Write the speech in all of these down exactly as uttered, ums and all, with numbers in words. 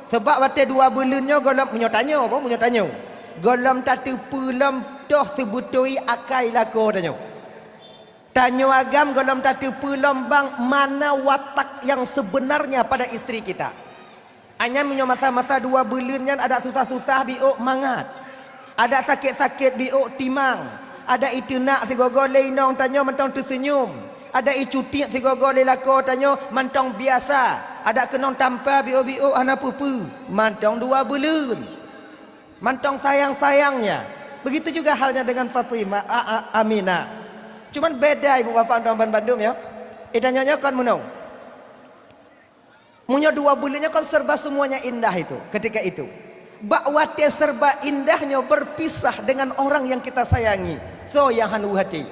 Sabab watée dua buleuen nyoe gohlom, meunyoe tanyoe, boh, meunyoe tanyoe, gohlom tateupeue lom toh seubeutôi akai lakoe tanyoe. Tanyoe agam gohlom tateupeue lom bang mana watak yang sebenarnya pada istri kita. Hanya meunyoe masa-masa dua buleuen nyan adak susah-susah biôk mangat, adak sakét-sakét biôk timang, adak iteunak sigoe-goe lé inong tanyoe mantong teuseunyum, adak icutik sigoe-goe lé lakoe tanyoe mantong biasa, adak keunong tampa biôk-biôk hana peue-peue, mantong dua buleuen. Mantong sayang-sayangnya. Begitu juga halnya dengan Fatimah, a, a, Aminah. Cuman beda ibu bapak dan ban bandum ya. Ita nyonya kon menung. Meunyoe dua buleuen nyoe kon serba semuanya indah itu ketika itu. Bak watée serba indahnya berpisah dengan orang yang kita sayangi. So yang hanu hati.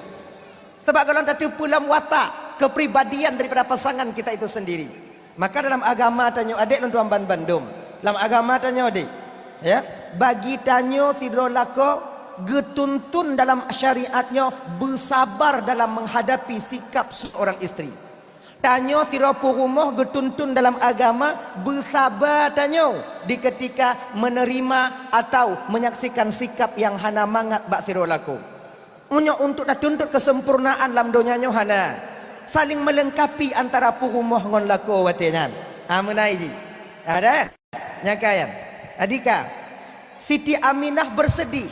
Sebab kalau tateupeue lam watak kepribadian daripada pasangan kita itu sendiri. Maka dalam agama tanyoe adék lôn tuan ban bandum. Lam agama tanyoe adék, ya, bagi tanyoe sidroe lakoe geutuntun dalam syariat nyoe beusabar dalam menghadapi sikap seorang istri. Tanyoe sidroe peurumoh geutuntun dalam agama beusabar tanyoe di ketika menerima atau menyaksikan sikap yang hana mangat bak sidroe lakoe. Meunyoe untuk tatuntut keuseumpurnaan lam donya nyoe hana, saling melengkapi antara peurumoh ngon lakoe watée nyan. Ha, meunai jih. Ada? Nyang kaya. Adika, Siti Aminah bersedih,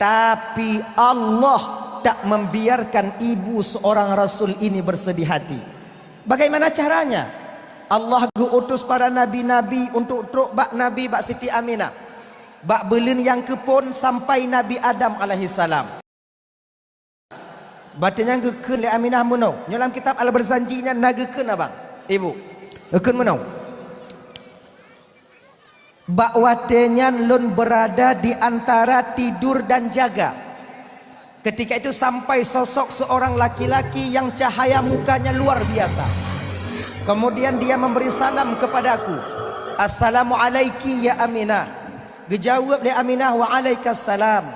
tapi Allah tak membiarkan ibu seorang rasul ini bersedih hati. Bagaimana caranya? Allah geuutus para nabi-nabi untuk trok bak Nabi bak Siti Aminah. Bak buleuen nyang keupon sampai Nabi Adam alaihissalam. Batée nyan geukheun lé Aminah meunoe. Nyoe lam kitab Al-Barzanji nyan na geukheun abang, ibu. Geukheun meunoe. Bak watée nyan lôn berada di antara tidur dan jaga. Ketika itu sampai sosok seorang laki-laki yang cahaya mukanya luar biasa. Kemudian dia memberi salam kepadaku, "Assalamualaiki ya Aminah." Geujaweueb lé Aminah, "Waalaikumsalam."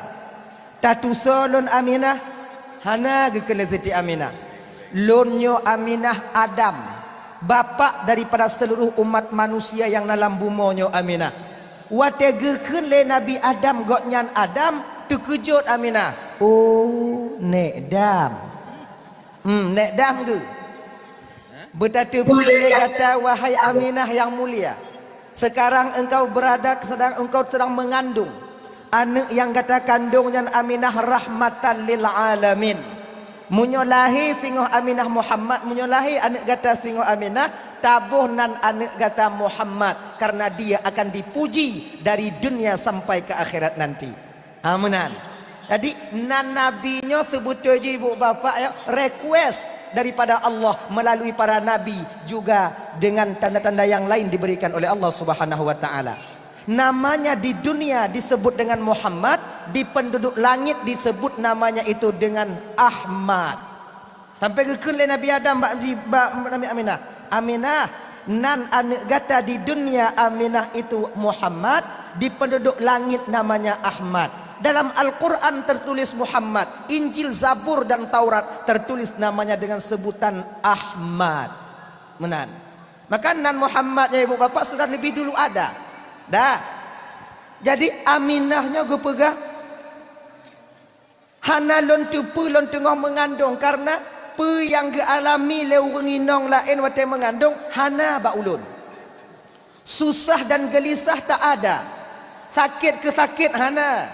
"Tatusoe lôn Aminah?" "Hana," geukheun lé Siti Aminah. "Lôn nyoe Aminah Adam, bapak daripada seluruh umat manusia nyang na lam bumoe nyoe Aminah." Watée geukheun lé Nabi Adam gobnyan Adam, teukeujot Aminah. "Oh, nék Dam." Hmm, nék Dam geuh. Beutateupeue lé gata, wahai Aminah nyang mulia. Sekarang engkau berada, sedang engkau sedang mengandung. Aneuëk nyang gata kandong nyan Aminah rahmatan lil alamin. Meunyoe lahé singoh Aminah Muhammad, meunyoe lahé aneuëk gata singoh Aminah, taboh nan aneuëk gata Muhammad, karena dia akan dipuji dari dunia sampai ke akhirat nanti. Ha, meunan. Jadi, nan Nabi nyoe seubeutôi jih ibu bapak ya, request daripada Allah melalui para nabi juga dengan tanda-tanda yang lain diberikan oleh Allah Subhanahu wa taala. Namanya di dunia disebut dengan Muhammad, di penduduk langit disebut namanya itu dengan Ahmad. Sampai geukheun lé Nabi Adam bak, bak Nabi Aminah, "Aminah, nan aneuëk gata di dunia Aminah itu Muhammad, di penduduk langit namanya Ahmad. Dalam Al-Quran tertulis Muhammad, Injil, Zabur, dan Taurat tertulis namanya dengan sebutan Ahmad." Meunan. Maka nan Muhammad nyan ibu bapak sudah lebih dulu ada. Dah. Jadi Aminah nyoe geupeugah, "Hana lôn teupeue lôn teungoh meungandong, kareuna peue nyang geualami lé ureuëng inong laén watée meungandong hana bak ulôn. Susah dan geulisah tak ada, sakét keu sakét hana,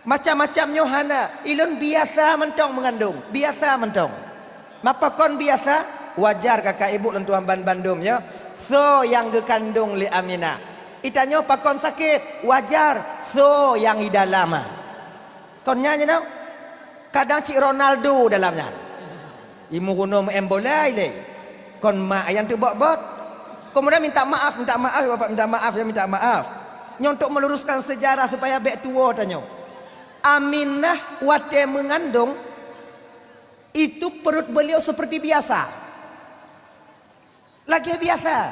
macam-macam nyoe hana. Ilôn biasa mantong meungandong, biasa mantong." "Mapa kon biasa?" "Wajar kakak ibu lôn tuan ban bandum nyoe, soe nyang geukandong lé Aminah. Itanyoe pakon sakét?" "Wajar, soe nyang i dalam." Kon nyan jinoe, kadang cit Ronaldo dalam nyan. Imu gunong meu'en bola ilée. Kon mak nyang teubot-bot. Kemudian minta maaf, minta maaf ya Bapak, minta maaf ya, minta maaf. Nyoe untuk meluruskan sejarah supaya bék tuwo tanyoe. Aminah watée meungandong, itu perut beliau seperti biasa. Lagée biasa.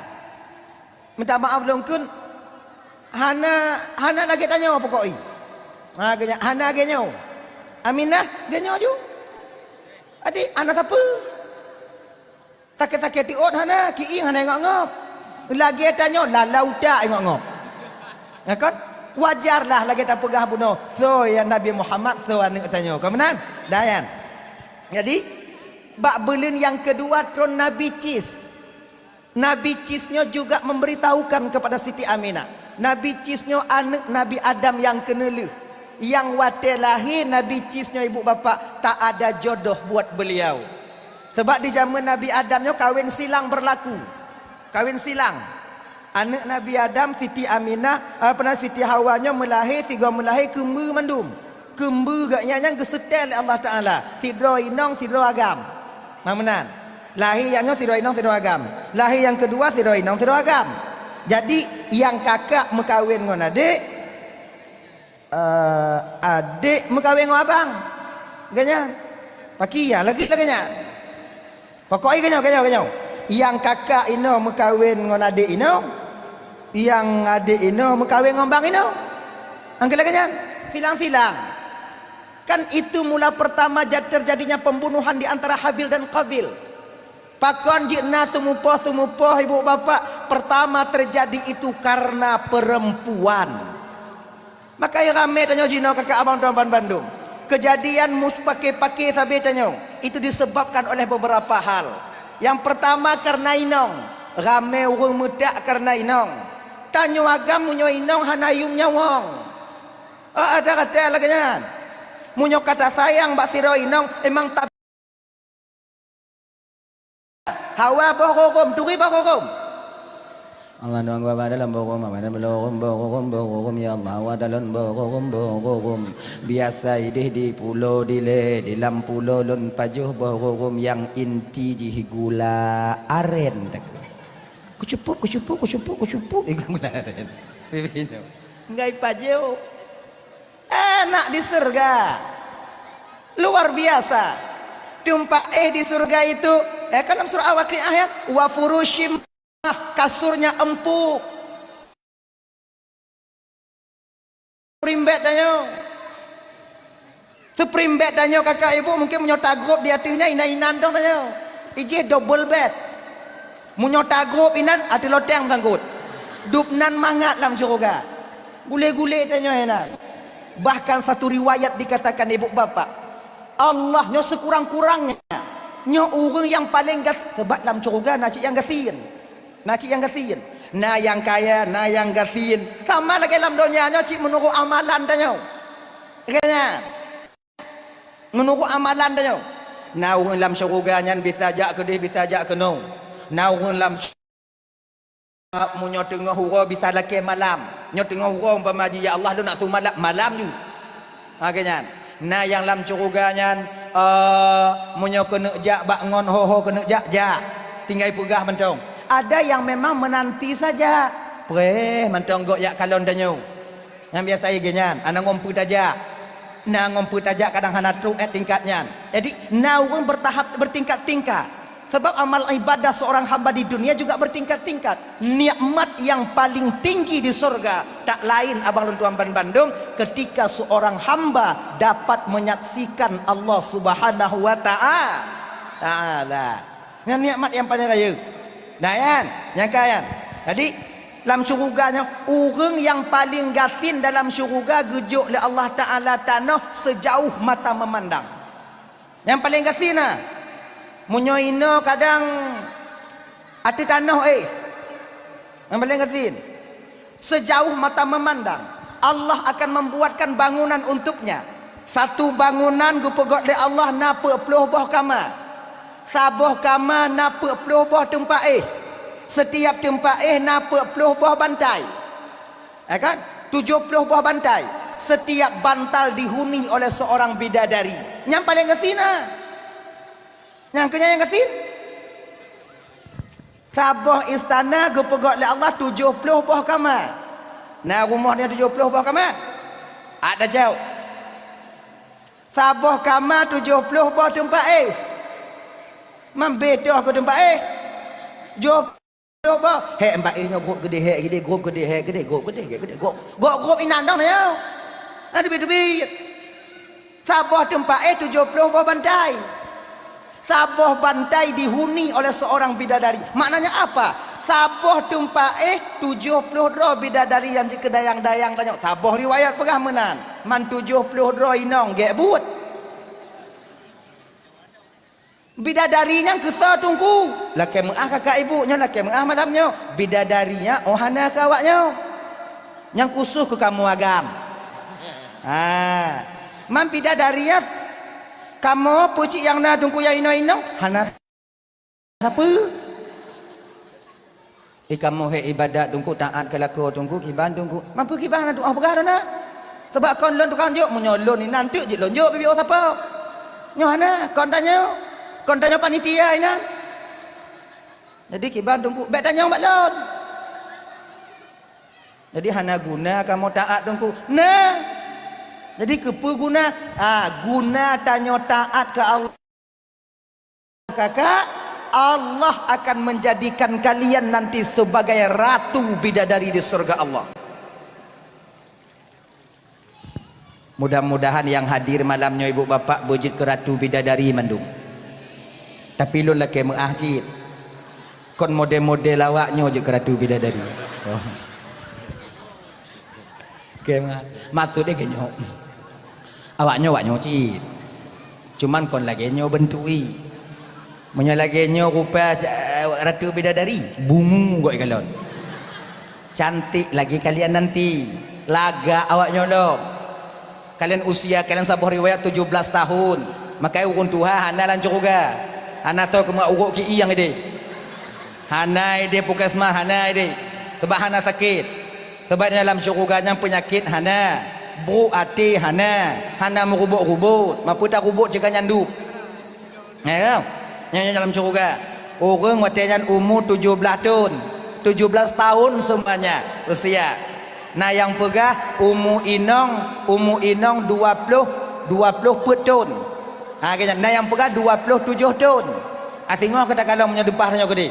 Minta maaf lôn kheun, hana, hana lagée tanyoe pokok i. Ha, geunya, hana lagée nyoe. Aminah, lagée nyoe ju. Adik, hana sapeue. Sakét-sakét tiôt hana, kieng hana ngop-ngop. Lagée tanyoe lalau utak ingat-ingat. Ya kan? Wajarlah lagée tapeugah bunoe, soe ya Nabi Muhammad, soe aneuëk tanyoe. Ka meunan? Dayan. Jadi, bak buleuen nyang keudua tron Nabi Cis. Nabi Cis nyoe juga memberitahukan kepada Siti Aminah. Nabi Cis nyoe aneuëk Nabi Adam nyang keuneuh. Nyang watée lahé Nabi Cis nyoe ibu bapak tak ada jodoh buat beliau. Sebab di zaman Nabi Adam nyoe kawin silang berlaku. Kawin silang. Aneuëk Nabi Adam, Siti Aminah, apa na, Siti Hawa nyoe meulahé, sigoe meulahé keumbeue mandum. Keumbeue geuh nyan, nyan geuseutée lé Allah Taala. Sidroe inong, sidroe agam. Nah, meunan. Lahé nyang nyoe sidroe inong, sidroe agam. Lahé nyang keudua sidroe inong, sidroe agam. Jadi, nyang kakak meukawen ngon adék, eh, adék meukawen ngon abang. Geuh nyan. Paki ya lagi lagée nyan. Pokok jih geuh nyoe, geuh nyoe, geuh nyoe. Nyang kakak inoe meukawen ngon adék inoe, nyang adék inoe meukawen ngon bang inoe. Angkeulah geuh nyan, silang-silang. Kan itu mula pertama jad-, terjadinya pembunuhan di antara Habil dan Qabil. Pakon jeuet na seumupoh-seumupoh ibu bapak, pertama terjadi itu karena perempuan. Maka ramé tanyoe jinoe kakak abang tuan ban bandum. Kejadian mus-, paké-paké sabe tanyoe, itu disebabkan oleh beberapa hal. Yang pertama karena inong, ramé ureuëng meutak karena inong. Tanyoe agam meunyoe inong hana yum nyawöng. Ah, ada kata lagée nyan. Meunyoe ka tasayang bak sidroe inong, emang ta- Hawa boh rhurum, turi boh rhurum. Allah nuang gua dalam boh rhurum, apa dalam boh rhurum, boh rhurum, boh rhurum, ya Allah, hawa dalam boh rhurum, boh rhurum. Biasa ideh di pulo dilée, di lam pulo lôn pajoh boh rhurum nyang inti jih gula aren takue. Kucupup, kucupup, kucupup, kucupup, ikan gula aren. Bibi nyoe. Ngai pajoh. Enak di syurga. Luar biasa. Teumpat éh di syurga itu, eh, kan dalam surah Al-Waqiah ya, wa furushim, kasurnya empuk. Spring bed tanyoe. Spring bed tanyoe kakak ibu mungkin meunyoe tagrôb di ateueh nyan inan-inan dong tanyoe. Ijih double bed. Meunyoe tagrôb inan ateueh loteng sangkot. Dub nan mangat lam syeuruga. Gulé-gulé tanyoe inan. Bahkan satu riwayat dikatakan ibu bapak, Allah nyoe sekurang-kurangnya nyoe ureuëng nyang paleng gas-, sebab lam syeuruga na cit nyang gasien. Na cit nyang gasien. Na nyang kaya, na nyang gasien. Sama lagée lam donya nyoe cit meunurot amalan tanyoe. Lagée nyan. Meunurot amalan tanyoe. Na ureuëng lam syeuruga nyan bisa jak keudeh, bisa jak keunoe. Na ureuëng lam meunyoe teungoh uroe bisa lakée malam. Nyoe teungoh uroe umpama jih, "Ya Allah, lôn nak su malam," malam ju. Ha, lagée nyan. Na nyang lam syeuruga nyan, eh, meunyoe keuneuk jak bak ngon ho-ho keuneuk jak, jak. Tinggai peugah mantong. Ada yang memang menanti saja. Preh mantong gok jak kalon tanyoe. Nyang biasa lagée nyan, hana ngon peue tajak. Na ngon peue tajak kadang hana trok, eh, tingkat nyan. Jadi, na ureuëng bertahap, bertingkat-tingkat. Sebab amal ibadah seorang hamba di dunia juga bertingkat-tingkat. Nikmat yang paling tinggi di surga tak lain abang lôn tuan ban bandum ketika seorang hamba dapat menyaksikan Allah Subhanahu wa Ta'a-, Ta'ala. Nyan nikmat nyang paleng rayeuk. Nah, nyan, nyang ka nyan. Jadi, lam syeuruga nyoe, ureuëng nyang paleng gasien dalam syeuruga geujok lé Allah Taala tanoh sejauh mata memandang. Nyang paleng gasien na. Meunyoe inoe kadang ateueh tanoh, eh. Nyang paleng gasien. Sejauh mata memandang, Allah akan membuatkan bangunan untuknya. Satu bangunan geupeugét lé Allah na peuet ploh boh kama. Saboh kama na peuet ploh boh teumpat éh. Setiap teumpat éh na peuet ploh boh bantai. Ya kan? Tujoh ploh boh bantai. Setiap bantal dihuni oleh seorang bidadari. Nyang paleng gasien na. Nyang keunyan nyang gasien. Saboh istana geupeugét lé Allah tujoh ploh boh kama. Na rumoh nyan tujoh ploh boh kama? Ada jaweueb. Saboh kama tujoh ploh boh teumpat éh. Mambé toh keu teumpat éh. Joh ploh boh. Hék teumpat éh nyoe grob keudeh, hék keudeh, grob keudeh, hék keudeh, grob keudeh, hék keudeh, grob. Grob-grob inan dong nyoe. Na teubiet-teubiet. Saboh teumpat éh tujoh ploh boh bantai. Saboh bantai dihuni oleh seorang bidadari. Maknanya apa? Saboh tumpaéh tujoh ploh droe bidadari nyang jikeu dayang-dayang tanyoe. Saboh riwayat peugah meunan. Man tujoh ploh droe inong gét buet. Bidadari nyan keu soe Teungku? Lakée meuáh kakak ibu nyoe, lakée meuáh malam nyoe. Bidadari nyan oh hana keu awak nyoe. Nyang khusus keu kamoe agam. Ha. Man bidadari nyan kamoe peucit nyang na Teungku nyang inong-inong hana sapeue. Eh, kamoe hé ibadat Teungku, taát keu lakoe Teungku, kiban Teungku. Man peue kiban na doá peugah na? Sabab kon lôn tukang jok, meunyoe lôn inan teuk jeuet lôn jok bibiôh sapo. Nyoe hana, kon tanyoe. Kon tanyoe panitia inan. Jadi kiban Teungku, bék tanyong bak lôn. Jadi hana guna kamoe taát Teungku. Nah. Jadi keupeue guna? Ah, guna tanyoe taát keu Allah. Kakak, Allah akan menjadikan kalian nanti sebagai ratu bidadari di surga Allah. Mudah-mudahan nyang hadir malam nyoe ibu bapak beujeuet keu ratu bidadari mandum. Tapi lôn lakée meuáh cit. Kon model-model awak nyoe jeuet keu ratu bidadari. Oh. Oke, ma-, maksud dia geuh nyoe. Awak nyoe, awak nyoe cit. Cuman kon lagée nyoe bentuk i. Meunyoe lagée nyoe rupa, eh, ratu bidadari, bungu gok ikalon. Cantik lagi kalian nanti. Lagak awak nyoe lom. Kalian usia kalian saboh riwayat tujoh blaih tahun. Makai ureuëng tuha hana lam syeuruga. Hana tho keumat urok ki i nyang ideh. Hana ideh puskesmas, hana ideh. Sebab hana sakét. Sabab dalam syeuruga nyan peunyakét hana, brok até hana, hana meurubot-rubot, mapeuta rubot ceuka nyandub. Ya, nyan dalam syeuruga. Ureuëng watée nyan umu tujoh blaih thon, tujoh blaih tahun seumuanya usia. Na nyang peugah umu inong, umu inong dua ploh, dua ploh peuet thon. Ha, geuhnyan. Na nyang peugah dua ploh tujoh thon. Asingoh keu takalon meunyoe deupah tanyoe keudeh.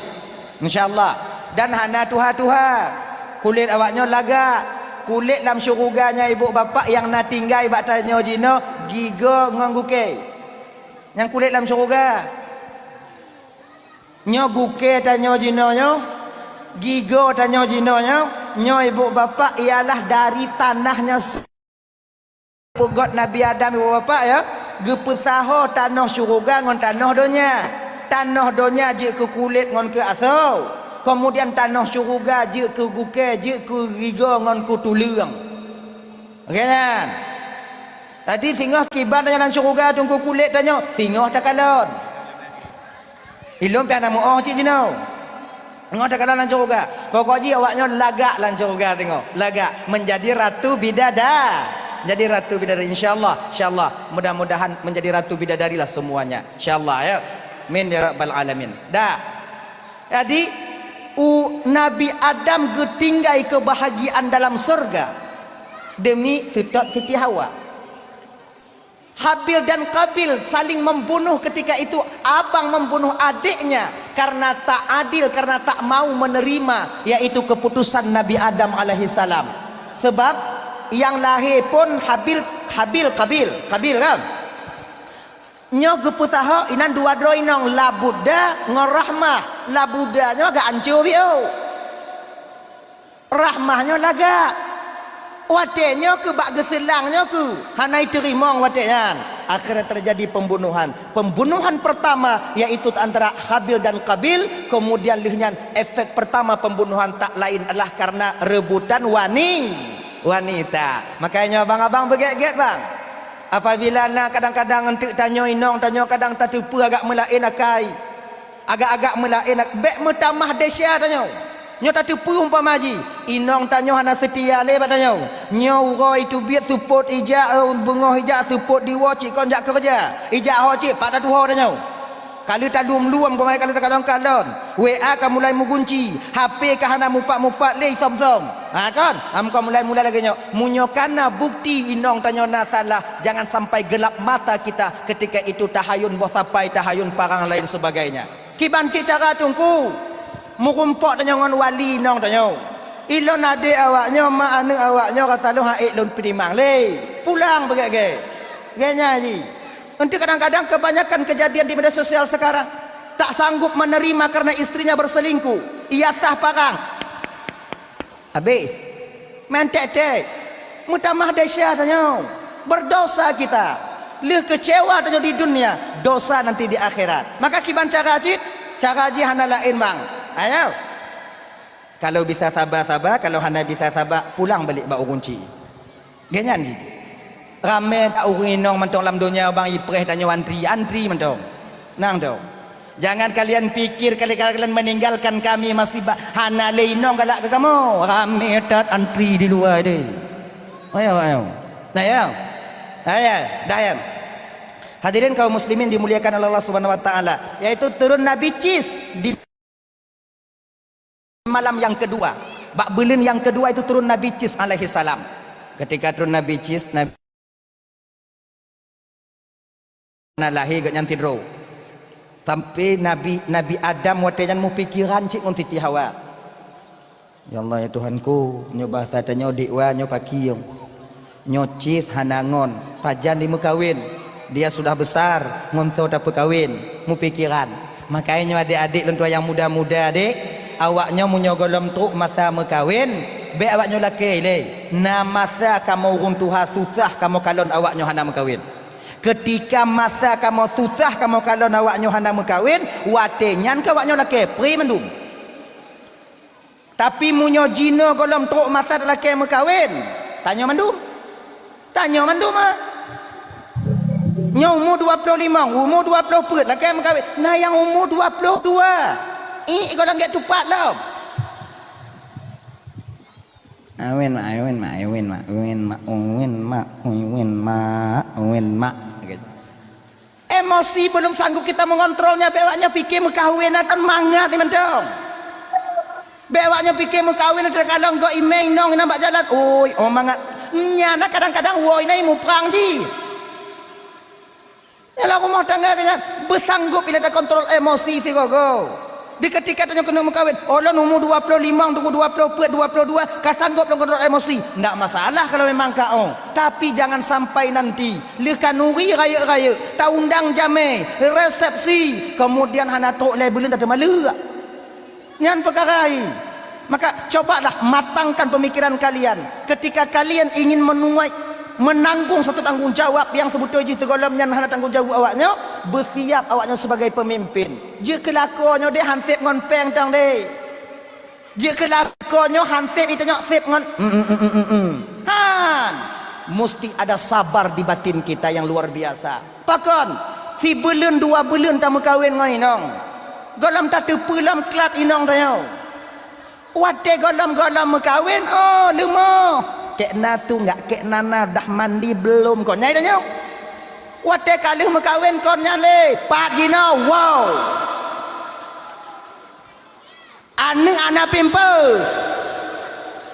Insya Allah. Dan hana tuha-tuha. Kulét awak nyoe lagak. Kulét lam syeuruga nyan ibu bapak nyang na tinggai bak tanyoe jinoe gigoe ngon gukée. Nyang kulét lam syeuruga. Nyoe gukée tanyoe jinoe nyoe, gigoe tanyoe jinoe nyoe, nyoe ibu bapak ialah dari tanah nyoe. Peugot Nabi Adam ibu bapak ya, geupeusaho tanoh syeuruga ngon tanoh donya. Tanoh donya jeuet keu kulét ngon keu asoe. Keumudian tanoh syeuruga jeuet keu gukée, jeuet keu gigoe ngon keu tuleueng. Oke nyan. Jadi singoh kiban tanyoe lam syeuruga teungku kulét tanyoe, singoh takalon. Ilôn pih hana meuoh cit jinoe. Singoh takalon lam syeuruga. Pokok jih awak nyoe lagak lam syeuruga singoh. Lagak menjadi ratu bidada-, jadi ratu bidadari, insya Allah. Insya Allah. Mudah-mudahan menjadi ratu bidadari lah semuanya. Insya Allah ya. Amin ya rabbal alamin. Dah. Jadi u-, Nabi Adam geutinggai keubahagiaan dalam syeuruga deumi seutôt Siti Hawa. Habil dan Qabil saling membunuh ketika itu, abang membunuh adiknya karena tak adil, karena tak mau menerima, yaitu keputusan Nabi Adam alaihissalam. Sebab nyang lahé pun Habil, Habil, Qabil, Qabil kan? Nyoe geupeusaho inan dua droe inong, Labuda ngon Rahmah. Labuda nyoe agak ancô biôh. Rahmah nyoe lagak. Watée nyoe keu bak geuseulang nyoe keu hana iteurimong watée nyan. Akhirnya terjadi pembunuhan. Pembunuhan pertama yaitu antara Habil dan Qabil, kemudian lheueh nyan efek pertama pembunuhan tak lain adalah karena rebutan wani-, wanita. Makanya abang-abang beugét-gét bang. Apabila na kadang-kadang eunteuk tanyoe inong tanyoe kadang tateupeue agak meulaén akai. Agak-agak meulaén, bék meutamah desya tanyoe. Nyoe tateupeue umpama jih, inong tanyoe hana seutia lé bak tanyoe. Nyoe uroe iteubiet seupôt ijak, eh, beungoh ijak seupôt diwoe cit kon jak keureuja. Ijak ho cit pat tatuho tanyoe. Ka lheueh talum-lum, umpama ka lheueh takalon-kalon. W A ka mulai meugunci, H P ka hana mupat-mupat lé isom-som. Ha kon? Am ka mulai-mulai lagée nyoe. Meunyoe ka na bukti inong tanyoe na salah, jangan sampai gelap mata kita ketika itu tahayun boh sapai, tahayun parang lain sebagainya. Kiban cit cara teungku, meurumpok tanyoe ngon wali inong tanyoe. Ilôn adék awak nyoe, ma aneuëk awak nyoe rasa lôn han ék lôn peutimang lé. Pulang beugét-gét. Gét nyan jih. Eunteuk kadang-kadang kebanyakan kejadian di media sosial sekarang, tak sanggup menerima karena istrinya berselingkuh. Biasa parang. Habéh. Meutek-tek. Meutamah desya tanyoe. Berdosa kita. Lheueh kecewa tanyoe di dunia, dosa nanti di akhirat. Maka kiban cara cit, cara jih hana laén bang. Ayo. Kalau bisa saba-saba, kalau hana bisa saba, pulang balik bak ureueng chik. Geuhnyan jih. Ramé that ureueng inong mantong lam donya bang ipreh tanyoe antri, antri mantong. Nang dong. Jangan kalian pikir kali-kali kalian meninggalkan kami masih ba-, hana lé inong galak keu kamoe. Ramé that antri di luwa deh. Ayo, ayo. Nah, ya. Nah, ya, dah ya. Hadirin kaum muslimin dimuliakan oleh Allah Subhanahu wa taala, yaitu turun Nabi Cis di malam yang kedua. Bak buleuen yang kedua itu turun Nabi Cis alaihi salam. Ketika turun Nabi Cis, Nabi na lahé geuhnyan sidroe. Sampai Nabi, Nabi Adam watée nyan mupikeran cit ngon Siti Hawa. Ya Allah, ya Tuhanku, nyoe bahasa tanyoe dikwa nyoe pakieng. Nyoe Cis hana ngon, pajan dimeukawen. Dia sudah besar, ngon soe tapeukawen, mupikeran. Makajih nyoe adék-adék lôn tuan nyang muda-muda deh, awaknyoe meunyoe gohlom trok masa meukawen, bék awaknyoe lakée lé. Na masa kamoe ureueng tuha susah kamoe kalon awaknyoe hana meukawen. Keutika masa kamoe susah kamoe kalon awaknyoe hana meukawen, watée nyan keuh awaknyoe lakée, pri mandum. Tapi meunyoe jinoe gohlom trok masa talakée meukawen, tanyoe mandum. Tanyoe mandum, ah. Nyoe umu dua ploh limong, umu dua ploh peuet lakée meukawen. Na nyang umu dua ploh dua. Iek gohlom gét tupat lom. Awen mak, awen mak, awen mak, awen mak, awen mak, awen mak, awen mak. Emosi belum sanggup kita mengontrolnya, bék awaknyoe pike meukawen akan mangat ni mantong. Bék awaknyoe pike meukawen teukalon gok imeng inong inan bak jalan. Oi, oh mangat. Nyan na kadang-kadang woi na muprang jih. Dalam rumah tangga keu nyan, beusanggup ilée takontrol emosi sigoe-goe. Di keutika tanyoe keuneuk meukawen, ulôn umu dua ploh limong, dua ploh peuet, dua ploh dua, ka sanggob lôn kontrol emosi. Ndak masalah kalau memang ka ong. Tapi jangan sampai nanti, lheueh khanuri rayeuk-rayeuk, taundang jamé, resepsi, kemudian hana trok lé buleuen tateumaleuk. Nyan peukara hai. Maka, cobalah matangkan pemikiran kalian. Ketika kalian ingin menuai, menanggung satu tanggung jawab yang sebetul jih sigohlom nyan hana tanggung jawab awaknyoe, beusiap awaknyoe sebagai pemimpin. Jeuet keu lakoe nyoe deh han sép ngon péng tang deh. Jeuet keu lakoe nyoe han sép, ita nyoe sép ngon, mm, mm, mm, mm, mm, mm. Han! Musti ada sabar di batin kita yang luar biasa. Pakon? Sibuleuen dua buleuen tameukawen ngon inong. Gohlom tateupeue lom klat inong tanyoe. Watée gohlom-gohlom meukawen, oh, leumoh. Kek na tu enggak, kek na na dah mandi belum kon nyai tanyoe. Watée ka lheueh meukawen kon nyan lé, pat jinoe, wow. Aneuk hana pampers.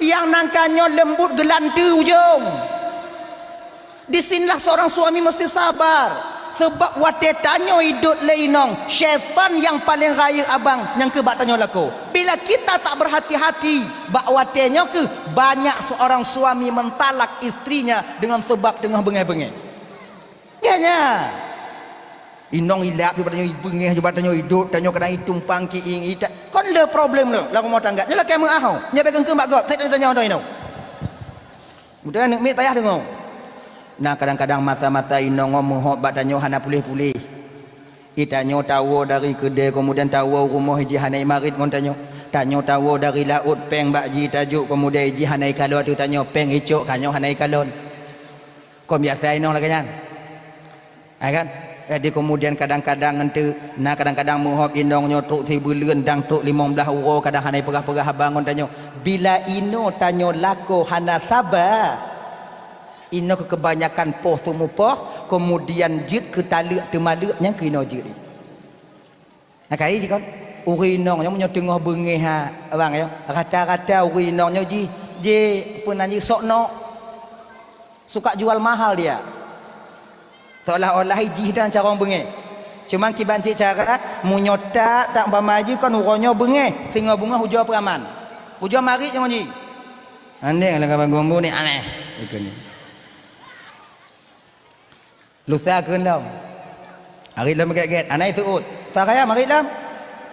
Nyang nangka nyoe leumbut geulanteue ujong. Di sinilah seorang suami mesti sabar. Sebab watée tanyoe idot lé inong, syaitan nyang paleng rayeuk abang nyang keu bak tanyoe lakoe. Bila kita tak berhati-hati, bak watée nyoe keuh banyak seorang suami mentalak istrinya dengan sebab teungoh beungéh-beungéh. Nyan, nyan. Inong ilap, jubah tanyoe ibeungéh, jubah tanyoe idot, tanyoe kadang itumpang kiing, ita-, kon le problem le lam rumah tangga. Nyoe lakée meuah ho. Nyoe bèk keungkeung bak gob, sét tanyoe, tanyoe, tanyoe. Mudah aneuk miet payah deungoe. Nah, kadang-kadang masa-masa inong ngon meuhop bak tanyoe hana puléh-puléh. Itanyoe tawoe dari keudè, kemudian tawoe rumoh jih hana imarit ngon tanyoe. Tanyoe tawoe dari laôt péng bak jih tajok, kemudian jih hana ikalon ateueh tanyoe, péng icok, tanyoe hana ikalon. Kon biasa inong lagèe nyan. Hai kan? Jadi kemudian kadang-kadang ngon teu, na kadang-kadang meuhop inong nyoe trok sibuleuen dang trok limong blaih uroe kadang hana ipeugah-peugah haba ngon tanyoe. Bila inoe tanyoe lakoe hana saba, inoe keu keubanyakan poh teumupoh, kemudian jeuet keu taleuek teumaleuek nyang keu inoe jeuet. Nah, kai jih kon. Ureueng inong nyoe meunyoe teungoh beungéh ha, bang, ya, rata-rata ureueng inong nyoe jih, jih, peue nan jih, sok nok. Suka jual mahal dia. Seolah-olah jih dan carông beungéh. Cuman kiban cit cara, meunyoe tak, tak umpama jih kon uroe nyoe beungéh, singoh beungéh ujoe peuraman. Ujoe marit nyoe jih. Andék lagèe bagong bu ni aneh. Itu ni. Lusa kheun lom. Arit lom gét-gét. Anai seuôt. Sa raya marit lom.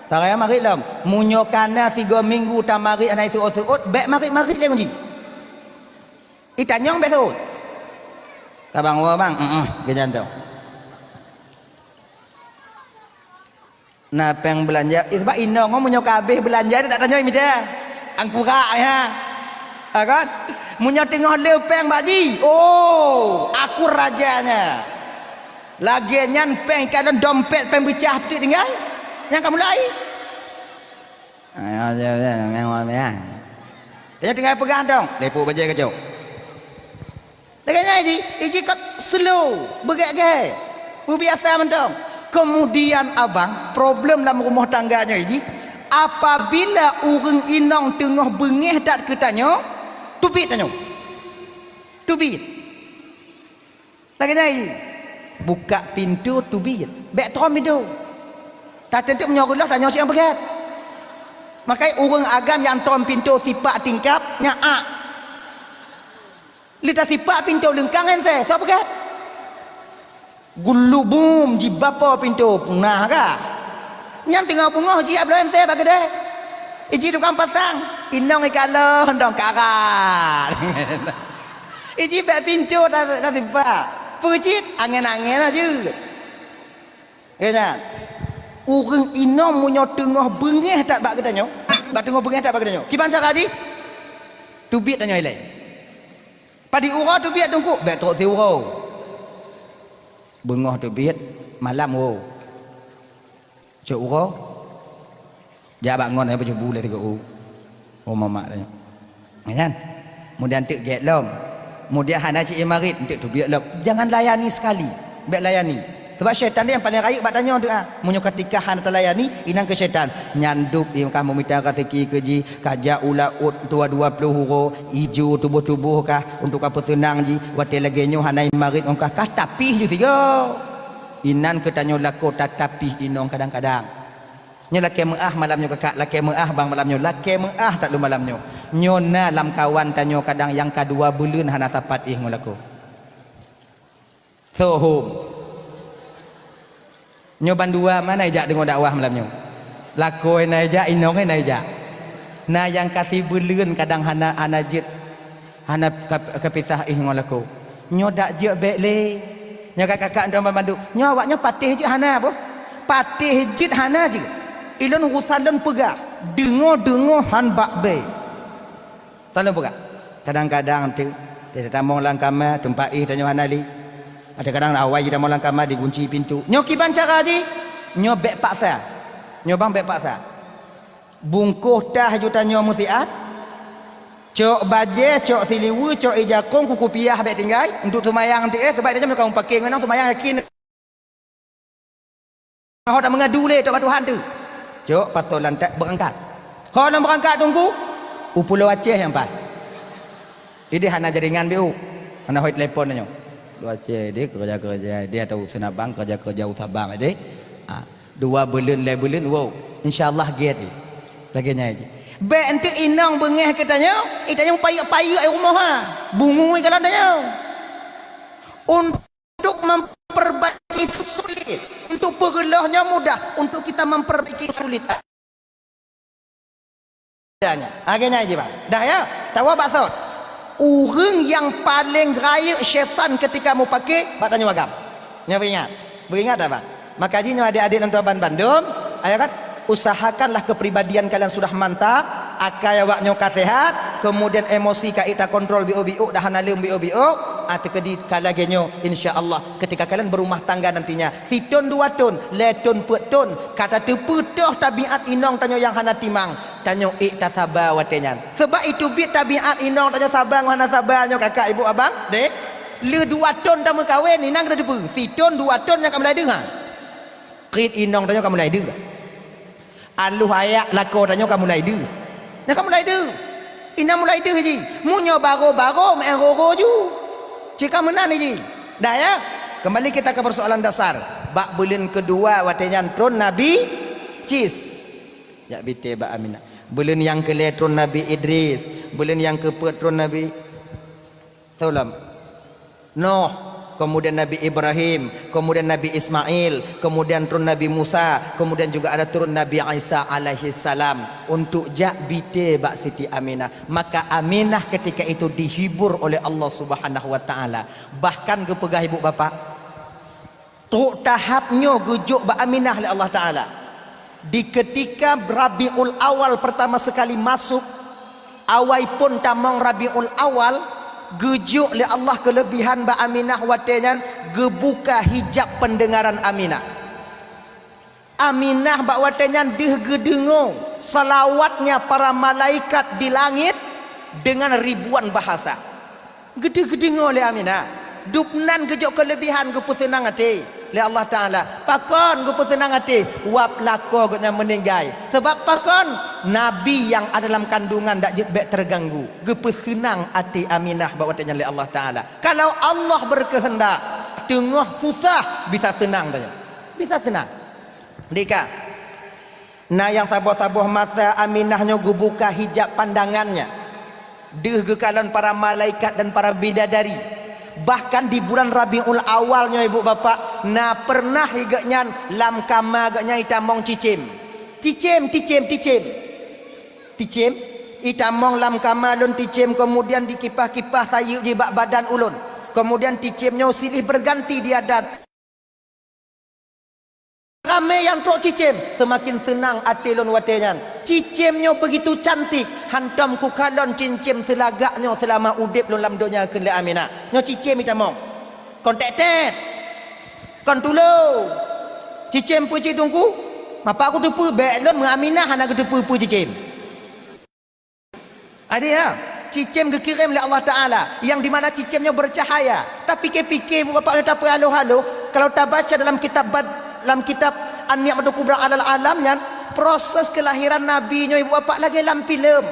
Sarai marit lom. Meunyoe kana sigoe minggu tamarit hana iseuôt-seuôt, bék marit-marit lé ngon jih. Itanyong bék seuôt. Ka bang, woe bang, heeh, geujantoe. Na péng beulanja, eh, sabab inong ngon meunyoe ka habéh beulanja, tak tanyong mita. Angkura, ya. Ha, kan? Meunyoe teungoh le péng bak jih, oh, aku rajanya. Lagée nyan péng ikalon dompet péng beucah peutik tinggai. Nyang ka mulai. Ayo, ayo, ayo, ayo, ayo. Tanyoe tinggai peugah dong, lipuk bajée keucok. Lagée nyan jih, iji kot slow, beugét-gét, peubiasa mantong. Kemudian abang, problem lam rumoh tangga nyoe jih, apabila ureuëng inong teungoh beungéh that keu tanyoe, teubiet tanyoe. Teubiet. Lagée nyan jih, buka pintoe teubiet. Bék trom pintoe. Tateunteuk meunyoe reuloh tanyoe siang peugét. Makai ureuëng agam nyang trom pintoe sipak tingkap, nyan ak. Lé tasipak pintoe leungkang ngon sée, soe peugét? Gulubum jibapo pintoe, peungah ka. Nyan teungoh beungoh jih abloe sée bak keudée. Iji tukang pasang, inong ikalon dong karat. Iji bék pintoe ta-, tasipak. Peue cit? Angén-angén jeuet. Keu nyan, ureuëng inong meunyoe teungoh beungéh that bak geutanyoe, bak teungoh beungéh that bak geutanyoe, kiban cara jih? Teubiet tanyoe ilée. Padum uroe teubiet teungku, bék trok siuroe. Beungoh teubiet, malam woe. Cok uroe, jak bak ngon, eh, baju bu lé sigoe u. Oh, mamak tanya. Kan? Kemudian teuk gét lom. Kemudian hana cit imarit, enteuk teubiet lom. Jangan layani sekali. Bék layani. Sebab syaitan dia yang paling rayeuk bak tanyoe tu ah. Meunyoe ketika hana talayani, inan keu syaitan. Nyan dub i kah meumita rezeki keu jih, ka jak u laôt dua dua ploh uroe, ijo tuboh-tuboh kah untuk ka peuseunang jih, watée lagée nyoe hana imarit ngon kah, kah tapih ju sigoe. Inan keu tanyoe lakoe tatapih inong kadang-kadang. Nyoe lakée meuáh malam nyoe kakak, lakée meuáh bang malam nyoe, lakée meuáh takleueng malam nyoe. Nyoe na lamkawan tanyoe kadang nyang ka dua buleuen hana sapat éh ngon lakoe. Sohom. Nyoe bandua mana ijak deungoe dakwah malam nyoe? Lakoe na ijak, inong na ijak. Na nyang ka sibuleuen kadang hana, hana jeuet. Hana ka, kapisah éh ngon lakoe. Nyoe dak jeuet bék lé. Nyoe ka kakak dong banmandum. Nyoe awak nyoe patéh jeuet hana boh. Patéh jeuet hana jeuet. Ilôn urusan lôn peugah. Deungoe-deungoe han bak bék. Tan lôn peugah. Kadang-kadang tu, tatamong lam kama, teumpat éh tanyoe hana lé. Ada kadang awai jih tamong lam kama, digunci pintoe. Nyoe kiban cara jih. Nyoe bék paksa. Nyoe bang bék paksa. Bungkôh tah ju tanyoe meusiat, cok bajée, cok siliweue, cok ija kong, kuku piah bék tinggai, untuk seumayang teuh, sabab tanyoe ka mupakée ngon seumayang yakin. Ho tameungadu lé, tok bak Tuhan teuh. Cok pasoe lantak beurangkat. Ho lom beurangkat teungku, u Pulo Aceh nyang paih. Idéh hana jaringan biu, hana hoi telepon tanyoe. Pulo Aceh idéh keureuja-keureuja idéh atau seunabang keureuja-keureuja u Sabang idéh. Ah. Dua buleuen, lhée buleuen, wow, insya Allah gét. Lagée nyan jih. Bék enteuk inong beungéh keu tanyoe, i tanyoe payeuek-payeuek i rumoh ha. Bungui kalon tanyoe. Untuk memperbaiki itu sulit, untuk peureuloh nyoe mudah, untuk kita memperbaiki itu sulit. Lagée nyan jih bang. Dah ya, tawoe bak sot. Ureuëng nyang paleng rayeuk syaitan ketika mupakée bak tanyoe agam. Nyoe beuingat. Beuingat dak bang? Maka jih nyoe adik-adik lôn tuan ban bandum, ayo kan, usahakanlah kepribadian kalian sudah mantap, akai awak nyoe ka sehat, kemudian emosi ka ék takontrol biôk-biôk, dah hana leuem biôk-biôk, ah, teukeudi ka lagée nyoe, insya Allah, ketika kalian berumah tangga nantinya, sithon dua thon, lhée thon peuet thon, ka tateupeue toh tabiat inong tanyoe nyang hana timang, tanyoe ék tasaba watée nyan. Sabab iteubiet tabiat inong tanyoe saba ngon hana saba nyoe kakak, ibu, abang, dek. Le dua thon tameukawen, inan ka tateupeue. Sithon dua thon nyang ka mulai deuh ha. Krit inong tanyoe ka mulai deuh. Aluh ayak lakoe tanyoe ka mulai deuh. Nyang ka mulai deuh. Inan mulai deuh jih. Meunyoe baro-baro meu'en roro ju. Cit ka meunan jih. Dah ya. Kembali kita ke persoalan dasar. Bak buleuen keudua watée nyan tron Nabi Cis. Jak bite bak Aminah. Buleuen nyang keulhée tron Nabi Idris. Buleuen nyang keupeuet tron Nabi Soe lom? Noh. kemudian Nabi Ibrahim, kemudian Nabi Ismail, kemudian turun Nabi Musa, kemudian juga ada turun Nabi Isa alaihissalam untuk jak bite bak Siti Aminah. Maka Aminah ketika itu dihibur oleh Allah Subhanahu wa Taala. Bahkan geupeugah ibu bapak, trok tahap nyoe geujok bak Aminah lé Allah Taala. Di ketika Rabiul Awal pertama sekali masuk, awai phon tamong Rabiul Awal, geujok lé Allah keulebihan bak Aminah watée nyan, geubuka hijab pendengaran Aminah. Aminah bak watée nyan deuh geudeungoe salawatnya para malaikat di langit dengan ribuan bahasa. Geudeuh geudeungoe lé Aminah. Dubnan geujok keulebihan, geupeuseunang até lé Allah Taala. Pakon geupeuseunang até? Wab lakoe gobnyan meuninggai. Sabab pakon? Nabi nyang ada lam kandungan dak jeuet bék teuganggu. Geupeuseunang até Aminah bak watée nyan lé Allah Taala. Kalau Allah berkehendak, teungoh susah bisa seunang tanyoe. Bisa seunang. Dika. Na nyang saboh-saboh masa Aminah nyoe geubuka hijab pandangannya. Deuh geukalon para malaikat dan para bidadari. Bahkan di bulan Rabiul Awal nyoe, ibu bapak, na pernah lé gobnyan lam kama gobnyan itamong cicém. Cicém, cicém, cicém. Cicém, itamong lam kama lôn cicém, kemudian dikipah-kipah sayeuek jih bak badan ulôn. Kemudian cicém nyoe silih berganti dia dat-, Ramé nyang trok cicém, seumaken seunang até lôn watée nyan. Cicém nyoe beugitu cantik, hantom kukalon cicém seulagak nyoe seulama udeb lôn lam donya, kheun lé Aminah. Nyoe cicém itamong. Kon tét-tét. Kon tulô. Cicém peue cit Teungku? Mapa kuteupeue, bék lôn meu Aminah hana geuteupeue peue cicém. Ada ya, cicém geukirém lé Allah Taala, yang di mana cicém nyoe bercahaya. Tapike-pike, ibu bapak, nyoe tapeuhaloh-haloh, kalau tabaca dalam kitab bad-, dalam kitab An-Ni'matul Kubra alal Alam nyan, proses kelahiran Nabi nyoe, ibu bapak, lagée lam filem.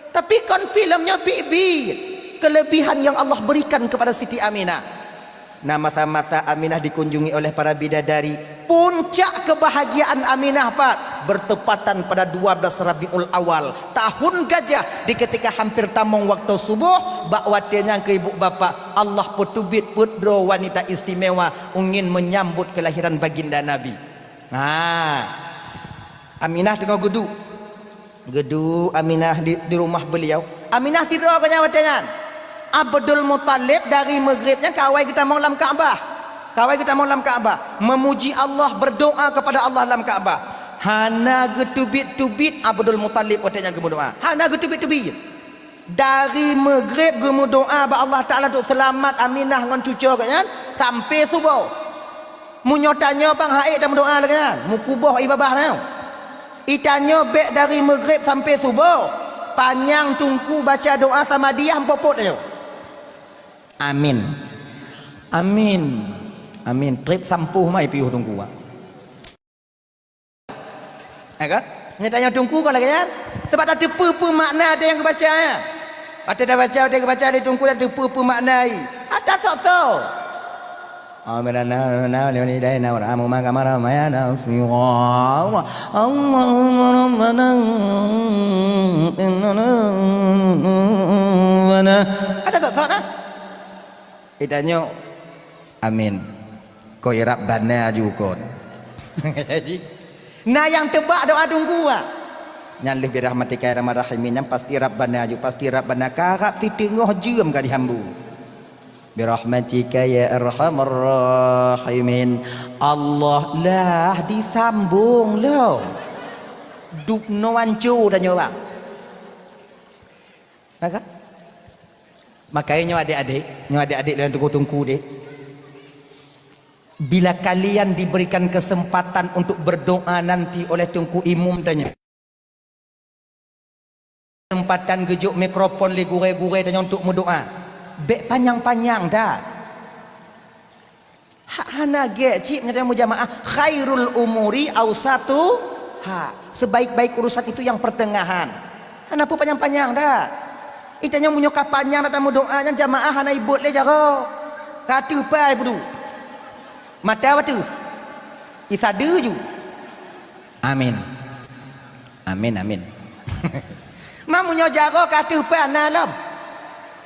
Tapi kon filem nyoe, biet-biet kelebihan yang Allah berikan kepada Siti Aminah. Na masa-masa Aminah dikunjungi oleh para bidadari. Puncak kebahagiaan Aminah pat bertepatan pada dua belas Rabiul Awal, tahun gajah, di ketika hampir tamong waktu suboh, bak watée nyan keu ibu bapak, Allah peuteubiet peuet droe wanita istimewa ingin menyambut kelahiran baginda Nabi. Ha. Aminah teungoh geuduek. Geuduek Aminah di, di rumah beliau. Aminah sidroe gobnyan watée nyan. Abdul Muthalib dari Maghrib nyan ka awai geutamong lam Ka'bah. Ka awai geutamong lam Ka'bah. Memuji Allah, berdoa kepada Allah lam Ka'bah. Hana geuteubiet-teubiet Abdul Muthalib watée nyan geumeudoa. Hana geuteubiet-teubiet. Dari Maghrib geumeudoa bak Allah Taala untuk seulamat Aminah ngon cucoe gobnyan sampai suboh. Meunyoe tanyoe bang ha'ék tameudoa lagée nyan, meukuboh ié babah nyoe. Itanyoe bék dari Maghrib sampai suboh, panyang Teungku baca doa samadiyah meupoh-poh tanyoe. Amin. Amin. Amin. Trép sampôh mai piôh Teungku, ah. Ya kan? Nyan tanyoe Teungku kon lagée nyan. Sebab tateupeue peue makna ada nyang geubaca, ya. Watée tabaca, watée geubaca lé Teungku, tateupeue peue makna ai. Ada sok-sok. Amin. Allahumma rabbana innana Allahumma rabbana innana Allahumma rabbana Ada sok-sok nah. Itanyoe, amin. Ko irab bana ju kon. Jadi, na nyang teubak doa Teungku, ah. Nyan lheueh birahmatika ya arhamar rahimin, nyan pasti Rabbana ju, pasti Rabbana karab siteungoh jeuem ka dihambu. Birahmatika ya arhamar rahimin. Allah lah disambong lom. Dubnoe anco tanyoe, bang. Maka, makanya nyoe adik-adik, nyoe adik-adik dan teungku-teungku deh. Bila kalian diberikan kesempatan untuk berdoa nanti oleh Teungku Imum tanyoe, kesempatan geujok mikrofon lé gurée-gurée tanyoe untuk meudoa, bék panyang-panyang dah. Ha, hana gét cit meunyoe mujamaah, khairul umuri ausatuha. Sebaik-baik urusan itu yang pertengahan. Hana peue panyang-panyang dah. Itanyoe meunyoe ka panyang dah tameudoa nyan jamaah hana ibot lé jaroe. Ka teuh pai budu. Mata wateuh. Isadu ju. Amin. Amin, amin. Ma meunyoe jaroe ka teuh pai na lom.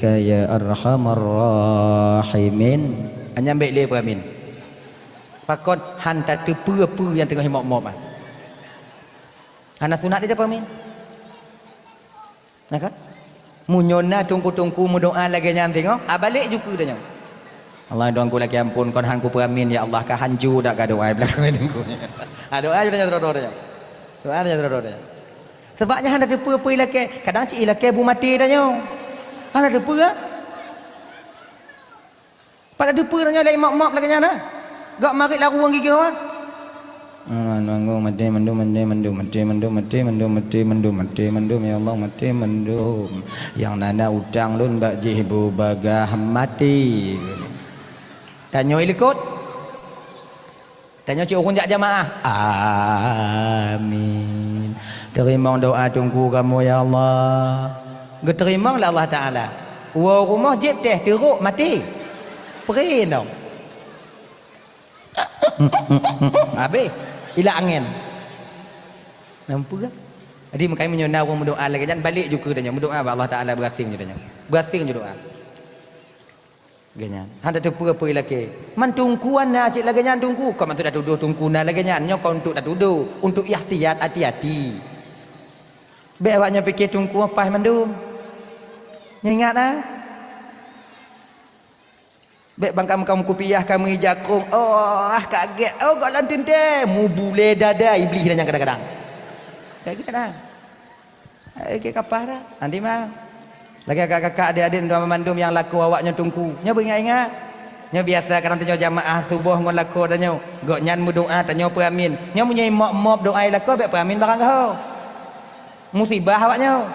ya arhamar rahimin. Nyan bèk lé peuamin. Pakon? Han tateupeue peue nyang teungoh imop-mop nyan. Hana sunat lé tapeuamin. Na kan? Meunyoe na teungku-teungku meudoa lagèe nyan singoh, ah, balek ju keu tanyoe. Allah, doa ku lakèe ampôn, kon han kupeuamin, ya Allah, ka hanco dak ka doa beulakèe teungku. Ah, doa ju tanyoe sidroe-droe tanyoe. Doa tanyoe sidroe-droe tanyoe. Sabab nyan hana teupeue-peue ilakèe, kadang cit ilakèe bu maté tanyoe. Hana teupeue, ah. Pat teupeue tanyoe lé imop-mop lagèe nyan, ah. Gak marit larueng gigih, ah. Nanggung maté mandum, maté mandum, maté mandum, maté mandum, maté mandum, maté mandum, ya Allah, maté mandum. Nyang na-na utang lôn bak jih bu bagah maté. Tanyoe ilikot. Tanyoe cit ureueng jak jamaah. Amin. Teurimong doa teungku kamoe, ya Allah. Geuteurimong lé Allah Taala. Woe rumoh jieb teh teurok maté. Pre dong. Habéh. Ilak angén. Nampak? Jadi, makanya meunyoe na ureueng meudoa lagèe nyan, balek ju keu tanyoe. Meudoa bak Allah Taala beurasing ju tanyoe. Beurasing ju doa. Lagèe nyan. Han tateupeue-peue ilakèe. Man teungku na cit lagèe nyan teungku. Kon maksud tatudoh teungku na lagèe nyan. Nyoe kon untuk tatudoh. Untuk ihtiyat, hati-hati. Bèk awak nyoe pike teungku paih mandum. Nyoe ingat, ah. Bèk bangkam-bangkam kupiah kamoe jakong, oh, ah, kagèt, oh, gohlom teuntèe, mubulèe dada iblih nyan kadang-kadang. Kagèt dah. Eh, keu kapah dah. Nanti mah. Lagèe kakak-kakak, adik-adik, mandum nyang lakoe awak nyoe teungku. Nyoe beuingat-ingat. Nyoe biasa kadang tanyoe jamaah suboh ngon lakoe tanyoe. Gobnyan meudoa, tanyoe peuamin. Nyoe meunyoe imop-mop doa i lakoe, bèk peuamin barang gaho. Musibah awak nyoe.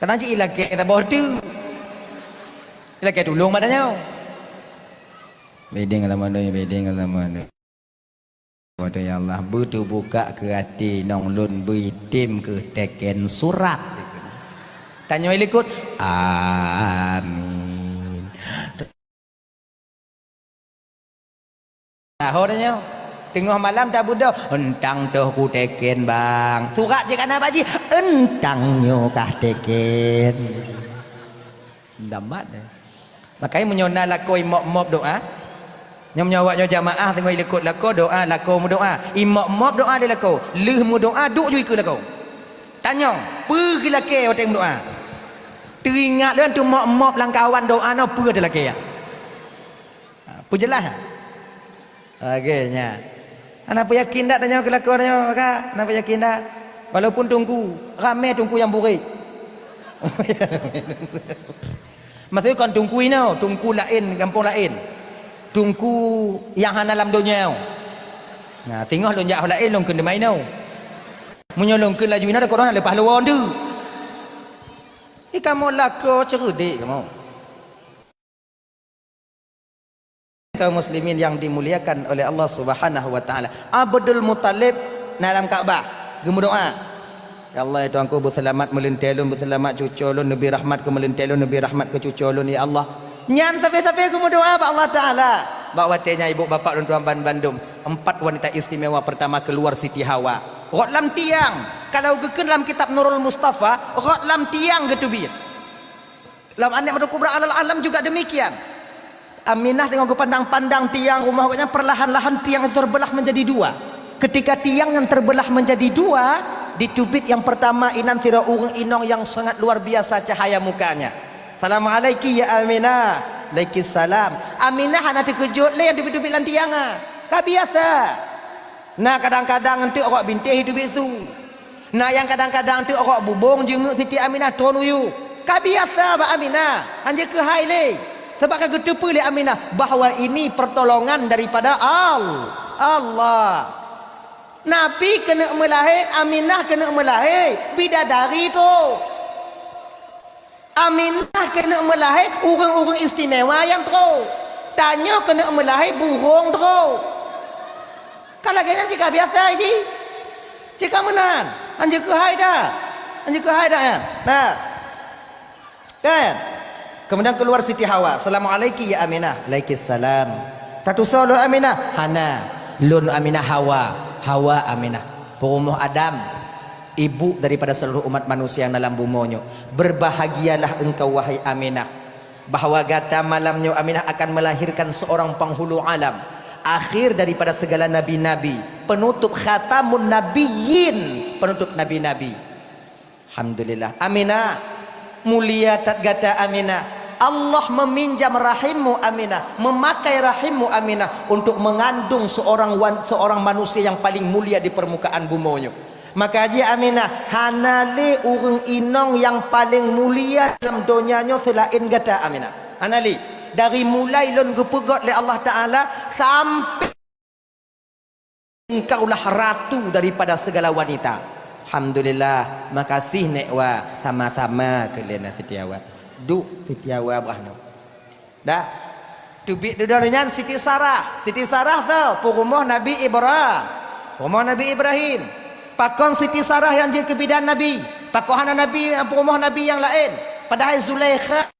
Kadang cit ilakèe saboh teuk. Ilakèe tulông bak tanyoe. Bideng lam anu, bideng lam anu. Kata, "Ya Allah, beuteubuka keu até nong lôn, beuitem keu teken surat." Tanyoe likot, "Amin." Tahu tanyoe, teungoh malam tabeudoh, "Euntang toh kuteken, Bang." Surat cit ka na bak jih, "Euntang nyoe kah teken." Damat deh. Makanya meunyoe na lakoe imop-mop doa, nyoe meunyoe awak nyoe jamaah teungoh likot lakoe doa, lakoe meudoa, imop-mop doa lé lakoe, lheueh meudoa duek ju ikeue lakoe. Tanyong, peue geulakée watée meudoa? Teuingat lé aneuëk mop-mop lam kawan doa nyoe peue teulakée? Ha, peue jeulaih? Oke, nyan. Hana peuyakin dak tanyoe keu lakoe tanyoe, Kak? Hana peuyakin dak? Walaupun teungku, ramé teungku nyang burék. Maksudnya kon teungku inoe, teungku laén, gampông laén. Teungku nyang hana lam donya. Nah, singoh lôn jak laén lôn keuneuk teumai inoe. Meunyoe lôn keuneuk laju inoe, takot hana leupah luwa deuh. Di kamoe lakoe ceureudek kamoe. Kaum muslimin yang dimuliakan oleh Allah Subhanahu wa Ta'ala, Abdul Muthalib na lam Ka'bah geumeudoa, "Ya Allah, ya Tuhanku, beuseulamat meulintée lôn, beuseulamat cucoe lôn, neubri rahmat keu meulintée lôn, neubri rahmat keu cucoe lôn, ya Allah." Nyan sabe-sabe geumeudoa bak Allah Ta'ala. Bak watée nyan, ibu bapak lôn tuan ban bandum, empat wanita istimewa pertama keluar Siti Hawa. Rot lam tiang. Kalau geukheun lam kitab Nurul Mustafa, rot lam tiang geuteubiet. Lam An-Ni'matul Kubra alal Alam juga demikian. Aminah teungoh geupandang-pandang tiang rumoh gobnyan, perlahan-lahan tiang itu terbelah menjadi dua. Ketika tiang yang terbelah menjadi dua, diteubiet yang pertama inan sidroe ureuëng inong yang sangat luar biasa cahaya mukanya. "Assalamualaiki ya Aminah." "Alaikissalam." Aminah hana teukeujot lé nyang teubiet-teubiet lam tiang nyan. Ka biasa. Na kadang-kadang eunteuk rot bintéh teubiet su. Na nyang kadang-kadang teuk rot bubông jingeuk Siti Aminah thon u yup. Ka biasa bak Aminah, hanjeuet keuhai lé. Sabab ka geuteupeue lé Aminah bahwa ini pertolongan daripada Al-, Allah. Nabi keuneuk meulahé, Aminah keuneuk meulahé, bidadari trok. Aminah keuneuk meulahé, ureuëng-ureuëng istimewa nyang trok. Tanyoe keuneuk meulahé, burông trok. Ka lagée nyan cit ka biasa jih. Cit ka meunan. Hanjeuet keuhai dak? Hanjeuet keuhai dak nyan? Nah. Kan? Kemudian keluar Siti Hawa. "Assalamualaiki ya Aminah." "Alaikissalam." "Tatusoe lôn Aminah?" "Hana. Lôn Aminah Hawa." Hawa Aminah. Peurumoh Adam. Ibu daripada seluruh umat manusia yang dalam bumoe nyoe. Berbahagialah engkau, wahai Aminah. Bahwa gata malam nyoe Aminah akan melahirkan seorang penghulu alam, akhir daripada segala nabi-nabi, penutup khatamun nabiyyin, penutup nabi-nabi. Alhamdulillah. Aminah, mulia that gata Aminah. Allah meminjam rahimmu Aminah, memakai rahimmu Aminah untuk mengandung seorang wan-, seorang manusia yang paling mulia di permukaan bumoe nyoe. Maka jih Aminah, hana lé ureuëng inong nyang paleng mulia lam donya nyoe seulaén gata Aminah. Hana lé. Dari mulai lôn geupeugét lé Allah Ta'ala sampai engkaulah ratu daripada segala wanita. Alhamdulillah, makasih Nek Wa, sama-sama keu lé na Siti Hawa. Duek Siti Hawa bah nyoe. Dah. Teubiet dudoe nyan Siti Sarah. Siti Sarah tu peurumoh Nabi Ibra-, peurumoh Nabi Ibrahim. Pakon Siti Sarah nyang jeuet keu bidan Nabi? Pakon hana Nabi, peurumoh Nabi nyang laén? Padahai Zulaikha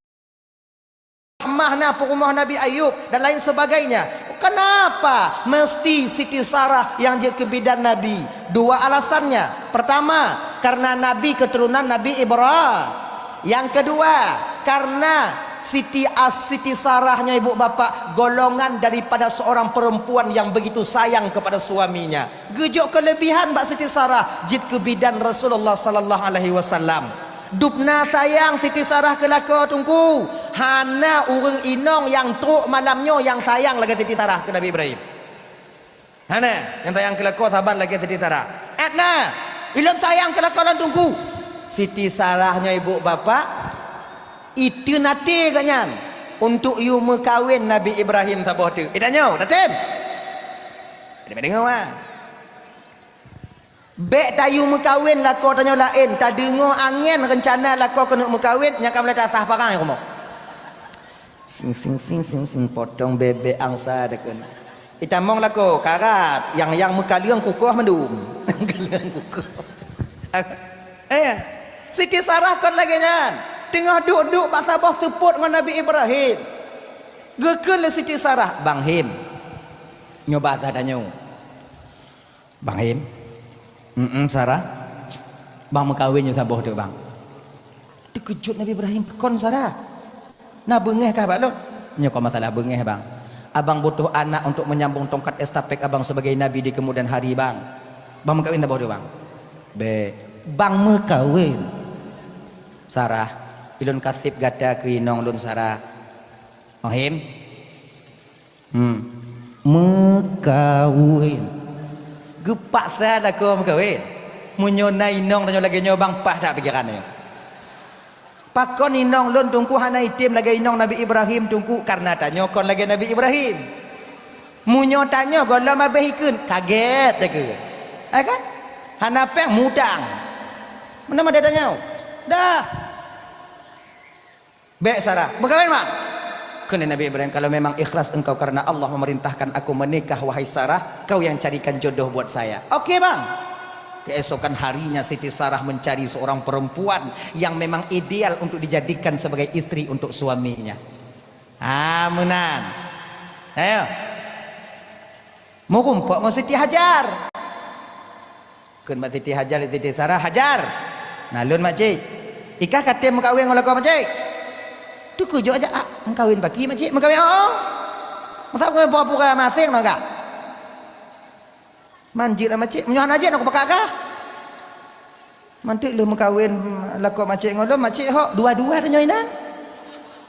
mah na peurumoh Nabi Ayub dan lain sebagainya. Kenapa mesti Siti Sarah nyang jeuet keu bidan Nabi? Dua alasannya. Pertama, karena Nabi keturunan Nabi Ibrahim. Yang kedua, karena Siti As-, Siti Sarah nyoe ibu bapak golongan daripada seorang perempuan yang begitu sayang kepada suaminya. Geujok kelebihan bak Siti Sarah jeuet keu bidan Rasulullah sallallahu alaihi wasallam. Dubna sayang Siti Sarah keu lakoe teungku. Hana ureuëng inong nyang trok malam nyoe nyang sayang lagée Siti Sarah keu Nabi Ibrahim. Hana, nyang sayang keu lakoe saban lagée Siti Sarah. Adna, ilôn sayang keu lakoe lôn teungku. Siti Sarah nyoe ibu bapak, iteun até geuh nyan untuk yue meukawen Nabi Ibrahim saboh teuk. Ida nyoe, tatem. Ida deungoe, wah. Bék tayue meukawen lakoe tanyoe laén, tadeungoe angén reuncana lakoe keuneuk meukawen, nyang ka mulai tasah parang rumoh. Sing, sing, sing, sing, sing, potong bebek angsa deukon. Itamong lakoe, karat, nyang, nyang meukaleueng kukoh mandum. Meukaleueng kukoh. Eh, Siti Sarah kon lagée nyan, teungoh duek-duek bak saboh seupôt ngon Nabi Ibrahim. Geukheun lé Siti Sarah, "Bang Him, nyoe bah that tanyoe." "Bang Him?" "Mm-mm, Sarah." "Bang meukawen nyoe saboh teuk, Bang." Teukeujot Nabi Ibrahim, "Kon Sarah? Na beungéh kah bak lôn?" "Nyoe kon masalah beungéh, Bang. Abang butuh anak untuk menyambung tongkat estafet abang sebagai nabi di kemudian hari, Bang." "Bang meukawen saboh teuk, Bang." "Bék." "Bang meukawen." "Sarah, ilôn ka sép gata keu inong lôn, Sarah." "Bang Him?" "Hmm." "Meukawen." Geupaksa lakoe meukawen. Meunyoe na inong tanyoe lagée nyoe, Bang, paih that pikeran nyoe. Pakon inong lôn, Teungku, hana item lagée inong Nabi Ibrahim, Teungku? Karena tanyoe kon lagée Nabi Ibrahim. Meunyoe tanyoe gohlom habéh ikheun, kagét takheun. Eh kan? Hana péng, mutang. Meunan tanyoe. Dah. "Bék, Sarah, meukawen, Bang." Kheun lé Nabi Ibrahim, "Kalau memang ikhlas engkau karena Allah memerintahkan aku menikah, wahai Sarah, kau yang carikan jodoh buat saya." "Oke, Bang." Keesokan harinya Siti Sarah mencari seorang perempuan yang memang ideal untuk dijadikan sebagai istri untuk suaminya. Ah, meunan. Ayo. Meurumpok ngon Siti Hajar. Kheun bak Siti Hajar, Siti Sarah, "Hajar, na lôn, Makcik." "Ikah ka tem meukawen ngon lakoe, Makcik?" "Teukeujot aja, ah, meukawen baki, Makcik?" "Meukawen, oh, oh." "Masa meukawen pura-pura maséng ngon kah?" "Man jeuet lah, Makcik. Meunyoe hana jeuet, na kupakat kah?" "Man teuk lheueh meukawen lakoe Makcik ngon lôn, Makcik hok dua-dua tanyoe inan.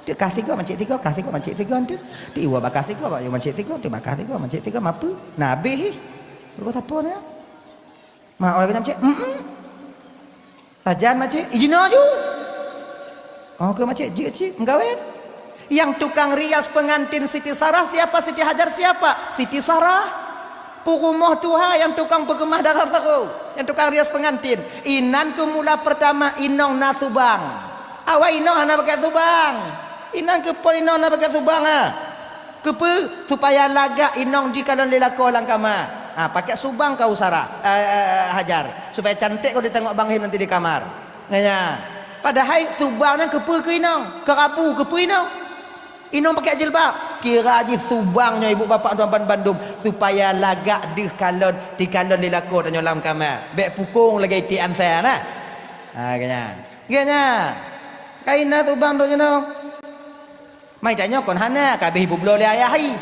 Teuk kah sigoe, Makcik sigoe, kah sigoe, Makcik sigoe teuk. Teuk iwoe bak kah sigoe, bak Makcik sigoe, teuk bak kah sigoe, Makcik sigoe, mapeue. Na habéh hi." "Rupa sapo na?" "Mak, oleh keu Makcik?" "Mm-mm." "Pajan, Makcik?" "Ijinoe ju." "Oh, keu Makcik, jeuet cit meukawen." Yang tukang rias pengantin Siti Sarah siapa? Siti Hajar siapa? Siti Sarah. Peurumoh tuha nyang tukang peukeumah dara barô, nyang tukang rias pengantin. Inan keu mula pertama inong na subang. Awai inong hana pakai subang. Inan keu phon inong na pakai subang, ah. Keupeue? Supaya lagak inong jikalon lé lakoe lam kama. Ah, pakai subang kah, Sarah, eh, eh, eh, Hajar. Supaya cantik kah ditengok Bang Him nanti di kamar. Nyan. Padahai subang nyan keupeue keu inong? Keu rabu, keupeue inong? Inong pakai jilbab. Kira jih subang nyoe ibu bapak tuan ban bandum, supaya lagak deuh kalon, tikalon lé lakoe tanyoe lam kama. Bék pukong lagée iték ansa na. Ha, geuh nyan. Geuh nyan. Kaina subang dok jinoe. Mai tanyoe kon hana, ka habéh ipubloe lé ayah i.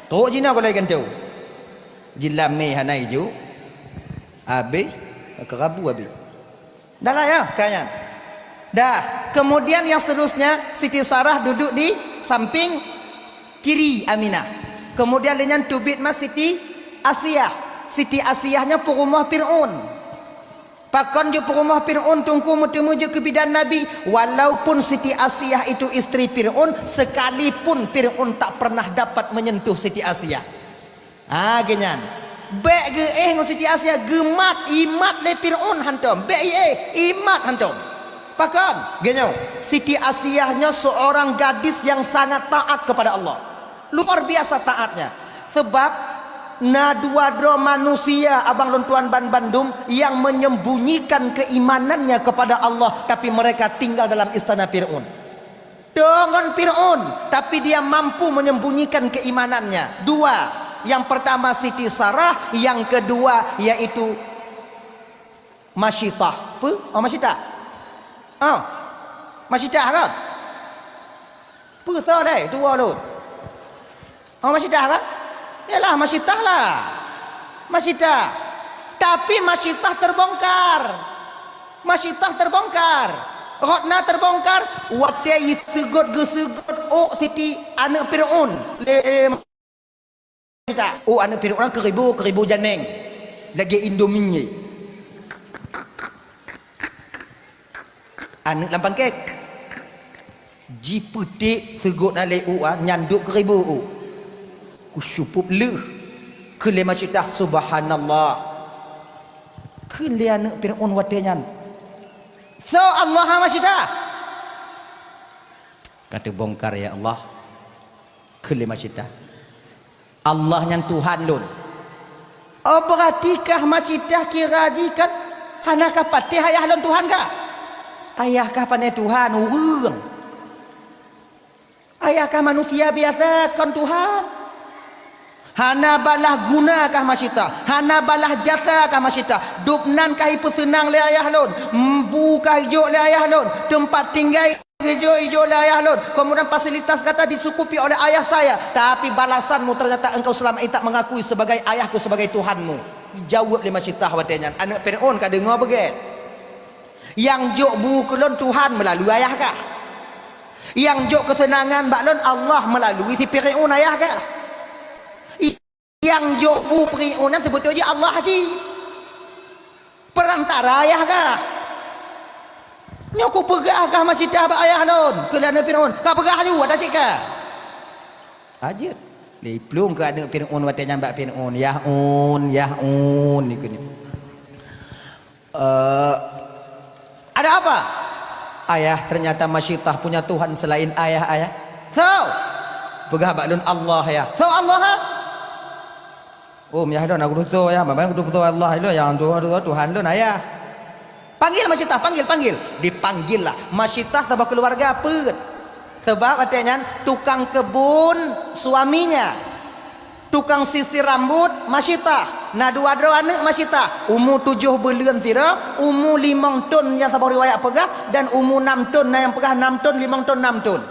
Trok jinoe kon lagée gantoe. Jilam mé hana iju. Habéh, keu rabu habéh. Dah lah ya, kayaknya. Dah. Kemudian yang seterusnya, Siti Sarah duduk di samping kiri Aminah. Kemudian lé nyan teubiet ma Siti Asiah. Siti Asiah nyoe peurumoh Fir'aun. Pakon jeuet peurumoh Fir'aun, Teungku, meuteumé jeuet keu bidan Nabi? Walaupun Siti Asiah itu istri Fir'aun, sekalipun Fir'aun tak pernah dapat menyentuh Siti Asiah. Ah, geuh nyan. Bék geuéh ngon Siti Asiah, geumat, imat lé Fir'aun hantom. Bék iéh, imat hantom. Pakon? Geuh nyoe, Siti Asiah nyoe seorang gadis yang sangat taat kepada Allah. Luar biasa taatnya. Sebab na dua droe manusia, abang lôn tuan ban bandum, yang menyembunyikan keimanannya kepada Allah, tapi mereka tinggal dalam istana Fir'aun. Deungon Fir'aun, tapi dia mampu menyembunyikan keimanannya. Dua. Yang pertama Siti Sarah, yang kedua yaitu Masyitah. Peue? Oh, Masyitah. Oh. Masyitah kan? Peue soe lé? Dua lôn. Oh, Masyitah kan? Yalah, Masyitah lah. Masyitah. Tapi Masyitah terbongkar. Masyitah terbongkar. Rot na terbongkar, watée jiseugot geuseugot ôk Siti aneuëk Fir'aun lé, lé Masyitah. Ôk aneuëk Fir'aun keuribu-keuribu janeng. Lagée Indomie. Aneuëk lam pangkek. Jipeuték seugot na lé ôk, ah, nyan duek keuribu ôk. Kusyupup lheueh. Kheun lé Masyitah, "Subhanallah." Kheun lé aneuëk Fir'aun watée nyan, "Soe Allah, ha Masyitah?" "Ka teubongkar, ya Allah." Kheun lé Masyitah, "Allah nyan Tuhan lôn." "Oh, beurati kah Masyitah kira jih kan hana ka patéh ayah lôn Tuhan kah?" Ayah kah pané Tuhan, ureuëng. Ayah kah manusia biasa, kon Tuhan. Hana balah guna kah masitah, hana balah jasa kah masitah. Dubnan kah ipeuseunang lé ayah lôn, mbu kah ijok lé ayah lôn, teumpat tinggai ijok, ijok lé ayah lôn. Kemudian fasilitas gata dicukupi oleh ayah saya. Tapi balasanmu ternyata engkau selama ini tak mengakui sebagai ayahku, sebagai Tuhanmu. Jaweueb lé masitah watée nyan. Aneuëk Fir'aun ka deungoe beugét. Nyang jok bu keu lôn Tuhan meulalu ayah kah. Nyang jok keuseunangan bak lôn Allah meulalu si Fir'aun ayah kah. Nyang jok bu Fir'aun nyan seubeutôi jih Allah jih. Peurantara ayah kah. Nyoe kupeugah kah masitah bak ayah lôn, keu lôn Fir'aun. Ka peugah ju, ada cit ka. Ajeuet. Liplueng keu aneuëk Fir'aun watée nyan bak Fir'aun, "Yah un, yah un," ikheun nyan. "Eh, ada apa?" "Ayah, ternyata masitah punya Tuhan selain ayah, ayah." "Soe?" "Peugah bak lôn Allah, yah." "Soe Allah, ha?" "Oh, yah don, aku tutoe, yah. Memang aku tutoe Allah, lo, nyang tutoe, tutoe Tuhan lôn, ayah." "Panggil masitah, panggil, panggil." Dipanggil lah. Masitah saboh keuluwarga peuet. Sabab watée nyan tukang keubon suaminya. Tukang sisir rambut masitah, na dua droe aneuëk masitah, umu tujoh buleuen sidroe, umu limong thon nyang saboh riwayat peugah, dan umu nam thon na nyang peugah nam thon, limong thon, nam thon.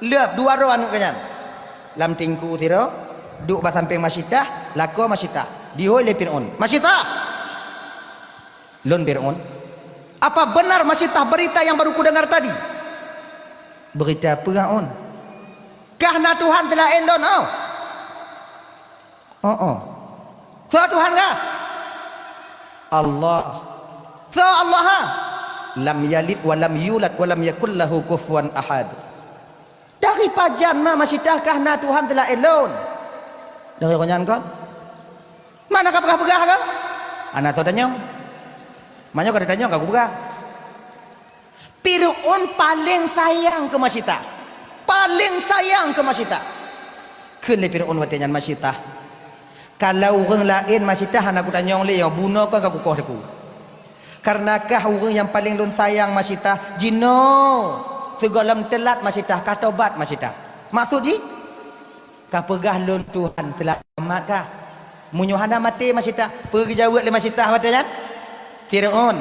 Lheueh dua droe aneuëk geuh nyan. Lam teungku sidroe, duek bak sampéng masitah, lakoe masitah. Jihôi lé Fir'aun, "Masitah!" "Lôn Fir'aun." "Apa benar masitah berita yang baru kudengar tadi?" "Berita peue, Un?" "Kah na Tuhan seulaén lôn, oh?" "Oh, oh." "Soe Tuhan kah?" "Allah." "Soe Allah, ha?" "Lam yalid wa lam yulad wa lam yakul lahu kufuwan ahad." "Dari pajan ma masitah kah na Tuhan seulaén lôn?" "Dari roh nyan kon." "Mana ka peugah-peugah kah?" "Hana soe tanyong. Meunyoe ka tanyong ka kupeugah." Fir'aun paleng sayang keu masitah. Paleng sayang keu masitah. Kheun lé Fir'aun watée nyan, "Masitah, kalau ureuëng laén masitah hana kutanyong lé, nyoe bunoe kon ka kukoh teuk. Kareuna kah ureuëng nyang paleng lôn sayang masitah, jinoe sigohlom teulat masitah, ka tobat masitah." "Maksud jih?" "Ka peugah lôn Tuhan seulamat kah? Meunyoe hana maté masitah." Peue geujaweueb lé masitah watée nyan? "Fir'aun,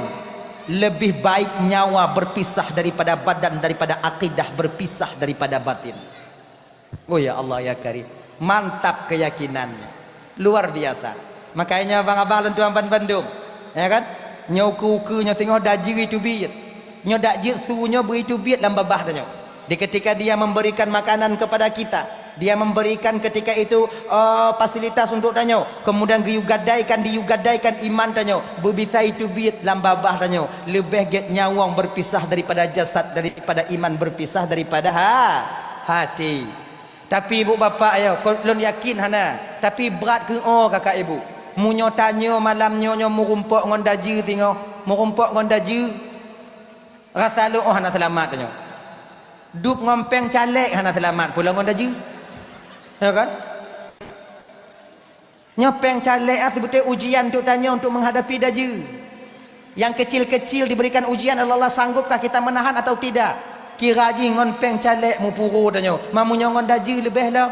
lebih baik nyawa berpisah daripada badan, daripada akidah berpisah daripada batin." Oh ya Allah ya Karim, mantap keyakinan, luar biasa. Makanya abang-abang lôn tuan bandum, ya kan? Nyoe ukeue-ukeue nyoe singoh dajeu teubiet. Nyoe dak jeuet su nyoe bri teubiet lam babah tanyoe. Di ketika dia memberikan makanan kepada kita, dia memberikan ketika itu, eh, fasilitas untuk tanyoe, kemudian geuyue gadaikan, diyue gadaikan iman tanyoe, beubisa teubiet lam babah tanyoe. Leubeh gét nyawöng berpisah daripada jasad, daripada iman berpisah daripada ha-, hati. Tapi ibu bapak ya, kon lôn yakin hana. Tapi brat keu o kakak ibu. Meunyoe tanyoe malam nyoe, nyoe meurumpok ngon dajeu singoh, meurumpok ngon dajeu, rasa lôn oh hana seulamat tanyoe. Dub ngon péng calék hana seulamat pulo ngon dajeu. Ya kan? Nyoe péng calék ah, seubeutôi ujian untuk tanyoe untuk menghadapi dajeu. Yang kecil-kecil diberikan ujian oleh Allah, sanggupkah kita menahan atau tidak? Kira jih ngon péng calék meupuro tanyoe, ma meunyoe ngon dajeu leubeh lom.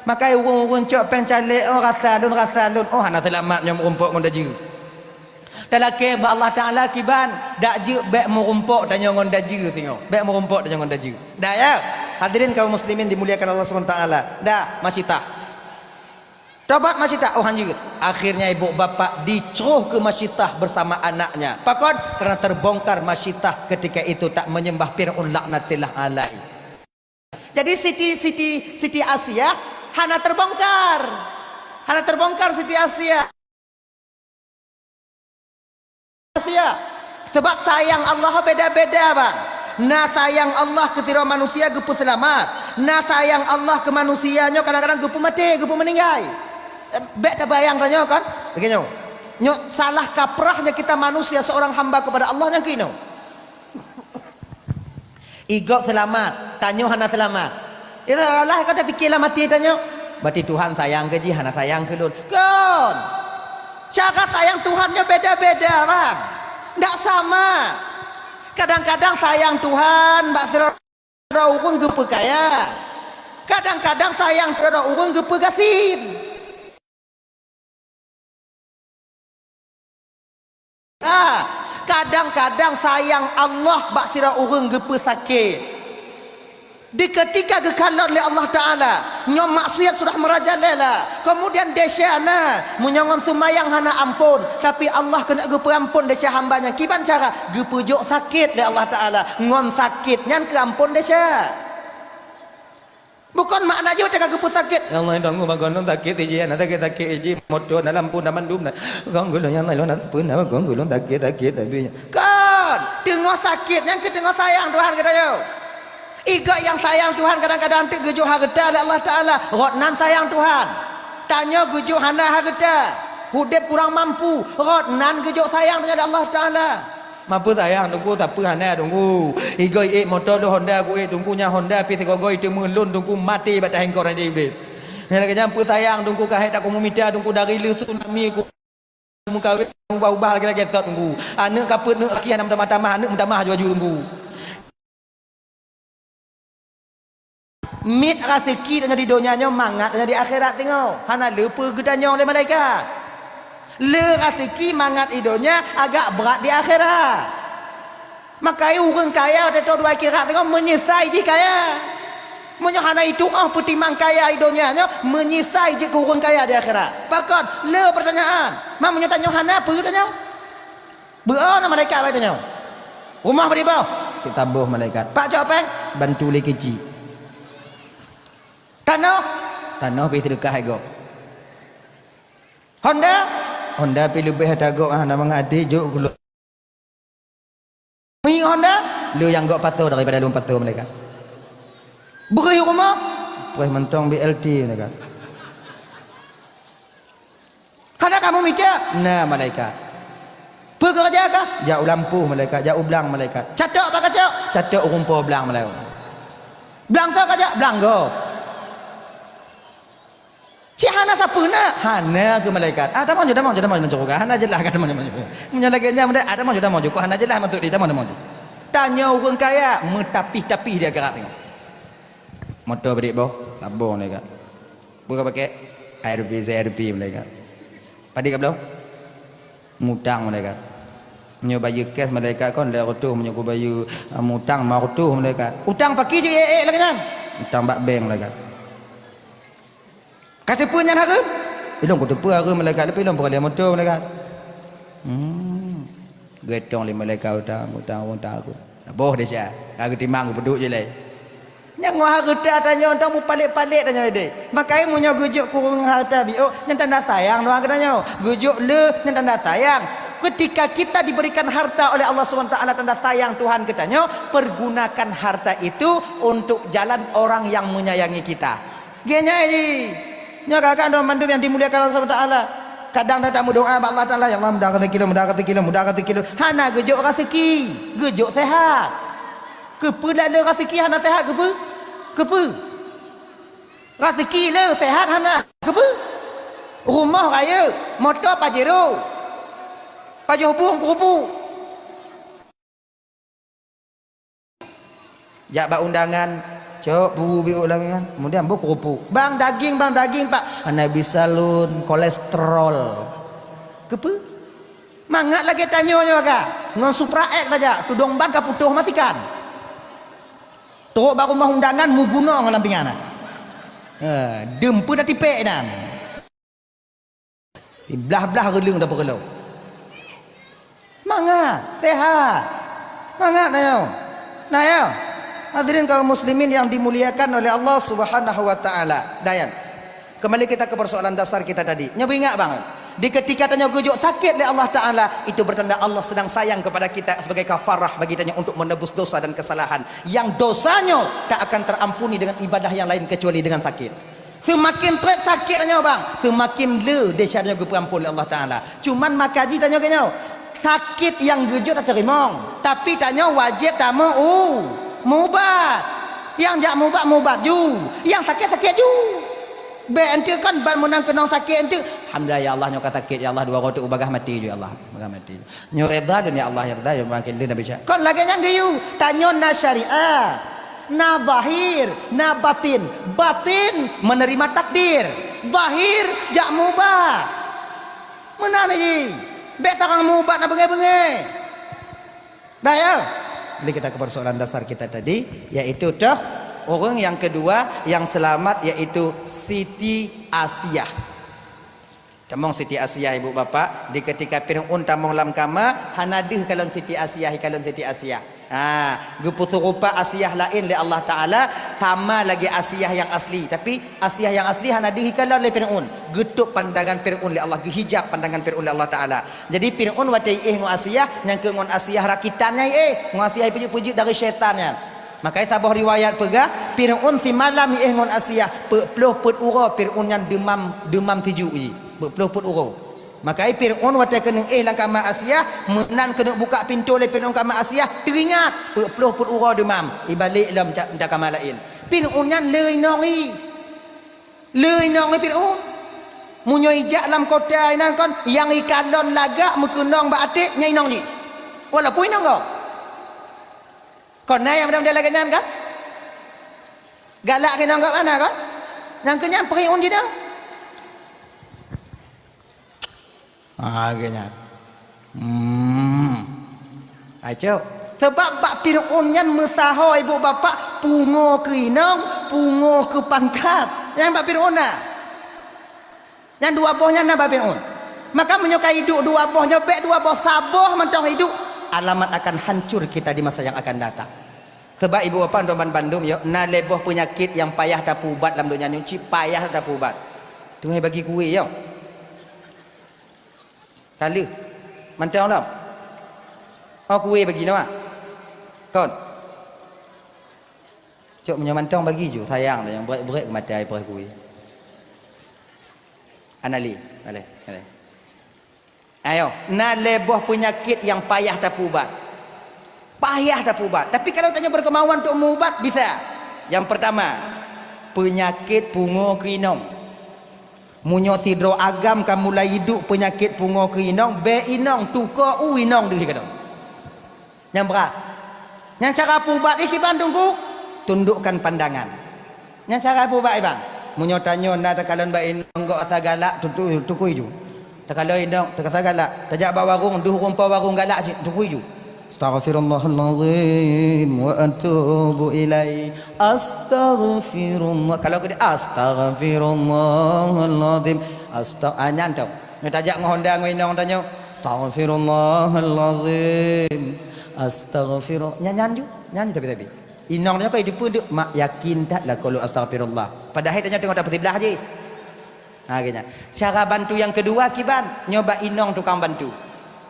Makai ureuëng-ureuëng cok péng calék, oh rasa lôn, rasa lôn, oh hana seulamat nyoe meurumpok ngon dajeu. Talakée bak Allah Taala kiban, dak jeuet bék meurumpok tanyoe ngon dajeu singoh. Bék meurumpok tanyoe ngon dajeu. Dah ya, hadirin kaum muslimin dimuliakan Allah Subhanahu Wa Taala. Dah, masitah. Tobat masitah, oh hanjeuet. Akhirnya ibu bapak dicroh keu masitah bersama anaknya. Pakon? Karena terbongkar masitah ketika itu tak menyembah Fir'aun laknatillah alaih. Jadi Siti, Siti, Siti Asia hana terbongkar. Hana terbongkar Siti Asia. Asia. Sebab sayang Allah beda-beda, bang. Na sayang Allah keu sidroe manusia geupeuseulamat. Na sayang Allah keu manusia nyoe kadang-kadang geupeumaté, geupeumeuninggai. Eh, bék tabayang tanyoe kan? Lagée nyoe. Nyoe salah kaprahnya kita manusia seorang hamba kepada Allah nyang keunoe. Igob seulamat, tanyoe hana seulamat. Ira Allah ka tapike lam até tanyoe. Berarti Tuhan sayang keu jih, hana sayang keu lôn. Kon. Cara sayang Tuhan nyoe beda-beda, bang. Ndak sama. Kadang-kadang sayang Tuhan bak sidroe ureuëng geupeukaya. Kadang-kadang sayang sidroe ureuëng geupeugasien. Ha, kadang-kadang sayang Allah bak sidroe ureuëng geupeusakét. Di keutika geukalon lé Allah Taala, nyoe maksiat sudah meurajalela, keumudian desya na, meunyoe ngon seumayang hana amphon, tapi Allah keuneuk geupeuamphon desya hamba nyan. Kiban cara? Geupeujok sakét lé Allah Taala, ngon sakét nyan keuamphon desya. Bukon makna jih watée ka geupeusakét, "Ya Allah, tanggong bagon lôn sakét iji, na sakét-sakét iji, moto na lampu na mandum na, gong gulong ya Allah, lôn na sapeue na, gong gulong sakét-sakét tapi." Kon, teungoh sakét nyan keuh teungoh sayang Tuhan geutanyoe. Igoe nyang sayang Tuhan kadang-kadang teuk geujok hareuta lé Allah Taala, rot nan sayang Tuhan. Tanyoe geujok hana hareuta, udeb kurang mampu, rot nan geujok sayang tanyoe lé Allah Taala. Mapeue sayang Teungku, sapeue hana Teungku. Igoe ék moto lôn Honda ku ék Teungku, nyan Honda pih sigoe-goe teumé lôn Teungku maté bak tahéng kok raja Iblih. Nyan lagée nyan peue sayang Teungku, ka hék takomu mita Teungku dari le tsunami ku. Meukawen ubah-ubah lagée-lagée tot Teungku. Aneuëk ka peuet neuëk aki hana meutamah-tamah, aneuëk meutamah aju-aju Teungku. Miet raseuki tanyoe di donya nyoe mangat tanyoe di akhirat teungoh. Hana le peue geutanyong lé malaikat. Le raseuki mangat di donya agak brat di akhirat. Makai ureuëng kaya watée tô dua akhirat teungoh meunyeusai jih kaya. Meunyoe hana itueng óh peutimang kaya di donya nyoe, meunyeusai jeuet keu ureuëng kaya di akhirat. Pakon? Le peurtanyaan. Ma meunyoe tanyoe hana peue tanyoe? Beu-o na malaikat bak tanyoe. Rumoh bri boh? Cit saboh malaikat. Pak cok péng? Bantu lé keuchik. Tanoh? Tanoh pih seudeukah hai gob. Honda? Honda pih leubeh ata gob, hana mangat até jok keu lôn. Miyueb Honda? Le nyang gob pasoe daripada lôn pasoe malaikat. Beureuh rumoh? Preh mantong B L T malaikat. Hana kamoe mita? Na malaikat. Peue keureuja kah? Jak u lampôh malaikat, jak u blang malaikat. Catok bak kacok? Catok u rumpok blang malaikat. Blang soe kajak? Blang gob. Cit hana sapeue na? Hana keu malaikat. Ah, tamong ju, tamong ju, tamong ju, hana jeulaih ka tamong ju, tamong ju. Meunyoe lagée nyan, ah, tamong ju, tamong ju, kok hana jeulaih maksud di tamong, tamong ju. Tanyoe ureuëng kaya meutapih-tapih di akhirat teungoh. Moto beudik boh, saboh malaikat. Peue ka pakai? Air putih, air putih malaikat. Padé ka bloe? Mutang malaikat. Meunyoe bayeue cash malaikat kon lhèe reutôh, meunyoe kubayeue, ah, mutang lima reutôh malaikat. Utang paki jih ék-ék lagée nyan? Utang bak bank malaikat. Ka teupeue nyan hareuem? Ilôn kuteupeue hareuem malaikat, tapi ilôn peureulée moto malaikat. Hmm. Geutong lé malaikat utang, utang, utang aku. Boh desya, ka geutimang geupeuduek jih lé. Nyang ngon hareuta tanyoe, tanyoe mupalek-palek tanyoe deh. Makai meunyoe geujok keu ureuëng hareuta biôk, nyan tanda sayang doa keu tanyoe. Geujok le, nyan tanda sayang. Ketika kita diberikan harta oleh Allah Subhanahu wa Taala, tanda sayang Tuhan keu tanyoe, pergunakan harta itu untuk jalan orang yang menyayangi kita. Geunyai jih. Nyoe kakak droe mandum nyang dimuliakan Allah Subhanahu wa Taala. Kadang tatameudoa bak Allah Taala, "Ya Allah, mudah rezeki lôn, mudah rezeki lôn, mudah rezeki lôn." Hana geujok rezeki, geujok sehat. Keupeue dak le raseuki hana seuhat keupeue? Keupeue? Raseuki le seuhat hana keupeue? Rumoh rayeuk, moto Pajero, pajoh bueng keurupuk. Jak bak undangan, cok bu biôk lam kan, kemudian bu keurupuk. "Bang, daging, bang, daging, Pak." "Hana bisa lôn, kolesterol." Keupeue? Mangat lagée tanyoe nyoe ka. Ngon Supra X saja, tudong ban ka putôh masikan. Trok bak rumoh undangan, mugunong lam pingan na. Ha, deuem peue tatipék nyan. Blah-blah reuleueng tapeureulok. Mangat, sehat. Mangat na nyoe. Na nyoe. Hadirin kaum muslimin yang dimuliakan oleh Allah Subhanahu wa Taala. Dayan. Kembali kita ke persoalan dasar kita tadi. Nyoe beuingat bang, di ketika tanyoe geujok sakét lé Allah Taala, itu bertanda Allah sedang sayang kepada kita sebagai kafarah bagi tanyoe untuk menebus dosa dan kesalahan. Yang dosa nyoe tak akan terampuni dengan ibadah yang lain kecuali dengan sakét. Seumaken trép sakét tanyoe bang, seumaken le desya tanyoe geupeuamphon lé Allah Taala. Cuman maka jih tanyoe keunyoe, sakét nyang geujok tateurimong, tapi tanyoe wajéb tameu u mubat. Nyang jak mubat, mubat ju. Nyang sakét, sakét ju. Bèk enteuk kan ban meunan keunong sakét enteuk. Alhamdulillah ya Allah, nyoe ka sakét ya Allah, dua uroe teuk bagah maté ju ya Allah. Bagah maté. Nyoe reda lôn ya Allah, ya reda ya makin lé Nabi Sya. Kon lagèe nyan geuyue, tanyoe na syariat, na zahir, na batin. Batin menerima takdir, zahir jak meuba. Meunan jih. Bèk tarang meuba na beungèh-beungèh. Dah ya? Jadi kita ke persoalan dasar kita tadi, yaitu toh orang yang kedua yang selamat yaitu Siti Asiah. Tamong Siti Asiah ibu bapak, di ketika Fir'aun tamong lam kama, hana deuh kalon Siti Asiah, kalon Siti Asiah. Ha, geupeuserupa Asiah laén lé Allah Taala, sama lagèe Asiah yang asli. Tapi Asiah yang asli hana deuh kalon lé Fir'aun. Geutôp pandangan Fir'aun lé Allah, geuhijab pandangan Fir'aun lé Allah Taala. Jadi Fir'aun watèe iéh ngon Asiah, nyang keu ngon Asiah rakitan nyan iéh, ngon Asiah ipeujeuet-peujeuet dari syaitan nyan. Makanya saboh riwayat peugah, Fir'aun simalam iéh ngon Asiah, peuet ploh peuet uroe Fir'aun nyan deumam, deumam sijuek jih. Peuet ploh peuet uroe. Makanya Fir'aun watèe keuneuk éh lam kama Asiah, meunan keuneuk buka pintoe lé Fir'aun kama Asiah, teuingat, peuet ploh peuet uroe deumam, ibalek lom ca-, dak kama laén. Fir'aun nyan le inong i. Le inong i Fir'aun. Meunyoe ijak lam kota inan kon, nyang ikalon lagak meukeunong bak até, nyan inong jih. Walaupun inong gob. Kon na nyang model-model lagèe nyan kan? Galak keu inong gob hana kan? Nyang keu nyan Fir'aun jinoe. Ah, lagèe nyan. Hmm. Ai cok. Sebab bak Fir'aun nyan meusaho ibu bapak pungo keu inong, pungo keu pangkat. Nyan bak Fir'aun na. Nyan dua boh nyan na bak Fir'aun. Maka meunyoe ka iduek dua boh nyoe, bèk dua boh, saboh mantong iduek, alamat akan hancur kita di masa yang akan datang. Sebab ibu bapak untuk ban bandum yo, na lhèe boh peunyakét nyang payah tapeuubat lam donya nyoe, cit payah tapeuubat. Teungoh bagi kué yo. Ka lheueh. Mantong lom. Oh, kué bagi nyoe. Kon. Cok meunyoe mantong bagi ju, sayang dah nyang brek-brek mata ai peurah kué. Anali, aleh, aleh. Ayo, na lhèe boh peunyakét nyang payah tapeuubat. Payah tapeuubat. Tapi kalau tanyoe berkemauan untuk meuubat, bisa. Yang pertama, peunyakét pungo keu inong. Meunyoe sidroe agam ka mulai iduek peunyakét pungo keu inong, bèk inong tuko u inong deuh keudong. Nyang brat. Nyang cara peuubat jih kiban Teungku, tundukkan pandangan. Nyang cara peuubat kiban. Meunyoe tanyoe na takalon bak inong gob asa galak, tutu-, tukui ju. Takalon inong, teuka asa galak. Tajak bak warong, deuh rumpok warong galak cit, tukui ju. Astaghfirullahalazim wa atubu ilaih. Astaghfirullah. Kalau keu dia, astaghfirullahalazim. Astag-, ah, nyan tu. Nyoe tajak ngon honda ngon inong tanyoe. Astaghfirullahalazim. Astaghfirullah. Nyan, nyan ju. Nyan ju tapi-tapi. Inong tanyoe ka jiteupeue deuk, mak yakin that lakoe lôn astaghfirullah. Padahai tanyoe teungoh tapeusiblah jih. Ha, geuh nyan. Cara bantu nyang keudua kiban, nyoe bak inong tukang bantu.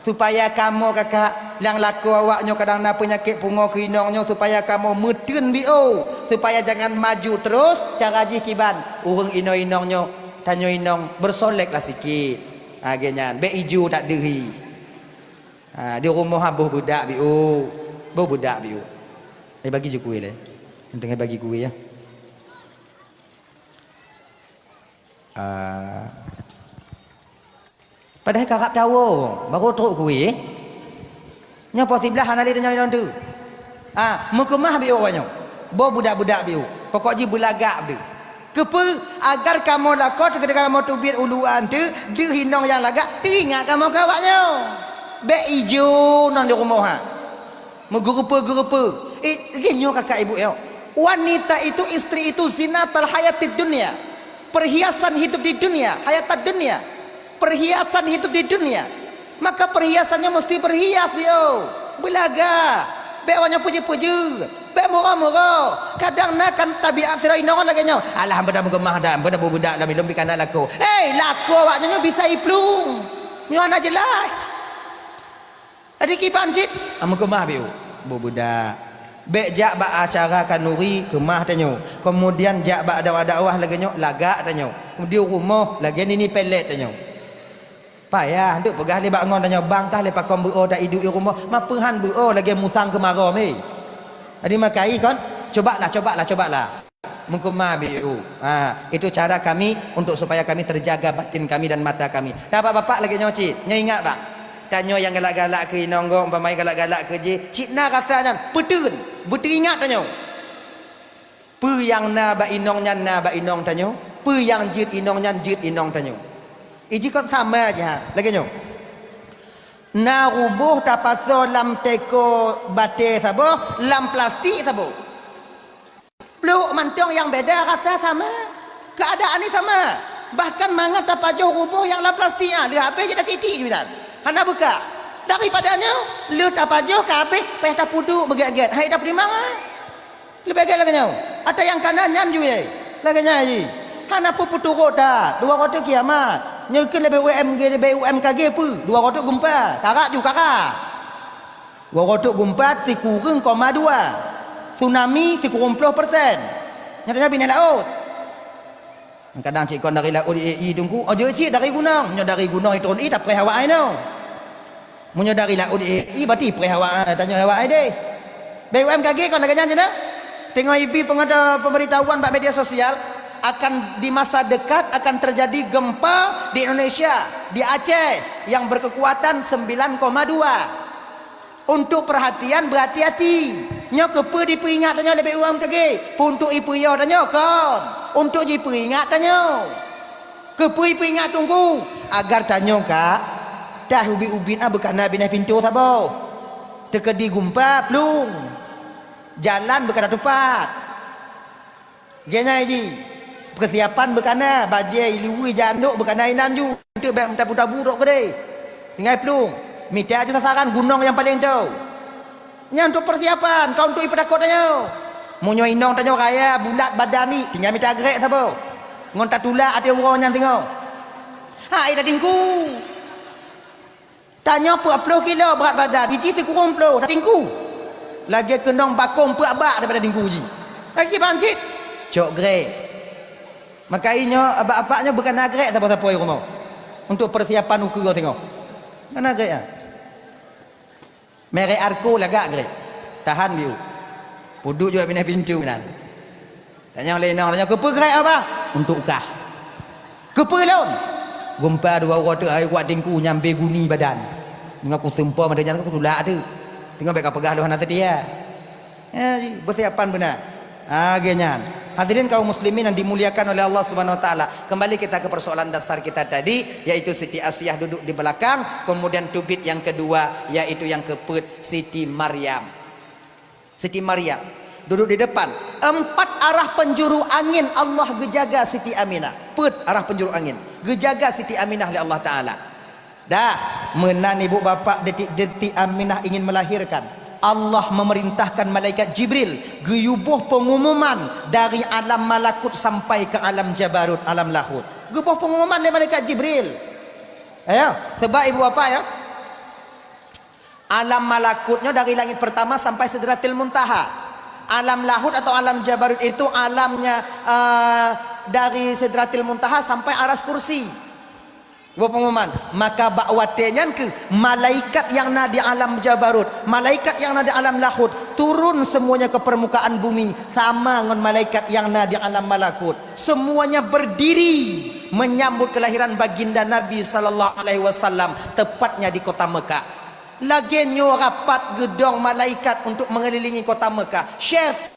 Supaya kamoe kakak nyang lakoe awak nyoe kadang na peunyakét pungo keu inong nyoe, supaya kamoe meuteun B O, supaya jangan maju terus, cara jih kiban, ureueng inong-inong nyoe, tanyoe inong, bersoleklah sikit. Ha, geuh nyan, bèk iju that deuhi. Ha, di rumoh ha boh beudak B O, boh beudak B O. Eh, bagi ju kué lé. Enteuk bagi kué ya. Ah. Padahai karab tawoe, baru trok kué. Nyoe poh siblaih hana lé tanyoe inong tu. Ah, meukeumah B O awak nyoe. Boh beudak-beudak B O. Pokok jih beulagak tu. Keupeue? Agar kamoe lakoe teukeudeh kamoe teubiet uluan tu, deuh inong nyang lagak, teuingat kamoe keu awak nyoe. Bèk iju nong di rumoh ha. Meugeureupeue-geureupeue. Eh, lagèe nyoe kakak ibu yo. Wanita itu, istri itu zinatul hayatid dunia. Perhiasan hidup di dunia, hayatad dunia. Perhiasan hidup di dunia. Maka perhiasannya mesti berhias, biyo. Beulaga. Bèk awak nyoe peujeuet-peujeuet. Bèk murah-murah. Kadang na kan tabiat sidroe inong lagèe nyoe. Alah, beuda meukeumah dah, beuda beudak lam ilong pih kana lakoe. Hei, lakoe awak nyoe bisa iplueng. Nyoe hana jeulaih. Jadi kiban cit, ah, meukeumah biyo. Boh beudak. Bèk jak bak acara khanuri, keumah tanyoe. Kemudian jak bak dakwah-dakwah lagèe nyoe, lagak tanyoe. Di rumoh lagèe nini pelet tanyoe. Payah, deuek peugah lé bak ngon tanyoe, bang kah lé pakon beuo ta iduek i rumoh, mapeuhan beuo lagèe musang keumaroe mé. Jadi makai kon, cobalah, cobalah, cobalah. Meukeumah biu. Ha, itu cara kami untuk supaya kami terjaga batin kami dan mata kami. Nah, bapak-bapak lagée nyoe cit. Nyoe ingat, Pak. Tanyoe nyang galak-galak keu inong gob, umpama galak-galak keu jih, cit na rasa nyan, peuteun, beuteuingat tanyoe. Peue nyang na bak inong nyan na bak inong tanyoe, peue nyang jeuet inong nyan jeuet inong tanyoe. Iji kon sama jih, ha, lagée nyoe. Na ruboh tapasoe lam teko batée saboh, lam plastik saboh. Pluek mantong nyang beda rasa sama. Keuadaan ni sama. Bahkan mangat tapajoh ruboh nyang lam plastik nyan, lheueh habéh jeuet tatiek-tiek ju inan. Hana beukah. Daripada nyoe, lheueh tapajoh ka habéh, payah tapeuduek beugét-gét. Hai tapeutimang, ah. Leubeh gét lagée nyoe. Ata nyang kana nyan ju ilée. Lagée nyan jih. Hana peue peuturot that. Dua uroe teuk kiamat. Nyoe keuh leubeh U M G, leubeh U M K G peue? Dua uroe teuk geumpa. Karak ju karak. Dua uroe teuk geumpa sikureueng koma dua. Tsunami sikureueng ploh persen. Nyan tanyoe binéh laôt. Kadang cit kon dari laôt i, i Teungku, oh, jeuet cit dari gunong. Meunyoe dari gunong i turun i, tapreh awak ai nyoe. Meunyoe dari laôt i, i, berarti preh awak ai, tanyoe awak ai deh. B U M K G kon lagée nyan cit na. Teungoh ibi pengedo-, pemberitahuan bak media sosial, akan di masa dekat akan terjadi gempa di Indonesia, di Aceh yang berkekuatan sembilan koma dua. Untuk perhatian, berhati-hati. Nyoe keupeue dipeuingat tanyoe lé B U M K G? Untuk ipeuyô tanyoe kon. Untuk jipeuingat tanyoe. Keupeue ipeuingat Teungku? Agar tanyoe ka tah ubit-ubit na beukana binéh pintoe saboh. Teukeudi geumpa plueng. Jalan beukana teupat. Gét nyan jih, peusiapan beukana, bajée, iluwi, jandok beukana inan ju. Teuk bék meusabu-sabu rot keudeh. Tinggai plueng, mita ju sasaran gunong nyang paleng tou. Nyan untuk peusiapan, kon untuk ipeutakot tanyoe. Meunyoe inong tanyoe raya, bulat badan ni, tinggai mita grék saboh. Ngon tatulak ateueh uroe nyan singoh. Hai tatingku. Tanyoe peuet ploh kilo brat badan, iji sikureueng ploh, tatingku. Lagée keunong bakong peuet bak daripada tingku jih. Lagi ban cit. Cok grék. Maka i nyoe, abak-abak nyoe beukana grék sapo-sapo i rumoh. Untuk persiapan ukeue singoh. Kana grék, ah. Merek Arco lagak grék. Tahan biu. Peuduek jua binéh pintoe nan. Tanyong lé inong, tanyong, "Keupeue grék, Abah?" "Untuk kah." "Keupeue lôn?" "Geumpa dua uroe teuk hai kuat tingku nyang bée guni badan. Deungon kuseumpo mata nyan kutulak teuk. Deungon bék kapeugah lôn hana seutia." Eh, beusiapan beuna. Ah, lagée nyan. Hadirin kaum muslimin yang dimuliakan oleh Allah Subhanahu wa taala, kembali kita ke persoalan dasar kita tadi, yaitu Siti Asiah duduk di belakang, kemudian tubit yang kedua, yaitu yang keupeuet Siti Maryam. Siti Maryam duduk di depan. Empat arah penjuru angin Allah geujaga Siti Aminah. Peuet arah penjuru angin geujaga Siti Aminah lé Allah Taala. Dah, meunan ibu bapak detik-detik Aminah ingin melahirkan, Allah memerintahkan malaikat Jibril geuyuboh pengumuman dari alam malakut sampai ke alam jabarut, alam lahut. Geuboh pengumuman lé malaikat Jibril. Ya, sebab ibu bapak ya, alam malakut nyoe dari langit pertama sampai Sidratil Muntaha. Alam lahut atau alam jabarut itu alamnya, eh, dari Sidratil Muntaha sampai Aras Kursi. Dua pengumuman. Maka bak watée nyan keuh malaikat nyang na di alam jabarut, malaikat nyang na di alam lahut turun semuanya ke permukaan bumi sama ngon malaikat nyang na di alam malakut. Semuanya berdiri menyambut kelahiran baginda Nabi sallallahu alaihi wasallam, tepatnya di kota Mekah. Lagée nyoe rapat geudong malaikat untuk mengelilingi kota Mekah. Syeh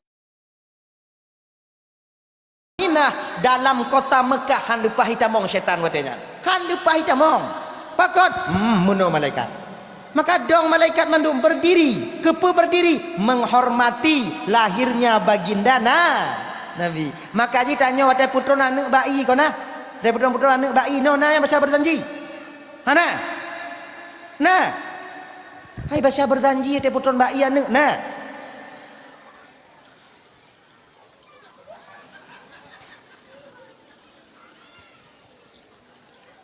Aminah dalam kota Mekah han leupah itamong syaitan watée nyan. Han leupah itamong. Pakon? Hmm, meunoe malaikat. Maka dong malaikat mandum berdiri. Keupeue berdiri? Menghormati lahirnya baginda na, Nabi. Maka jih tanyoe watée peutrôn aneuëk bak i kona. Watée peutrôn-peutrôn aneuëk bak i, nyoe na nyang baca berjanji? Hana? Na? Hai baca berjanji watée peutrôn bak i aneuëk na?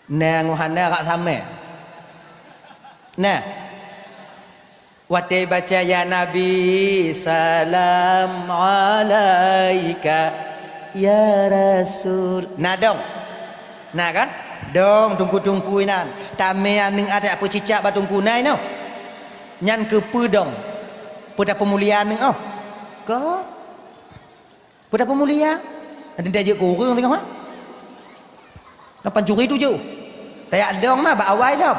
Na ngon hana rak sama. Nah. Watée baca, "Ya Nabi, salam alaika, ya Rasul." Na dong. Na kan? Dong tungku-tungku inan. Tamé aneuëk adak peucicak bak tungku nai noh. Nyan keupeue dong? Peue tapeumulia aneuëk oh? Ko? Peue tapeumulia? Nanti tajeuet keu ureuëng teungoh ma? Lam pancuri tujoh. Tajak dong ma bak awai lom.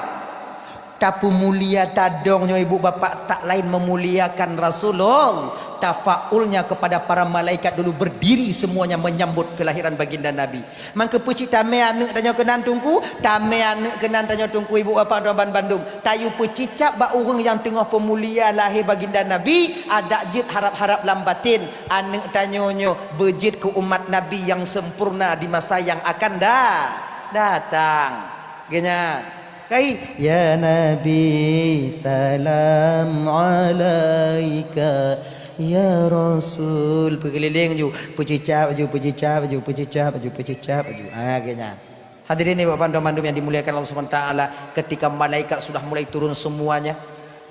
Tapeumulia tadong nyoe ibu bapak tak lain memuliakan Rasulullah. Tafaulnya kepada para malaikat dulu berdiri semuanya menyambut kelahiran baginda Nabi. Mangkeupeucit tamé aneuëk tanyoe keunan tungku, tamé aneuëk keunan tanyoe tungku ibu bapak droban bandum. Tayue peucicap bak ureuëng nyang teungoh peumulia lahé baginda Nabi, adak jeuet harab-harab lam baten. Aneuëk tanyoe nyoe beujeuet keu umat Nabi nyang sempurna di masa nyang akan da-, datang. Geunya, kai, "Ya Nabi, salam alaika, ya Rasul." Peugeulileng ju, peucicap ju, peucicap ju, peucicap ju, peucicap ju. Ah, geunya. Hadirin ibu bapak bandum yang dimuliakan Allah Subhanahu wa taala, ketika malaikat sudah mulai turun semuanya,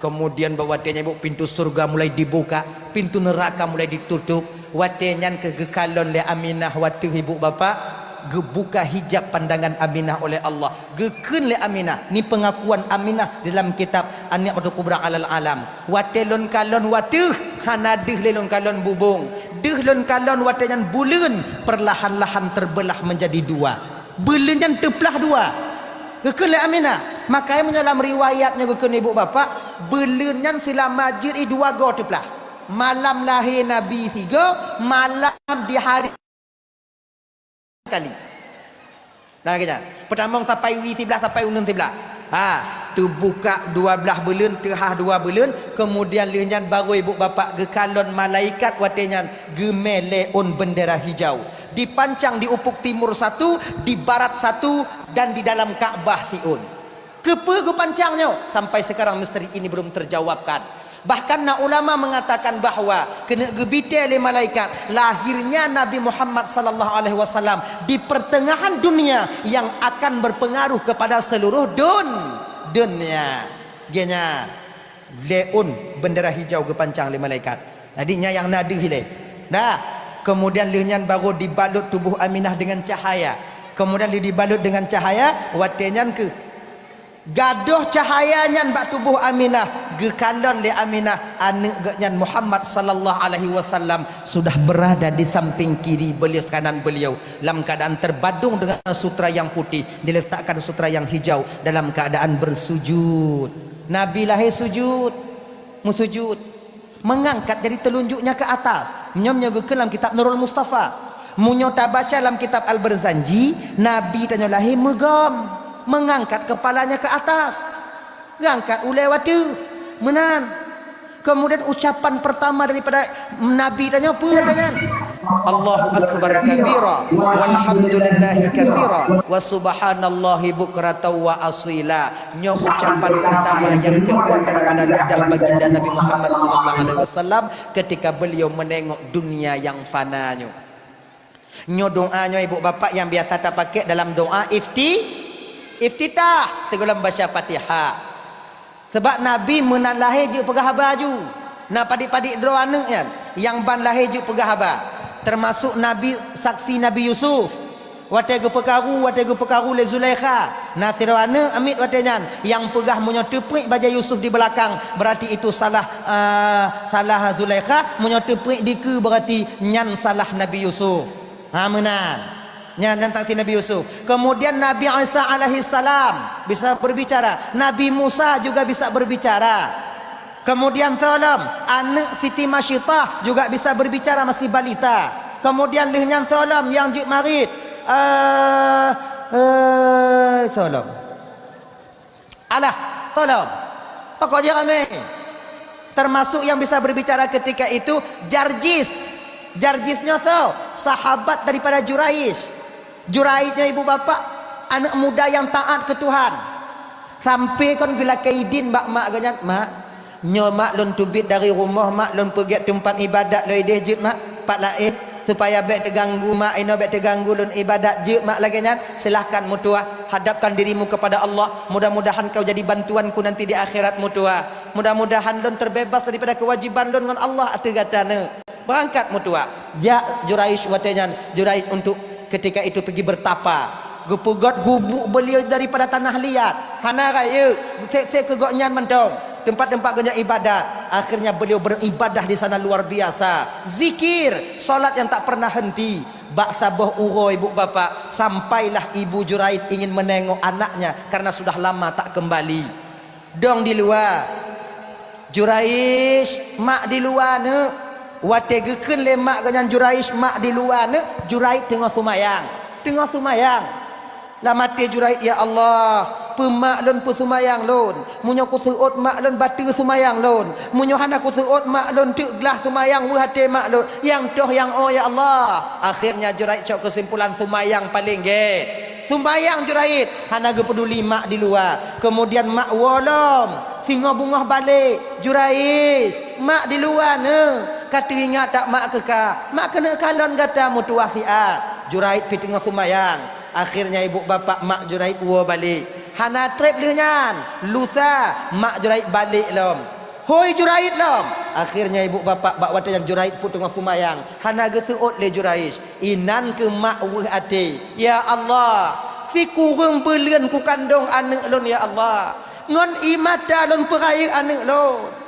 kemudian bak watée nyan ibu pintu surga mulai dibuka, pintu neraka mulai ditutup. Watée nyan keuh geukalon lé Aminah watée ibu bapak geubuka hijab pandangan Aminah oleh Allah. Geukheun lé Aminah, ni pengakuan Aminah dalam kitab An-Ni'matul Kubra Alal Alam. Watée lôn kalon watée, hana deuh lé lôn kalon bubong. Deuh lôn kalon watée nyan buleuen perlahan-lahan terbelah menjadi dua. Buleuen nyan teuplah dua. Geukheun lé Aminah. Makanya meunyoe lam riwayat nyoe geukheun ibu bapak, buleuen nyan seulama jeuet i dua goe teuplah. Malam lahé Nabi sigoe, malam di hari sekali. Nah, gitu. Peutamong sampai wie siblah, sampai uneun siblah. Ha, teubuka dua blah buleuen, teuhah dua buleuen, kemudian lheueh nyan barô ibu bapak geukalon malaikat watée nyan geumé lé ôn bendera hijau. Dipancang di ufuk timur satu, di barat satu, dan di dalam Ka'bah siôn. Keupeue geupancang nyoe? Sampai sekarang misteri ini belum terjawabkan. Bahkan na ulama mengatakan bahwa keuneuk geubitée lé malaikat lahirnya Nabi Muhammad sallallahu alaihi wasallam di pertengahan dunia yang akan berpengaruh kepada seluruh dun-, dunia. Geunya. Lé ôn bendera hijau geupancang lé malaikat. Jadi nyan nyang na deuh ilée. Dah. Kemudian lheueh nyan barô dibalut tuboh Aminah dengan cahaya. Kemudian lheueh dibalut dengan cahaya, watée nyan keuh gadôh cahaya nyan bak tuboh Aminah, geukalon lé Aminah aneuëk geuh nyan Muhammad sallallahu alaihi wasallam sudah berada di samping kiri beliau, kanan beliau, dalam keadaan terbadung dengan sutra yang putih, diletakkan sutra yang hijau, dalam keadaan bersujud. Nabi lahé sujud, meusujud, meungangkat jari teulunjuknya keu atas. Nyoe, nyoe geukheun lam kitab Nurul Mustafa. Meunyoe tabaca lam kitab Al-Barzanji, Nabi tanyoe lahé meugom, meungangkat keupalanya keu atas. Geuangkat ulée watée, meunan. Kemudian ucapan pertama daripada Nabi tanyoe peue lagée nyan? Allahu akbar kabira, walhamdulillahi katsira, wa subhanallahi bukratan wa asila. Nyoe ucapan pertama yang keluar daripada lidah baginda Nabi Muhammad sallallahu alaihi wasallam ketika beliau menengok dunia yang fana nyoe. Nyoe doa nyoe ibu bapak yang biasa tapakai dalam doa ifti-, iftitah sigohlom baca Fatihah. Sebab Nabi meunan lahé jeuet peugah haba aju. Na padit-padit droe aneuëk nyan nyang ban lahé jeuet peugah haba. Teumasuk Nabi, saksi Nabi Yusuf. Watée geupeukaru, watée geupeukaru lé Zulaikha. Na sidroe aneuëk amiet watée nyan nyang peugah meunyoe teupriek bajée Yusuf di beulakang, berarti itu salah, eh, salah Zulaikha. Meunyoe teupriek dikeue, berarti nyan salah Nabi Yusuf. Ha, meunan. Nyan, nyan saksi Nabi Yusuf. Kemudian Nabi Isa alaihissalam bisa berbicara. Nabi Musa juga bisa berbicara. Kemudian soe lom, aneuëk Siti Masyitah juga bisa berbicara, masih balita. Kemudian lheueh nyan soe lom nyang jeuet marit. Eh, eh, soe lom. Alah, soe lom. Pakon jih ramé. Termasuk yang bisa berbicara ketika itu Jarjis. Jarjis nyoe soe? Sahabat daripada Juraij. Juraij nyoe ibu bapak, aneuëk muda yang taat keu Tuhan. Sampai kon geulakée idin bak mak geuh nyan, "Mak, nyoe mak lôn teubiet dari rumoh mak, lôn peugét teumpat ibadat lôn ideh jeuet mak, pat laén, supaya bék teuganggu mak, inoe bék teuganggu lôn ibadat jeuet mak lagée nyan. Silahkan meutuah, hadapkan dirimu kepada Allah. Mudah-mudahan kau jadi bantuanku nanti di akhirat meutuah. Mudah-mudahan lôn terbebas daripada kewajiban lôn ngon Allah ateueh gata nyoe." Beurangkat meutuah. Jak Juraij watée nyan, Juraij untuk ketika itu pergi bertapa. Geupeugét gubuk beliau daripada tanah liat. Hana rayeuk, sép-sép keu gobnyan mantong. Tempat-tempat geuh nyan ibadat. Akhirnya beliau beribadah di sana luar biasa. Zikir, salat yang tak pernah henti. Bak saboh uroe ibu bapak, sampailah ibu Juraij ingin menengok anaknya karena sudah lama tak kembali. Dong di luwa. Juraij, mak di luwa neuk. Watée geukheun lé mak geuh nyan Juraij, mak di luwa neuk, Juraij teungoh seumayang. Teungoh seumayang. Lam até Juraij, "Ya Allah, peu mak lôn, peu seumayang lôn. Meunyoe kuseuôt mak lôn, bateue seumayang lôn. Meunyoe hana kuseuôt mak lôn, teuk glah seumayang weueh até mak lôn. Nyang toh nyang o, ya Allah." Akhirnya Juraij cok keusimpulan seumayang paleng gét. Seumayang Juraij, hana geupeuduli mak di luwa. Kemudian mak woe lom, singoh beungoh balek. "Juraij, mak di luwa neuh, ka teuingat that mak keu ka. Mak keuneuk kalon gata meutuwah siat." Juraij pih teungoh seumayang. Akhirnya ibu bapak mak Juraij woe balek. Hana treb lheueh nyan, lusa mak Juraij balek lom. "Hôi Juraij lom!" Akhirnya ibu bapak bak watée nyan Juraij pun teungoh seumayang. Hana geuseuôt lé Juraij. Inan keuh mak weueh até. "Ya Allah, sikureueng buleuen kukandong aneuëk lôn, ya Allah. Ngon ié mata lôn peurayeuk aneuëk lôn.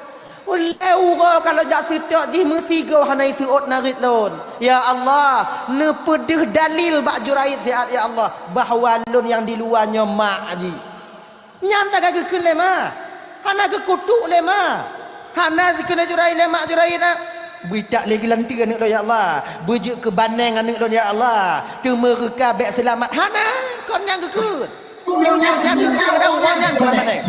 Ulée uroe ka lôn jak seutôt jih meusigoe hana iseuôt narit lôn. Ya Allah, neupeudeuh dalil bak Juraij siat, ya Allah, bahwa lôn nyang di luwa nyoe mak jih." Nyan taga geukheun lé ma. Hana geukutuk lé ma. Hana geukheun lé Juraij lé mak Juraij na. Beuitak lé geulanteue aneuëk lôn, ya Allah. Beujeuet keu baneng aneuëk lôn, ya Allah. Teumeureuka bék seulamat. Hana, kon nyan geukheun. Nyan geukheun, nyan kon baneng.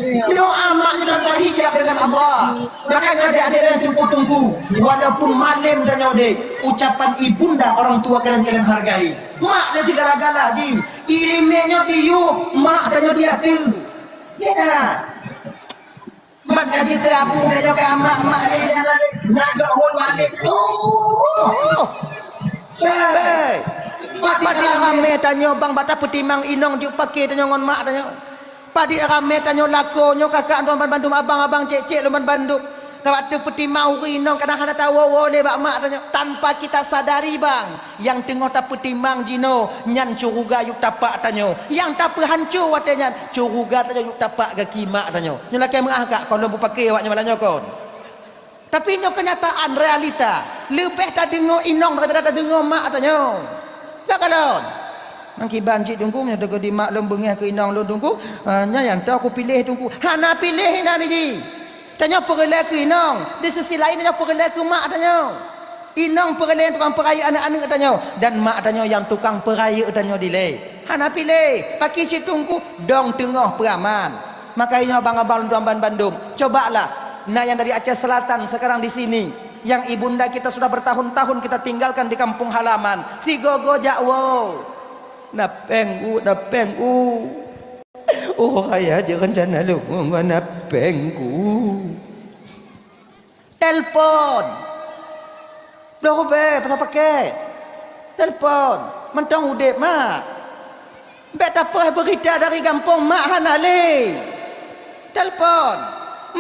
Doa mak nyoe adalah hijab dengan Allah. Makanya adik-adik dan teungku-teungku, walaupun malem tanyoe dek, ucapan ibunda orang tua kalian, kalian hargai. Mak nyoe sigala-gala jih. Ileumèe nyoe diyueb, mak tanyoe diateueh. Ya kan? Ban ka jiteuabu tanyoe ka mak-mak lé jalan lé, nagak hôi walét. Oh. Hei. Padit ramé tanyoe bang bak tapeutimang inong jeuet paké tanyoe ngon mak tanyoe. Padit ramé tanyoe lakoe nyoe kakak lôn ban bandum, abang-abang, cék-cék lôn ban bandum. Ka bak tapeutimang ureueng inong kadang hana tawoe-woe lé bak mak tanyoe. Tanpa kita sadari bang, nyang teungoh tapeutimang jinoe nyan syeuruga yup tapak tanyoe. Nyang tapeuhanco watée nyan syeuruga tanyoe yup tapak gaki mak tanyoe. Nyoe lakée meuáh kak, kon lôn beupaké awak nyoe malam nyoe kon. Tapi nyoe keunyataan, realita. Leubeh tadeungoe inong daripada tadeungoe mak tanyoe. Ka kalon. Nang kiban cit Teungku, meunyoe teukeudi mak lôn beungéh keu inong lôn Teungku, ah, nyan nyang toh kupiléh Teungku. Hana piléh inan jih. Tanyoe peureulée keu inong, di sisi laén tanyoe peureulée keu mak tanyoe. Inong peureulée tukang peurayeuk aneuëk-aneuëk tanyoe, dan mak tanyoe nyang tukang peurayeuk tanyoe dilée. Hana piléh, pakri cit Teungku, dong teungoh peuraman. Maka inyoe abang-abang lôn tuan ban bandum, cobalah, na nyang dari Aceh Selatan sekarang di sini, yang ibunda kita sudah bertahun-tahun kita tinggalkan di kampung halaman, sigoe-goe jak woe. Na péng u, na péng u. Oh, hai jeuet rencana lôn ngon na péng u. Telepon. Bloe rubée pasang pakét. Telepon. Mantong udeb mak. Bék tapeugah beurita dari gampông mak hana lé. Telepon.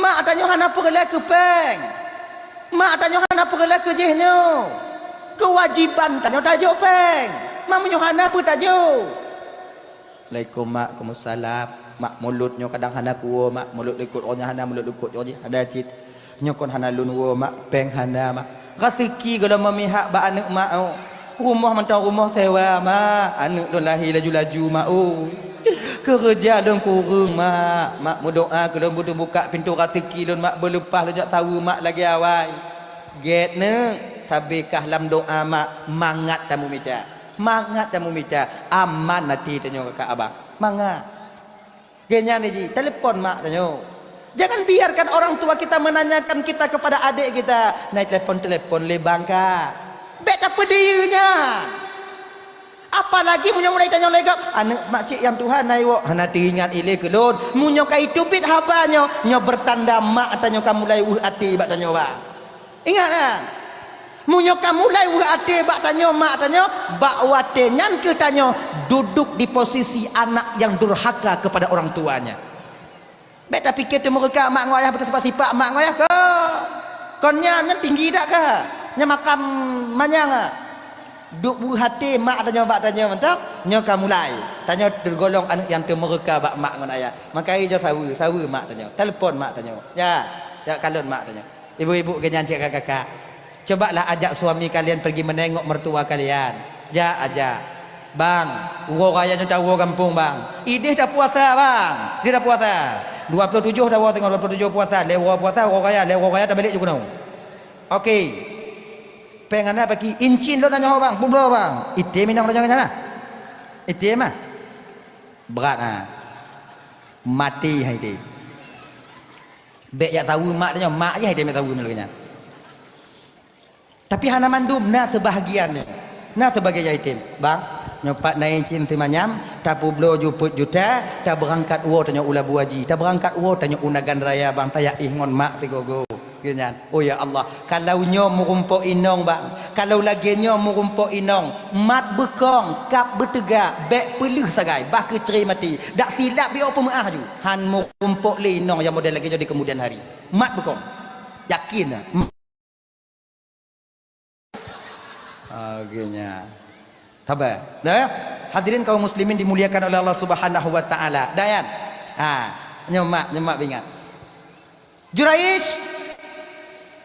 Mak tanyoe hana peureulée keu péng. Mak tanyoe hana peureulée keu jih nyoe. Keuwajiban tanyoe tajok péng. Mak meunyoe hana peue tajok. Assalamualaikum mak, waalaikumsalam. Mak, mulod nyoe kadang hana kuwoe mak, mulod likot nyoe hana, mulod likot nyoe hana cit. Nyoe kon hana lôn woe mak, péng hana mak. Raseuki gohlom meumihak bak aneuëk mak oh. Rumoh mantong rumoh sewa mak, aneuëk lôn lahé laju-laju mak oh. Keureuja lôn kureueng mak, mak meudoá keu lôn beuteubuka pintoe raseuki lôn mak, beuleupah lôn jak saweue mak lagée awai. Gét neuk, sabe kah lam doá mak, mangat tameumita. Mangat tameumita, aman até tanyoe kakak abang. Mangat. Geuhnyan jih, telepon mak tanyoe. Jangan biarkan orang tua kita menanyakan kita kepada adik kita, "Na telepon-telepon lé bang ka?" Bék tapeudiyeu nyan. Apalagi meunyoe mulai tanyoe lé gob, "Aneuëk makcik nyang tuha na iwoe?" Hana teuingat ilée keu lôn. Meunyoe ka iteubiet haba nyoe, nyoe beurtanda mak tanyoe ka mulai weueh até bak tanyoe bang. Ingat kan? Meunyoe ka mulai weueh até bak tanyoe mak tanyoe, bak watée nyan kheueh tanyoe duduk di posisi anak yang durhaka kepada orang tuanya. Bék tapike teumeureuka mak ngon ayah beutasipak-sipak mak ngon ayah kon. Kon nyan, nyan tinggi dak ka? Nyan makam manyang ah. Duek beuh até mak tanyoe bak tanyoe mantong, nyoe ka mulai. Tanyoe teugolong aneuk nyang teumeureuka bak mak ngon ayah. Maka ijo saweue, saweue mak tanyoe. Telepon mak tanyoe. Ya, ya kalon mak tanyoe. Ibu-ibu geuh nyan cit kakak-kakak. Cobalah ajak suami kalian pergi menengok mertua kalian. Jak ajak. Bang, uroe raya nyoe ta uroe gampông, Bang. Ideh ta puasa, Bang. Ideh ta puasa. Dua puluh tujoh ta uroe teungoh, dua puluh tujoh puasa, lhèe uroe puasa, uroe raya, lhèe uroe raya ta balek ju keunoe. Oke. Péng hana paki, incin lôn tanyoe, Bang, bublo, Bang. Item inong tanyoe nyan nah. Item ah. Brat ah. Maté hai item. Bèk jak saweue mak tanyoe, mak jih item jak saweue meulakèe nyan. Tapi hana mandum, na seubahagian nyoe. Na seubahagian item. Bang, nyoe pat na incin simanyam, tapubloe ju peuet juta, tabeurangkat uroe tanyoe u Labu Aji, tabeurangkat uroe tanyoe u Nagan Raya, Bang, tajak éh ngon mak sigoe-goe. Geuh nyan. Oh ya Allah, kalau nyoe meurumpok inong, Bang, kalau lagèe nyoe meurumpok inong, mat beukong, kab beuteuga, bèk peuleueh sagai, bah keucré maté. Dak silap bèk peumeugah ju. Han meurumpok lé inong nyang model lagèe nyoe di keumudian hari. Mat beukong. Yakin. Ah, geuh nyan. Sabar. Dah, ya? Hadirin kaum muslimin dimuliakan oleh Allah Subhanahu wa taala. Dah, ya? Ha, nyoe mak, nyoe mak beuingat. Juraij.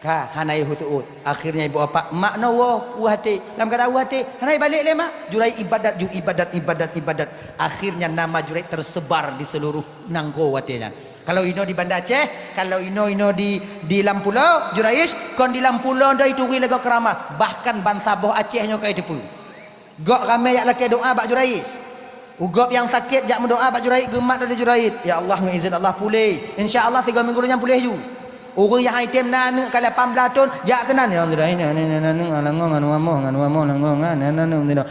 Ka, hana yôh teuôt. Akhirnya ibu bapak, mak nyoe woe, woe até. Lam keuadaan woe até. Hana balek lé, mak. Juraij ibadat ju, ibadat, ibadat, ibadat. Akhirnya nama Juraij tersebar di seluruh nanggroe watèe nyan. Kalau inoe di Banda Aceh, kalau inoe-inoe di, di lam pulo, Juraij, kon di lam pulo dah ituri lagèe keuramah. Bahkan bansaboh Aceh nyoe ka iteupeue. Gok ramè jak lakèe doa bak Juraij. U gop nyang sakét jak meudoa bak Juraij, geumat lé Juraij. Ya Allah, ngon izin Allah puléh. Insya Allah, sigoe minggu lom nyan puléh ju. Ureueng nyang item na aneuk ka lapan blah thôn, jak keunan. Ya Juraij, na aneuk, na aneuk, ngon amoh, ngon amoh, ngon aneuk, na aneuk, na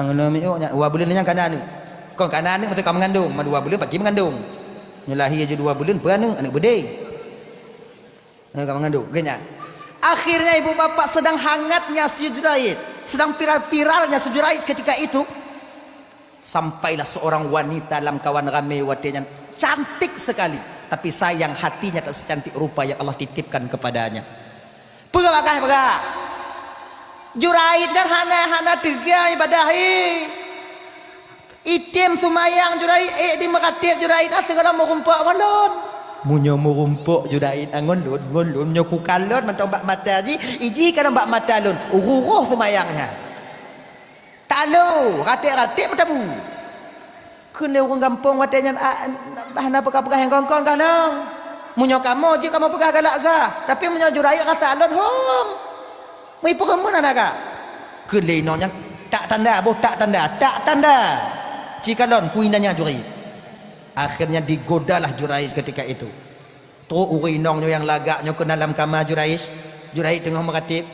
aneuk. Dua buleuen nyan ka na aneuk. Kon ka na aneuk, maksud ka meungandong, ma dua buleuen pagi meungandong. Nyoe lahé ju dua buleuen, peue aneuk, aneuk beudé. Aneuk ka meungandong, geuh nyan. Akhirnya ibu bapak sedang hangatnya si Juraij, sedang viral-viralnya si Juraij ketika itu. Sampailah seorang wanita lam kawan ramé watèe nyan, cantik sekali, tapi sayang hatinya tak secantik rupa yang Allah titipkan kepadanya. Peugah bagah peugah. Juraij nyan hana, hana teuga ibadah, eh. Item seumayang Juraij, ék di meukatet Juraij, ah, sigohlom meurumpok ngon lôn. Meunyoe meurumpok Juraij, ah, ngon lôn, ngon lôn, nyoe kukalon mantong bak mata jih, ijih kalon bak mata lôn, uroh seumayang nyan. Talo, raték-raték meutabu. Kheun lé ureueng gampông watèe nyan, "A, bah na peugah-peugah nyang kon-kon kah nong? Meunyoe kamoe jeuet kamoe peugah galak gah, tapi meunyoe Juraij rasa lôn hom, meuipeureumeun hana gah." Kheun lé inong nyan, "Tak tanda, boh tak tanda, tak tanda. Cikalon kui nanya Juraij." Akhirnya digodalah Juraij ketika itu. Trok ureueng inong nyoe nyang lagak nyoe keunan lam kama Juraij. Juraij teungoh meukatet,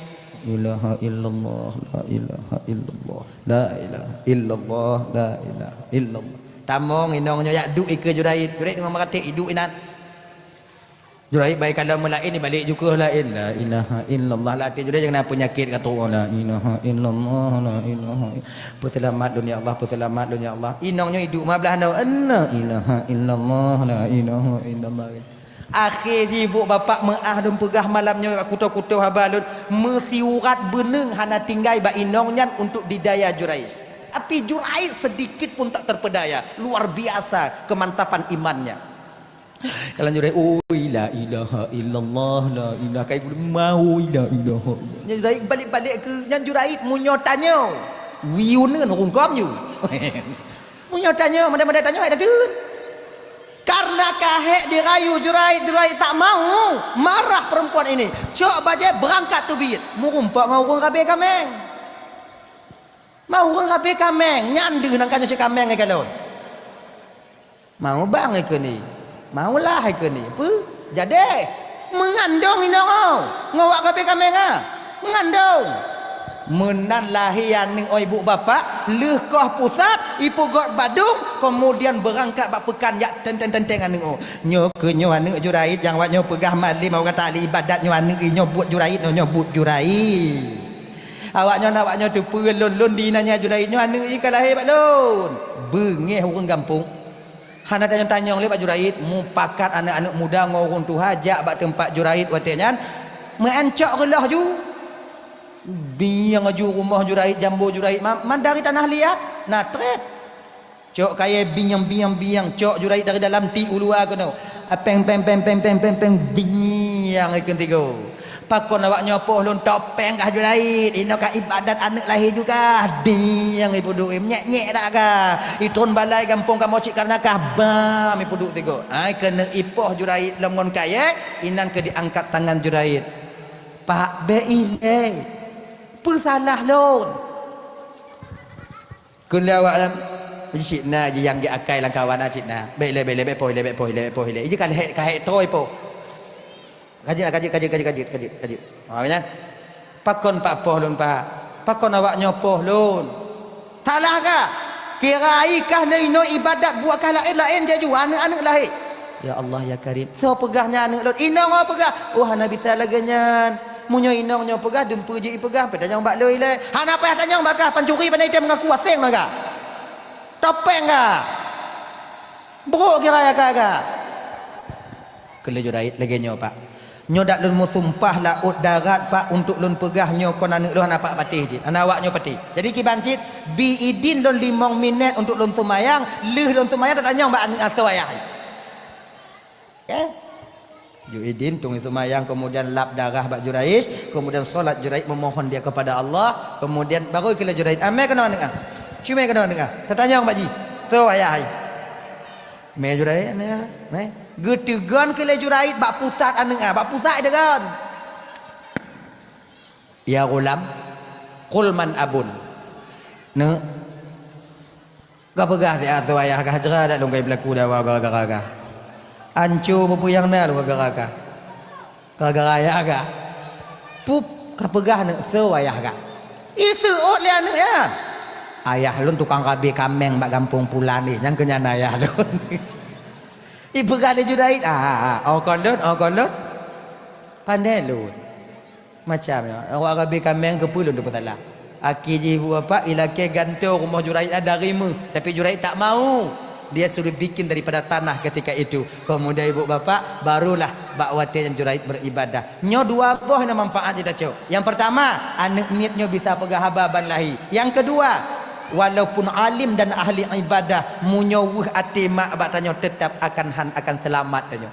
"La ilaha illallah, la ilaha illallah, la ilaha illallah, la ilaha illallah." Tamong inong nyoe jak duek ikeue Juraij. Juraij teungoh meukatet, iduek inan. Juraij bai kalon meulaén, ibalek ju keuh laén. "La ilaha illallah." Lam até Juraij nyang na peunyakét ka trok, "La ilaha illallah, la ilaha ill-, peuseulamat lôn ya Allah, peuseulamat lôn ya Allah." Inong nyoe iduek ma blah nyoe, "La ilaha illallah, la ilaha illallah." Akhé jih ibu bapak meu'ah lôn peugah malam nyoe, kutoe-kutoe haba lôn, meusiurat beuneung hana tinggai bak inong nyan untuk didaya Juraij. Tapi Juraij sedikit pun tak terpedaya, luar biasa kemantapan imannya. Kalau Juraij, "Oi, la ilaha illallah, la ilaha," kai gulu mau, "La ilaha illallah." Nyan Juraij balik-balik keu, nyan Juraij meunyoe tanyoe, wiuneun hukôm ju. Meunyoe tanyoe, madai-madai tanyoe hai dateueng. Karena ka hék dirayu Juraij, Juraij tak mau, marah perempuan ini. Cok bajèe beurangkat teubiet, meurumpok ngon ureueng rabe kaméng. Ma ureueng rabe kaméng, nyan deuh nang ka nyoe cit kaméng ngon kalon. Mau bang ikeu ni, mau lah ikeu ni. Peue? Jadi, meungandong inong ngon awak rabe kaméng ah. Meungandong. Meunan lahé aneuk oi bu bapak, lheueh koh pusat, ipeugot badong, kemudian beurangkat bak peukan jak teunteng-teunteng aneuk oh. Nyoe keu nyoe aneuk Juraij nyang awak nyoe peugah malem awak kata ahli ibadat nyoe aneuk i nyoe buet Juraij, nyoe, nyoe buet Juraij. Awak nyoe, awak nyoe teupeue lôn, lôn di inan nyan Juraij nyoe aneuk i ka lahé bak lôn. Beungéh ureueng gampông. Hana tanyong-tanyong lé bak Juraij, mupakat aneuk-aneuk muda ngon ureueng tuha jak bak teumpat Juraij watée nyan, meuancok reuloh ju. Bieng laju rumoh Juraij, jambo Juraij, ma-, man dari tanah liat, na trép. Cok kayée bieng, bieng, bieng, cok Juraij dari dalam tiek u luwa keunoe. Apéng, péng, péng, péng, péng, péng, péng, bieng ikeu tigo. Pakon awak nyoe poh lôn topéng kah Juraij, inoe ka ibadat aneuëk lahé juga. Dieng ipeuduek, nyék-nyék dak kah. Itron balai gampông kamoe cit karena kah bam ipeuduek tigo. Ai keuneuk ipoh Juraij lom ngon kayée, inan keu diangkat tangan Juraij. Pak, bék ilée. Peusalah lôn. Kheun lé awak nyan, "Cit na jih nyang gét akai lam kawan na cit na. Bék lé, bék lé, bék poh lé, bék poh lé, bék poh lé." Iji ka lhée, ka hék trôi poh. Kajeuet, kajeuet, kajeuet. Ha, nyan. "Pakon Pak poh lôn, Pak? Pakon awak nyoe poh lôn?" Salah kah? Kira ai kah nyoe inoe ibadat buet kah laén-laén jaju aneuëk-aneuëk lahé. Ya Allah, ya Karim. Soe peugah nyan aneuëk lôn? Inong nyoe peugah. Oh, hana bisa lagée nyan. Meunyoe inong nyoe peugah, dumpeue jih ipeugah, pih tanyong bak lôn ilée. Hana payah tanyong bak kah, pancuri pandai item mengaku aseng na kah. Topéng kah. Brok kira ya kah kah. Kheun lé Juraij lagée nyoe, Pak. Nyoe dak lôn meusumpah laôt darat, Pak, untuk lôn peugah nyoe kon aneuëk lôn hana pat patéh jih. Hana awak nyoe patéh. Jadi kiban cit, bi idin lôn limong minét untuk lôn seumayang, lheueh lôn seumayang tatanyong bak aneuëk asoe ayah. Ya. Ju idin tueng seumayang, kemudian lap darah bak Juraij, kemudian solat Juraij memohon dia kepada Allah, kemudian baru keu lé Juraij, "Ah, mé keunoe aneuëk ah. Cuma keunoe aneuëk ah. Tatanyong bak jih. Soe ayah hai?" Mé Juraij, mé, mé. Geuteugon keu lé Juraij bak pusat aneuëk ah, bak pusat teugon. "Ya ghulam, qul man abun." Neuk, ka peugah siat soe ayah kah, jra dak lôn kai beulaku dawa gara-gara kah. Anco peue-peue nyang na lôn gara-gara kah. Gara-gara ayah kah. Pup, ka peugah neuk soe ayah kah. Iseuôt lé aneuëk nyan. Ayah lôn tukang rabe kaméng bak gampông pulan nyan, keu nyan ayah lôn. Ipeugah lé Juraij, ah, ah, ah, oh kon lôn, oh kon lôn. Pandai lôn. Macam nyoe, awak rabe kaméng keupeue lôn teupeusalah. Akhé jih ibu bapak ilakée gantoe rumoh Juraij dari méuh, tapi Juraij tak mau. Dia suruh bikin daripada tanah ketika itu. Kemudian ibu bapak, barulah bak watée nyan Juraij beribadah. Nyoe dua boh na manfaat jitacok. Yang pertama, aneuëk miet nyoe bisa peugah haba ban lahé. Yang kedua, walaupun alim dan ahli ibadah, meunyoe weueh até mak bak tanyoe tetap akan han akan selamat tanyoe.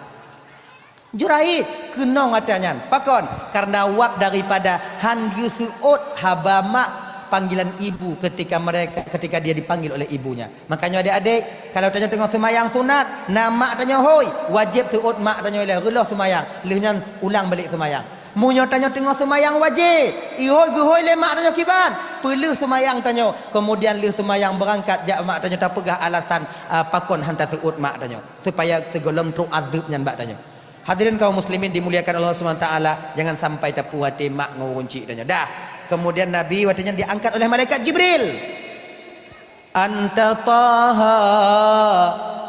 Juraij keunong atra nyan. Pakon? Karena wab daripada han geuseuôt haba mak panggilan ibu ketika mereka, ketika dia dipanggil oleh ibunya. Makanya adik-adik, kalau tanyoe teungoh seumayang sunat, na mak tanyoe hôi, wajéb seuôt mak tanyoe ilée, reuloh seumayang, lheueh nyan ulang balik seumayang. Meunyoe tanyoe teungoh seumayang wajéb, ihôi geuhôi lé mak tanyoe kiban, peuleueh seumayang tanyoe, kemudian lheueh seumayang beurangkat jak mak tanyoe tapeugah alasan, a, pakon han taseuôt mak tanyoe, supaya sigohlom trok azeueb nyan bak tanyoe. Hadirin kaum muslimin dimuliakan Allah Subhanahu wa taala, jangan sampai tapuih até mak ngon ureuëng chik tanyoe. Dah. Kemudian Nabi watée nyan diangkat oleh malaikat Jibril. Anta Taha,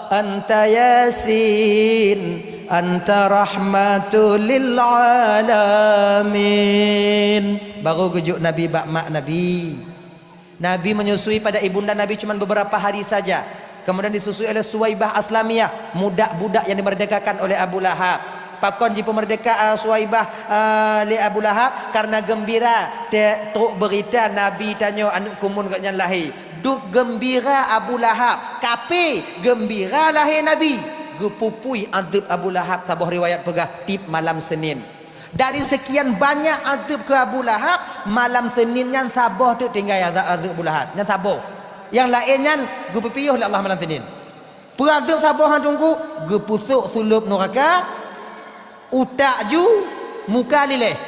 anta Yasin, anta rahmatul lil alamin. Baru geujok Nabi bak mak Nabi. Nabi menyusui pada ibunda Nabi cuma beberapa hari saja. Kemudian disusui oleh Suwaibah Aslamiyah, budak-budak yang dimerdekakan oleh Abu Lahab. Pakon jipeumerdeka, eh, Suwaibah, eh, lé Abu Lahab? Karena gembira te-, trok beurita Nabi tanyoe aneuëk kumun gobnyan lahé. Dub gembira Abu Lahab, kape gembira lahé Nabi. Geupupui azeueb Abu Lahab, saboh riwayat peugah tieb malam Senin. Dari sekian banyak azeueb keu Abu Lahab, malam Senin nyan saboh teuk tinggai azeueb, azeueb Abu Lahab. Nyan saboh. Nyang laén nyan geupeupiôh lé Allah malam Senin. Peuazeueb saboh nyan teungku, geupeusok sulôb nuraka, utak ju, muka liléh.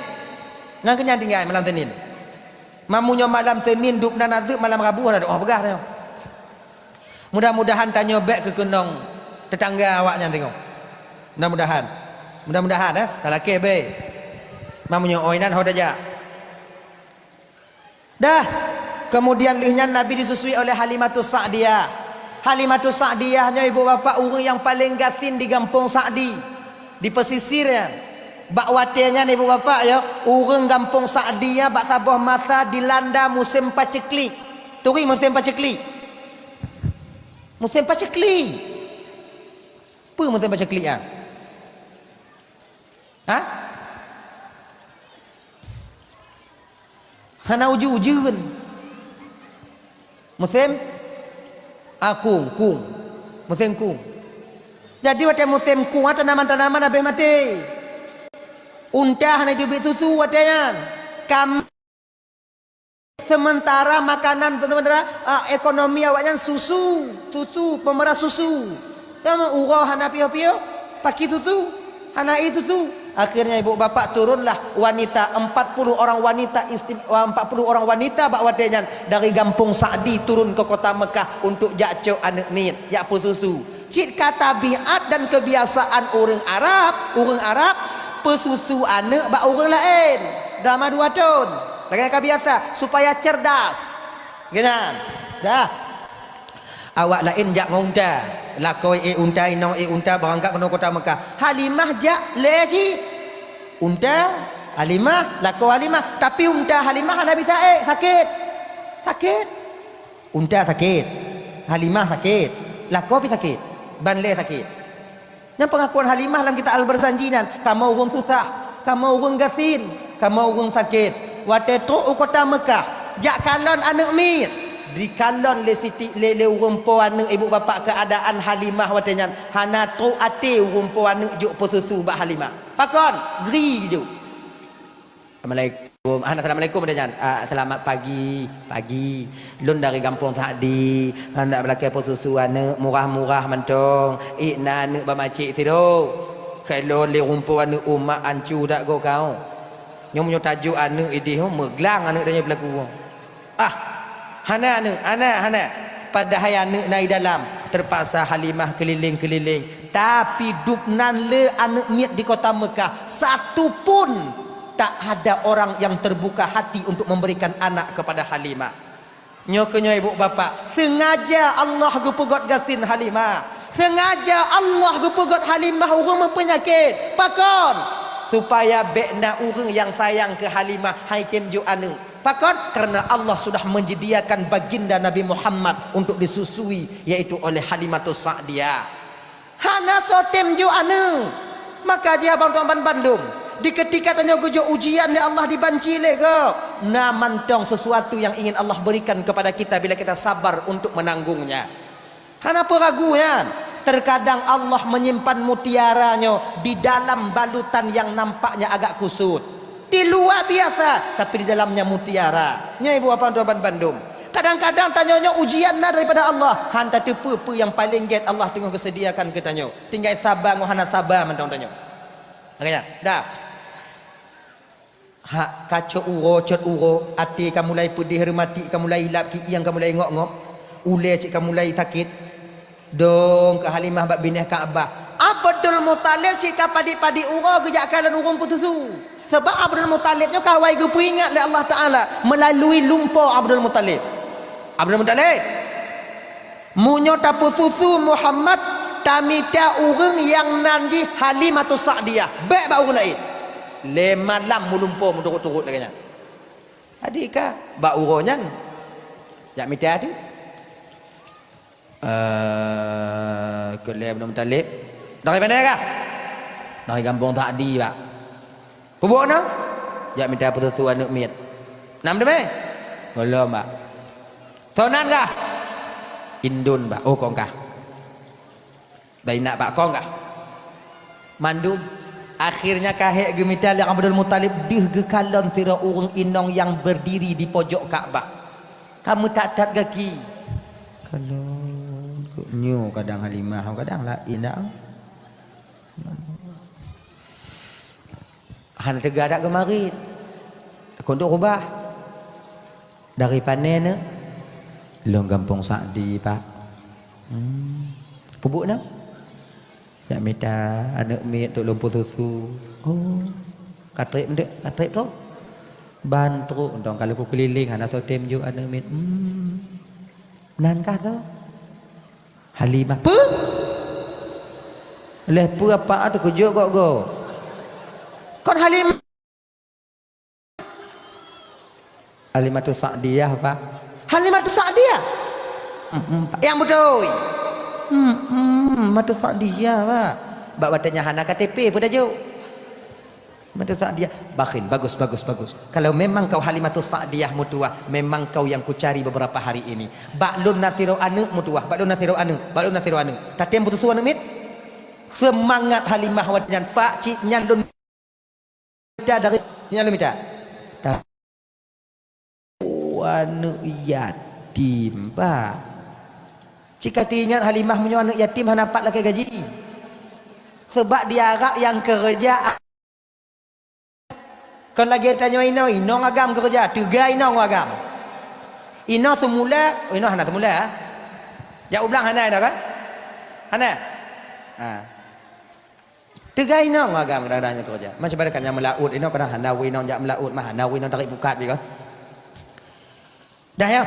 Nyan keuh nyan tinggai malam Senin. Meunyoe malam Senin dub nan azeueb, malam Rabu na doa peugah nyoe. Mudah-mudahan tanyoe bék keu keunong teutangga awak nyan teungoh. Mudah-mudahan. Mudah-mudahan, eh, talakée bék. Meunyoe oi nan ho tajak. Dah. Kemudian lheueh nyan Nabi disusui oleh Halimatus Sa'diyah. Halimatus Sa'diyah nyoe ibu bapak ureuëng nyang paleng gasien di gampông Sa'di, di pesisir nyan. Bak watée nyan ibu bapak ya, ureuëng gampông Sa'di ya bak saboh masa dilanda musém paceklik. Turi musém paceklik. Musém paceklik. Peue musém paceklik nyan? Ha? Hana ujeuen-ujeuen. Musém, ah, kung, kung. Musém kung. Jadi watée musém kung, ah, tanaman-tanaman habéh maté. Unta hana jeuet beuet susu watée nyan. Kam-, sementara makanan, sementara, ah, ekonomi awaknyan susu, susu, pemeras susu. Sama uroe hana piôh-piôh, paki susu, hana ie susu. Akhirnya ibu bapak turunlah wanita, empat puluh orang wanita istim-, empat puluh orang wanita bak watée nyan dari gampông Sa'di turun ke kota Mekah untuk jak cok aneuk miet, jak peususu. Cit ka tabiat dan kebiasaan ureuëng Arab, ureuëng Arab peususu aneuk bak ureuëng laén selama dua thon. Lagée ka biasa, supaya cerdas. Geunan. Dah. Awak laén jak ngon unta. Lakoe ék unta, inong ék unta, beurangkat keunoe kota Mekah. Halimah jak lé cit. Unta Halimah, lakoe Halimah. Tapi unta Halimah hana bisa ék, sakét. Sakét. Unta sakét. Halimah sakét. Lakoe pih sakét. Ban lé sakét. Nyan peungakuan Halimah lam kitab Al-Barzanji nyan, "Kamoe ureuëng susah, kamoe ureuëng gasien, kamoe ureuëng sakét." Watée trok u kota Mekah, jak kalon aneuk miet, dikalon lé Siti, lé, lé ureuëng po aneuk ibu bapak keuadaan Halimah watée nyan, hana trok até ureuëng po aneuk jok peususu bak Halimah. Pakon? Gri geujok. "Assalamualaikum." "Ah, assalamualaikum," ada nyan. "Ah, selamat pagi." "Pagi. Lôn dari gampông Sa'di. Handak beulakée peususu aneuk murah-murah mantong. Ék na aneuk bak macék sidroe." Kalon lé ureuëng po aneuk, "Umak, ancu dak goe kau. Nyoe meunyoe tajok aneuk idéh, meuglang aneuk tanyoe peulaku." "Ah, hana aneuk, hana, hana." Padahai aneuk na i dalam. Terpaksa Halimah keuliléng-keuliléng. Tapi dubnan le aneuk miet di kota Mekah, satu pun tak ada orang yang terbuka hati untuk memberikan anak kepada Halimah. Nyoe keuh nyoe ibu bapak, sengaja Allah geupeugét gasien Halimah. Sengaja Allah geupeugét Halimah ureuëng meupeunyakét. Pakon? Supaya bék na ureuëng nyang sayang keu Halimah, han tem jok aneuk. Pakon? Karena Allah sudah menyediakan baginda Nabi Muhammad untuk disusui, yaitu oleh Halimatus Sa'diyah. Hana soe tem jok aneuk. Maka jih abang tuan ban bandum, di keutika tanyoe geujok ujian lé Allah, dibanci lé gob, na mantong sesuatu yang ingin Allah berikan kepada kita bila kita sabar untuk menanggungnya. Hana peue ragu nyan. Terkadang Allah menyimpan mutiara nyoe di dalam balutan yang nampaknya agak kusut. Di luwa biasa, tapi di dalamnya mutiara. Nyoe ibu bapak tuan ban bandum. Kadang-kadang tanyoe nyoe ujian na daripada Allah, han tateupeue peue nyang paleng gét Allah teungoh geuseudiakan keu tanyoe. Tinggai saba ngon hana saba mantong tanyoe. Makanya, dah. Hak ka cot uroe, cot uroe, até ka mulai peudeh, reumatik ka mulai ilap, kieng ka mulai ngok-ngok, ulée cit ka mulai sakét. Dong keu Halimah bak binéh Ka'bah. Abdul Muthalib cit ka padit-padit uroe geujak kalon ureuëng peususu. Sabab Abdul Muthalib nyoe ka awai geupeuingat lé Allah Taala melalui lumpo Abdul Muthalib. Abdul Muthalib, meunyoe tapeususu Muhammad, tamita ureuëng nyang nan jih Halimatus Sa'diyah. Bék bak ureuëng laén. Lé malam meulumpo meuturot-turot lagée nyan. Jadi ka bak uroe nyan, jak mita tu. Eh, keu lé Abdul Muthalib. Dari mana kah? Dari gampông Sa'di, Pak. Peubuet nang? Jak mita peususu aneuk miet. Nam teumé? Gohlom, Pak. Soe nan kah? Indon, Pak. Oh, kong kah? Dari nak, Pak, kong kah? Mandum. Akhirnya ka hék geumita lé Abdul Muthalib deuh geukalon sidroe ureuëng inong nyang berdiri di pojok Ka'bah. Ka meutat-tat gaki. Kalon, kok nyoe kadang Halimah, kadang laén dak. Hana teuga dak geumarit. Kondok rubah. Dari pane neuk? Lôn gampông Sa'di, Pak. Hmm. Peubuet na? Jak mita aneuk miet untuk lôn peususu. Oh. Ka trép ndeuk, ka trép tu. Ban trok, entong ka lheueh kukeulileng, hana soe tem jok aneuk miet. Hmm. Nan kah tu? Halimah. Peue? Lheueh peue apa teukeujot gob-gob? Kon Halimah. Halimatus Sa'diyah, Pak. Halimatus Sa'diyah? Mm-mm, Pak. Nyang beutôi. Mm-mm, Halimatus Sa'diyah, Pak. Bak watée nyan hana K T P peue tajok. Halimatu Sa'diyah, bakhin, bagus, bagus, bagus. Kalau memang kau Halimatu Sa'diyah meutuwah, memang kau yang kucari beberapa hari ini. Bak lôn na sidroe aneuk meutuwah, bak lôn na sidroe aneuk, bak lôn na sidroe aneuk. Tatem beutôi aneuk miet? Seumangat Halimah watée nyan, pak cit nyan lôn mita dari, nyan lôn mita. Ta-, oh, aneuk yatim, bah. Cit ka teuingat Halimah meunyoe aneuk yatim hana pat lakée gaji. Seubab di Arab nyang keureuja kon lagée tanyoe inoe, inong agam keureuja, teuga inong agam. Inoe seumula, inoe hana seumula, ha? Jak u blang hana inoe kan? Hana? Ha. Teuga inong agam kadang-kadang nyang keureuja. Macam mana kan nyang meulaôt inoe kadang hana wui inong jak meulaôt mah, hana wui inong tarék pukat jih kan? Dah ya?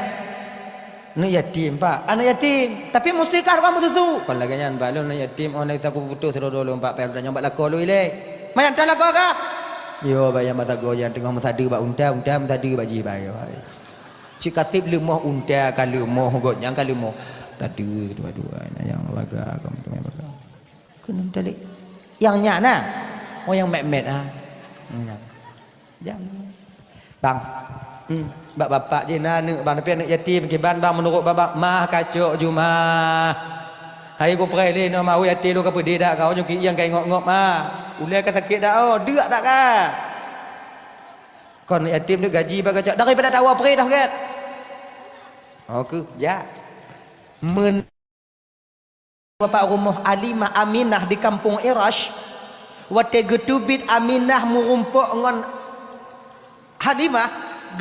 Aneuk yatim, Pak. Aneuk yatim. Tapi mustikah urang meututu. Kon lagée nyan, Pak, lôn aneuk yatim, oh, na ita kuputoh sidroe lôn, Pak, payah tanyoe bak lakoe lôn ilée. Mayan tan lakoe kah? Yo, Pak, nyang masa goe nyan teungoh meusadeue bak unta, unta meusadeue bak jih, Pak, yo. Cit kaseb leumoh unta ka leumoh, gobnyan ka leumoh. Sadeue dua-dua, na nyang baga, ka meuteumé baga. Keuneuk talek. Nyang nyan na. Oh, nyang mét-mét, ha. Nyang nyan. Jam. Bang. Hmm. Bak bapak jih na aneuk, bang, tapi aneuk yatim kiban, bang, meunurot bapak, mah kacok jumah. Hai ku preh lé nyoe mah, yatim lôn ka peudeh dak kau, nyoe ki nyang ka ingop-ngop mah. Ulée ka sakét dak, oh, deuk dak ka. Kon yatim nyoe gaji bak kacok, daripada tawa preh dah gét. Oh, keu, jak. Men- Bapak rumoh Halimah Aminah di kampung Irash, watée geuteubiet Aminah meurumpok ngon Halimah,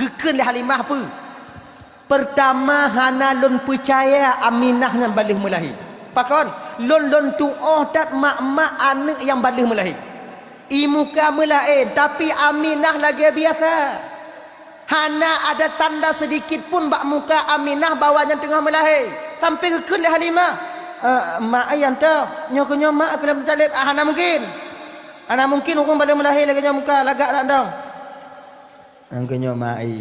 geukheun lé Halimah peue? Peurtama, hana lôn peucaya Aminah nyan ban lheueh meulahé. Pakon? Lôn, lôn tuoh that mak-mak aneuk nyang ban lheueh meulahé. I muka meulaén, tapi Aminah lagée biasa. Hana ada tanda seudikit pun bak muka Aminah bahwa nyan teungoh meulahé. Sampoe geukheun lé Halimah, "Eh, mak ai, anta, nyoe keuh nyoe mak keu lôn Abdul Muthalib." Ah, hana mungkin. Hana mungkin ureuëng ban lheueh meulahé lagée nyoe muka, lagak that dong. Nyoe keuh nyoe mak ai.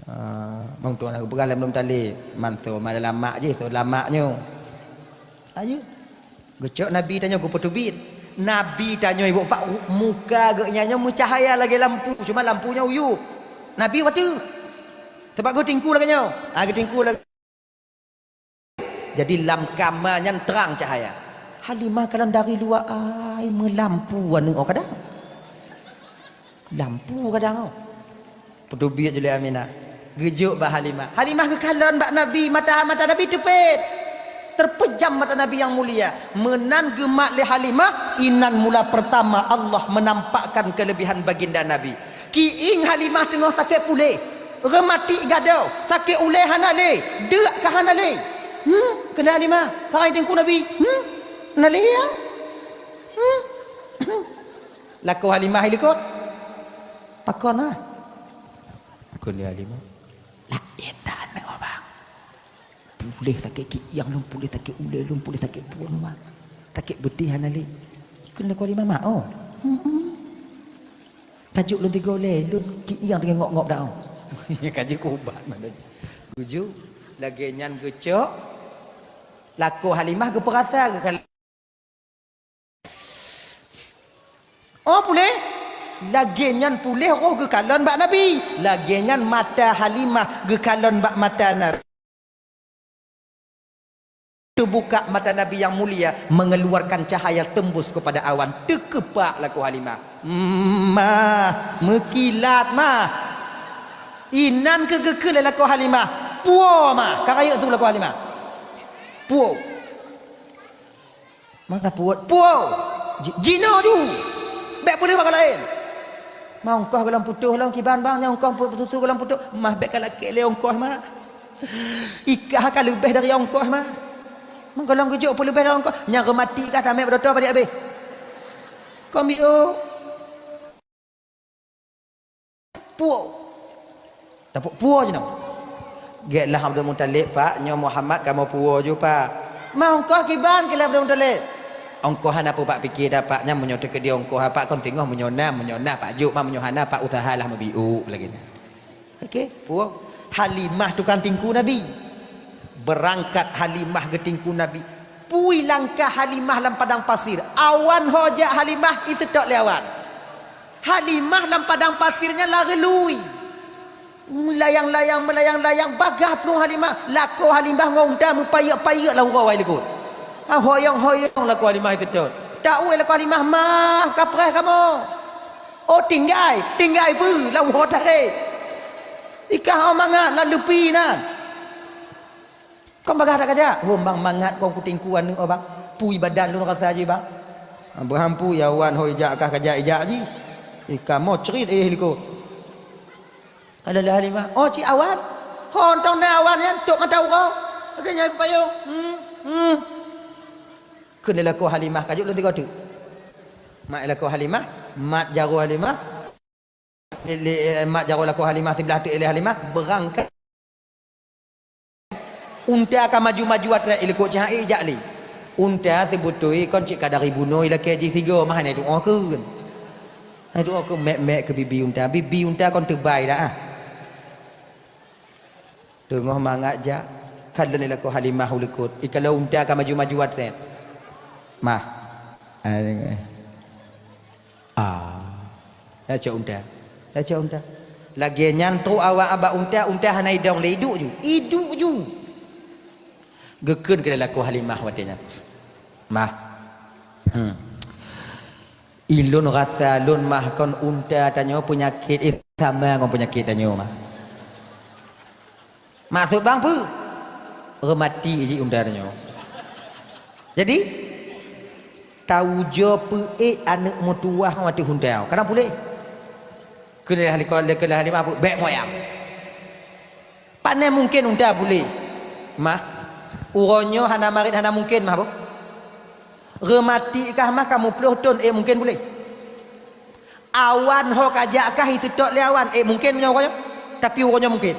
Ah, mantong na geupeugah lé Abdul Muthalib, "Man soe ma dalam mak jih, soe dalam mak nyoe." Ayo. Geucok Nabi tanyoe geupeuteubiet. Nabi tanyoe ibu pak muka geuhnyan nyoe meucahya lagée lampu, cuma lampu nyoe uyueb. Nabi watée. Sabab geutingku lagée nyoe. Ha, geutingku lagée. Jadi lam kama nyan trang cahaya. Halimah kalon dari luwa ai meulampu aneuk oh kadang. Lampu kadang, oh. Peuteubiet jih lé Aminah. Geujok bak Halimah. Halimah geukalon bak Nabi, mata, mata Nabi teupet. Terpejam mata Nabi nyang mulia. Meunan geumat lé Halimah, inan mula peurtama Allah menampakkan keulebihan baginda Nabi. Kiéng Halimah teungoh sakét puléh. Reumatik gadôh, sakét ulée hana lé, deuk ka hana lé. Hmm, kheun lé Halimah, sagai teungku Nabi. Hmm, hana lé ya? Hmm. Lakoe Halimah i likot. Pakon, ah? Kheun lé Halimah. Laén that aneuk, Bang. Puléh sakét kiéng lôn, puléh sakét ulée lôn, puléh sakét puoh lôn, Bang. Sakét beudeh hana lé. Kheun lakoe Halimah, mak, oh. Hmm. Tajok lôn tiga ulée, lôn kiéng teungoh ngop-ngop dah, oh. Ka jeuet keu ubat mana. Geujok, lagée nyan geucok. Lakoe Halimah geupeurasa geukalon. Oh, puléh? Lagée nyan puléh roh geukalon bak Nabi. Lagée nyan mata Halimah geukalon bak mata Nabi. Teubuka mata Nabi nyang mulia, mengeluarkan cahaya tembus kepada awan. Teukeupak lakoe Halimah. Mah, meukilat mah. Inan keuh geukheun lé lakoe Halimah. Puwoe mah, ka rayeuk su lakoe Halimah. Puwoe. Maka puwoe, puwoe! Ji-, jinoe ju! Bék peuleueh bak laén! Ma ongkoh gohlom putôh lom kiban bang, nyang ongkoh pu-, putusu gohlom putôh, mah bék ka lakée lé ongkoh mah. Ikah ka leubeh dari ongkoh mah. Meugohlom geujok peuleubeh dari ongkoh, nyang reumatik ka tamé bak doto padit abéh. Kon biôh. Puwoe. Tapok puwoe jinoe. Gét lah Abdul Muthalib, Pak, nyoe Muhammad kamoe puwoe ju, Pak. Ma ongkoh kiban keu lé Abdul Muthalib. Ongkoh hana peue Pak pike dah, Pak, nyan meunyoe teukeudi ongkoh, Pak, kon singoh meunyoe na, meunyoe na, Pak, jok, ma meunyoe hana, Pak, usahalah meubiôk lagée nyan. Oke, puwoe. Halimah tukang tingku Nabi. Beurangkat Halimah geutingku Nabi. Pui langkah Halimah lam padang pasir. Awan ho jak Halimah, iseutôt lé awan. Halimah lam padang pasir nyan lari lui. Meulayang-layang, meulayang-layang, bagaih plueng Halimah. Lakoe Halimah ngon unta meupayeuek-payeuek lam uroe likot. Ha, hoyong-hoyong lakoe Halimah teutot. Taeu lakoe Halimah, "Mah, kapreh kamoe." "Oh, tinggai, tinggai peue lam uroe tarek. Ikah oh mangat lam lupi na." "Kon bagaih that kajak?" "Oh, bang, mangat kon kutingku aneuëk oh, bang. Pui badan lôn rasa jih, bang." "Beuhampu, ya wan, ho ijak kah kajak ijak jih. Ikamoe crit éh likot." Ka lheueh Halimah, "Oh, cit awan. Ho, tong na awan nyan, tok mata uroe. Lagèe nyan payong. Hmm, hmm." Kheun lé lakoe Halimah, "Ka jeuet lôn tigo teuk." Mat lakoe Halimah, mat jaroe Halimah. Lé, lé, eh, mat jaroe lakoe Halimah siblah teuk ilèe Halimah, beurangkat. Unta ka maju-maju atra ilikot cahai jak lé. Unta seubeutôi kon cit ka dari bunoe ilakèe jih sigoe, mah hana itu'oh kheun. Hana itu'oh kheun, mek-mek keu bibi unta. Bibi unta kon teubai dah, ah. Teungoh mangat jak, kalon lakoe Halimah u likot. Ikalon unta ka maju-maju atra. Mah. Ah, Ah. Lacok unta. Lacok unta. Lagèe nyan trok awak bak unta, unta hana idong lé, iduek ju. Iduek ju. Geukheun keu lakoe Halimah watèe nyan. Mah. Hmm. Ilôn rasa lôn mah kon unta tanyoe peunyakét, eh, sama ngon peunyakét tanyoe mah. Maksud bang peue? Reumati jih unta tanyoe. Jadi, taujoe peuék aneuk meutuwah ngon ateueh unta. Kadang puléh. Keuneulheueh likot, keuneulheueh Halimah peue? Bèk moyang. Pane mungken unta puléh. Mah, uroe nyoe hana marit hana mungken mah boh. Reumati kah mah ka muplôh thôn, eh, mungken puléh. Awan ho kajak kah iseutôt lé awan, eh, mungken meunyoe uroe nyoe? Tapi uroe nyoe mungken.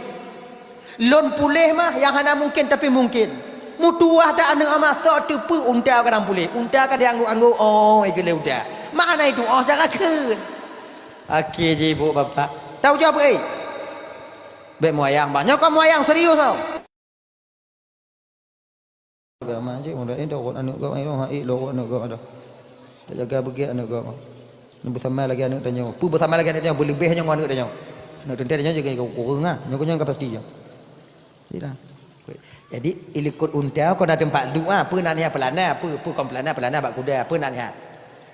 Lôn puléh mah nyang hana mungken, tapi mungken. Meutuwah that aneuk ama, soe teupeu unta kadang puléh. Unta ka dianggôk-anggôk, oh, eh, geulé unta. Mah hana itu'oh cara kheun. Akhé jih ibu bapak. Taujoe peuék. Bèk moyang, bah. Nyoe kon moyang serius, oh. Agama cit, muda, eh, dah rot aneuk gob, eh, dah, eh, dah rot aneuk gob dah. Tak jaga beugèt aneuk gob. Nyoe beusama lagèe aneuk tanyoe. Peue beusama lagèe aneuk tanyoe, beuleubèh nyoe ngon aneuk tanyoe. Aneuk teuntèe tanyoe jaga kureueng, ah. Nyoe kon nyang ka pasti, ah. Jadi, ilikot unta kon na teumpat duek, ah. Peue na niat peulana, peue, peue kon peulana, peulana bak kuda, peue na niat.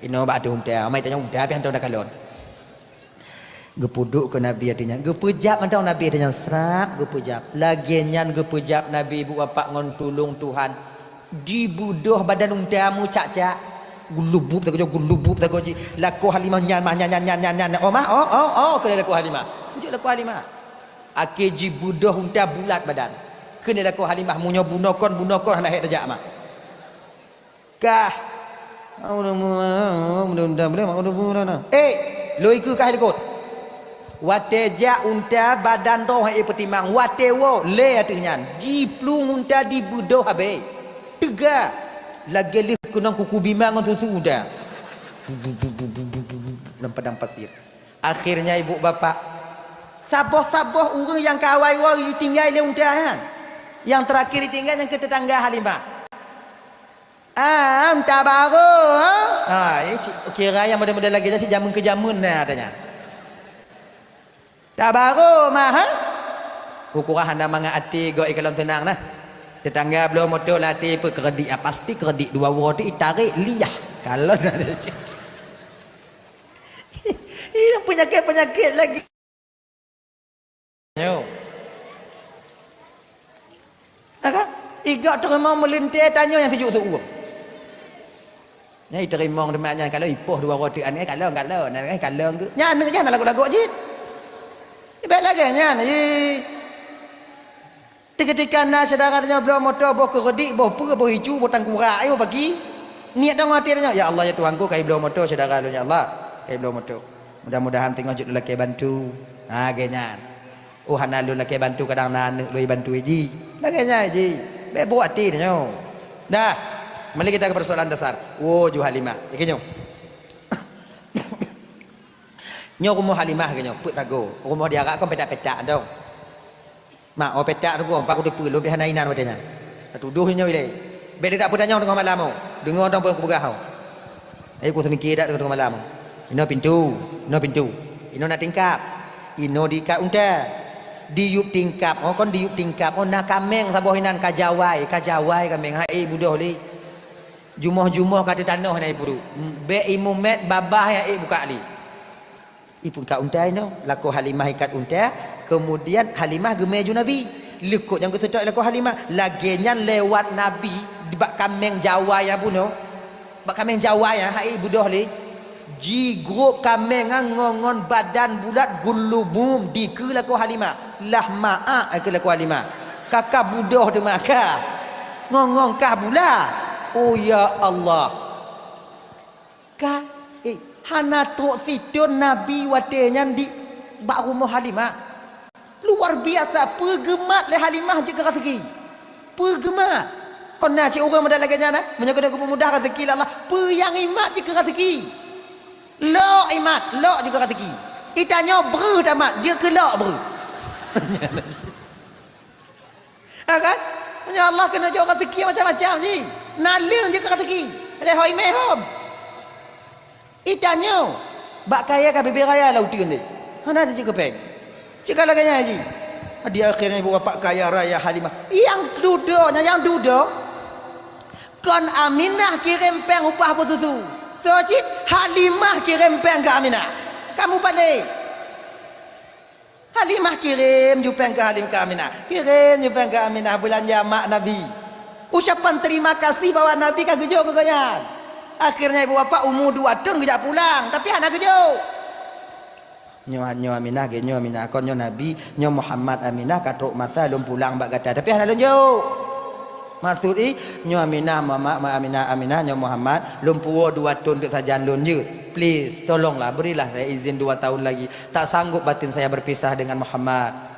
Inoe bak ateueh unta, amai tanyoe unta pih hantom takalon. Geupeuduek keu Nabi ateueh nyan. Geupeujab mantong Nabi ateueh nyan, srap geupeujab. Lagèe nyan geupeujab Nabi ibu bapak ngon tulông Tuhan. Dibeudôh badan unta meucak-cak. Geulubub sagoe, geulubub sagoe jih. Lakoe Halimah nyan mah, nyan, nyan, nyan, nyan, nyan. Oh, mah, oh, oh, oh, kheun lakoe Halimah. Kujak lakoe Halimah. Akhé jibeudôh unta bulat badan. Kheun lakoe Halimah, meunyoe bunoe kon, bunoe kon hana hék tajak mah. Kah. Mudah-mudahan, mudah-mudahan boleh, mak, mudah-mudahan. Eh, lôn ikeue kah likot. Watèe jak unta badan droe hana peutimang, watèe woe lé ateueh nyan. Jiplueng unta dibeudôh habéh. Teuga. Lagèe lheueh keunong kuku bima ngon susu unta. Lam padang pasir. Akhirnya ibu bapak, saboh-saboh ureueng nyang ka awai woe jitinggai lé unta nyan. Nyang teurakhir jitinggai nyang keu teutangga Halimah. Ah, unta barô, ha? Ah, eh, cit, kira nyang model-model lagèe nyan cit jameun keu jameun na, katanya. Unta barô mah, ha? Ukurah hana mangat até gob ikalon seunang nah. Teutangga bloe moto lam até peue keureudit, ah, pasti keureudit dua uroe teuh itarek liah. Kalon ada cit. Ini penyakit-penyakit lagi. Nyoe. Nah, kan? Igak teurimong meulintèe tanyoe nyang sijuek seuuem. Nyan iteurimong teuma nyan, kalau ipoh dua uroe teuk aneuk, kalau, kalau, nah, kalau, nyan aneuk nyan lagoe-lagoe jih. Bèk lagèe nyan, ih. Teuketika na syedara tanyoe bloe moto, boh keureudit, boh peue, boh icu, boh tangkurak, eh, boh paki. Niet tanyoe até tanyoe, "Ya Allah, ya Tuhanku, kayue bloe moto syedara lôn, ya Allah. Kayue bloe moto. Mudah-mudahan teungoh jeuet lôn lakèe bantu." Ha, lagèe nyan. Oh, hana lôn lakèe bantu, kadang na aneuk lôn bantu jih. Lagèe nyan jih. Bèk buet até tanyoe. Dah. Mari kita ke persoalan dasar. Woe ju Halimah. Ikeu nyoe. Nyoe rumoh Halimah keu nyoe, peuet sagoe. Rumoh di Arab kan petak-petak dong. Mak, oh petak tu, oh, pak kuteupeu, lôn pih hana inan watèe nyan. Tatudoh nyoe ilèe. Bèk lé dak peutanyong teungoh malam, oh. Deungoe dong peue kupeugah, oh. Ayo ku seumike dak teungoh malam, oh. Inoe pintu, inoe pintu. Inoe na tingkap. Inoe diikat unta. Diyueb tingkap, oh kon diyueb tingkap, oh na kaméng saboh inan ka jawai, ka jawai kaméng, han ék budôh lé. Jumoh-jumoh ka teutanoh na ipuruek. Bèk imeumèt babah nyang ék bukak lé. Ipeungkat unta inoe, lakoe Halimah ikat unta, keumudian Halimah geumè ju Nabi. Likot nyang geuseutôt lakoe Halimah, lagèe nyan lewat Nabi bak kaméng jawai nyang bunoe. Bak kaméng jawai nyang han ék budôh lé. Jigrôp kaméng nyan ngon, ngon badan bulat gulubum dikeue lakoe Halimah. Lah ma'ak keu lakoe Halimah. Ka, ka budôh teuma ka. Ngon, ngon kah bula. Oh ya Allah. Ka, eh, hana trôk sithôn Nabi watèe nyan di bak rumoh Halimah. Luar biasa, peugeumat lé Halimah jeuet keu raseuki. Peugeumat. Kon na cit ureueng meudat lagèe nyan, eh? Meunyoe keuneuk geupeumudah raseuki lé Allah, peue nyang imat jeuet keu raseuki. Lok imat, lok jeuet keu raseuki. Itanyoe breuh tamat, jeuet keu lok breuh. Ha kan? Meunyoe Allah keuneuk jok raseuki macam-macam jih. Naleueng jeuet keu raseuki. Lé hôi mè hom. Itanyoe, bak kayèe ka bibèe raya lam uteuen deh. Hana teuh jeuet keu pèng. Cit ka lagèe nyan jih. Di akhirnya ibu bapak kaya raya Halimah. Nyang dudoe, nyang dudoe. Kon Aminah kirém pèng upah beususu. Soe cit Halimah kirém pèng keu Aminah. Kamu pandai. Halimah kirém ju pèng keu Halim, keu Aminah. Kirém ju pèng keu Aminah beulanja mak Nabi. Ucapan terima kasih bahwa Nabi ka geujok keu gobnyan. Akhirnya ibu bapak umu dua thôn geujak pulang, tapi hana geujok. Nyoe, nyoe Aminah, geuh nyoe Aminah, kon nyoe Nabi, nyoe Muhammad, Aminah, ka trôk masa lôn pulang bak gata, tapi hana lôn jok. Maksud jih, nyoe Aminah, Muhammad, Aminah, Aminah, nyoe Muhammad, lôn puwoe dua thôn teuk sajan lôn jeuet. Please, tolonglah, berilah saya izin dua tahun lagi. Tak sanggup batin saya berpisah dengan Muhammad.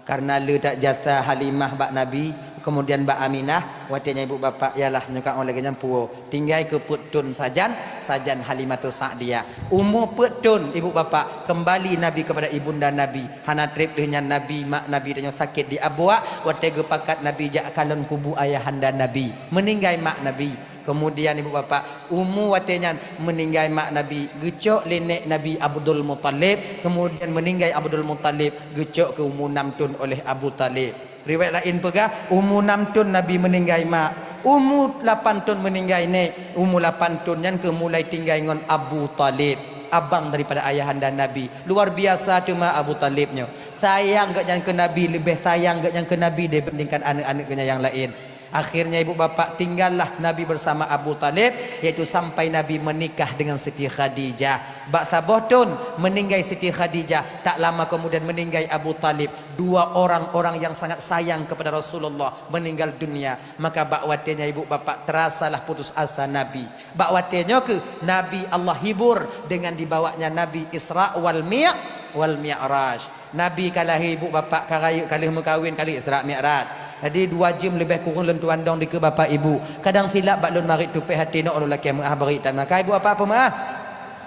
Karena le that jasa Halimah bak Nabi, kemudian bak Aminah, watèe nyan ibu bapak, yalah, nyoe ka 'oh lagèe nyan puwoe. Tinggai keu peuet thôn sajan, sajan Halimatus Sa'diyah. Umu peuet thôn, ibu bapak, kembali Nabi kepada ibunda Nabi. Hana trép lheueh nyan Nabi, mak Nabi tanyoe sakét di Abwa, watèe geupakat Nabi jak kalon kubu ayahanda Nabi. Meuninggai mak Nabi. Keumudian ibu bapak, umu watèe nyan meuninggai mak Nabi, geucok lé nèk Nabi Abdul Muthalib. Keumudian meuninggai Abdul Muthalib, geucok keu umu nam thôn oleh Abu Thalib. Riwayat laén peugah, umu nam thôn Nabi meuninggai mak. Umu lapan thôn meuninggai nèk. Umu lapan thôn nyan keuh mulai tinggai ngon Abu Thalib, abang daripada ayahanda Nabi. Luar biasa teuma Abu Thalib nyoe. Sayang gobnyan keu Nabi, leubeh sayang gobnyan keu Nabi dibandingkan aneuk-aneuk gobnyan nyang laén. Akhirnya ibu bapak tinggallah Nabi bersama Abu Thalib, yaitu sampai Nabi menikah dengan Siti Khadijah. Bak saboh thôn meuninggai Siti Khadijah, tak lama kemudian meuninggai Abu Thalib. Dua orang-orang yang sangat sayang kepada Rasulullah meninggal dunia. Maka bak watèe nyan ibu bapak terasalah putus asa Nabi. Bak watèe nyoe keuh Nabi Allah hibur dengan dibawanya Nabi Isra wal Mi-, wal Mi'raj. Nabi ka lahé ibu bapak ka rayeuk, ka lheueh meukawen, ka lheueh Isra Mi'raj. Jadi dua jeuem leubeh kureueng lôn tuan dong dikeue bapak ibu. Kadang silap bak lôn marit tupéh até, nok lôn lakèe meu'ah bri tan maka ibu bapak peumeu'ah.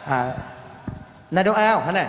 Ha. Na doa, hana?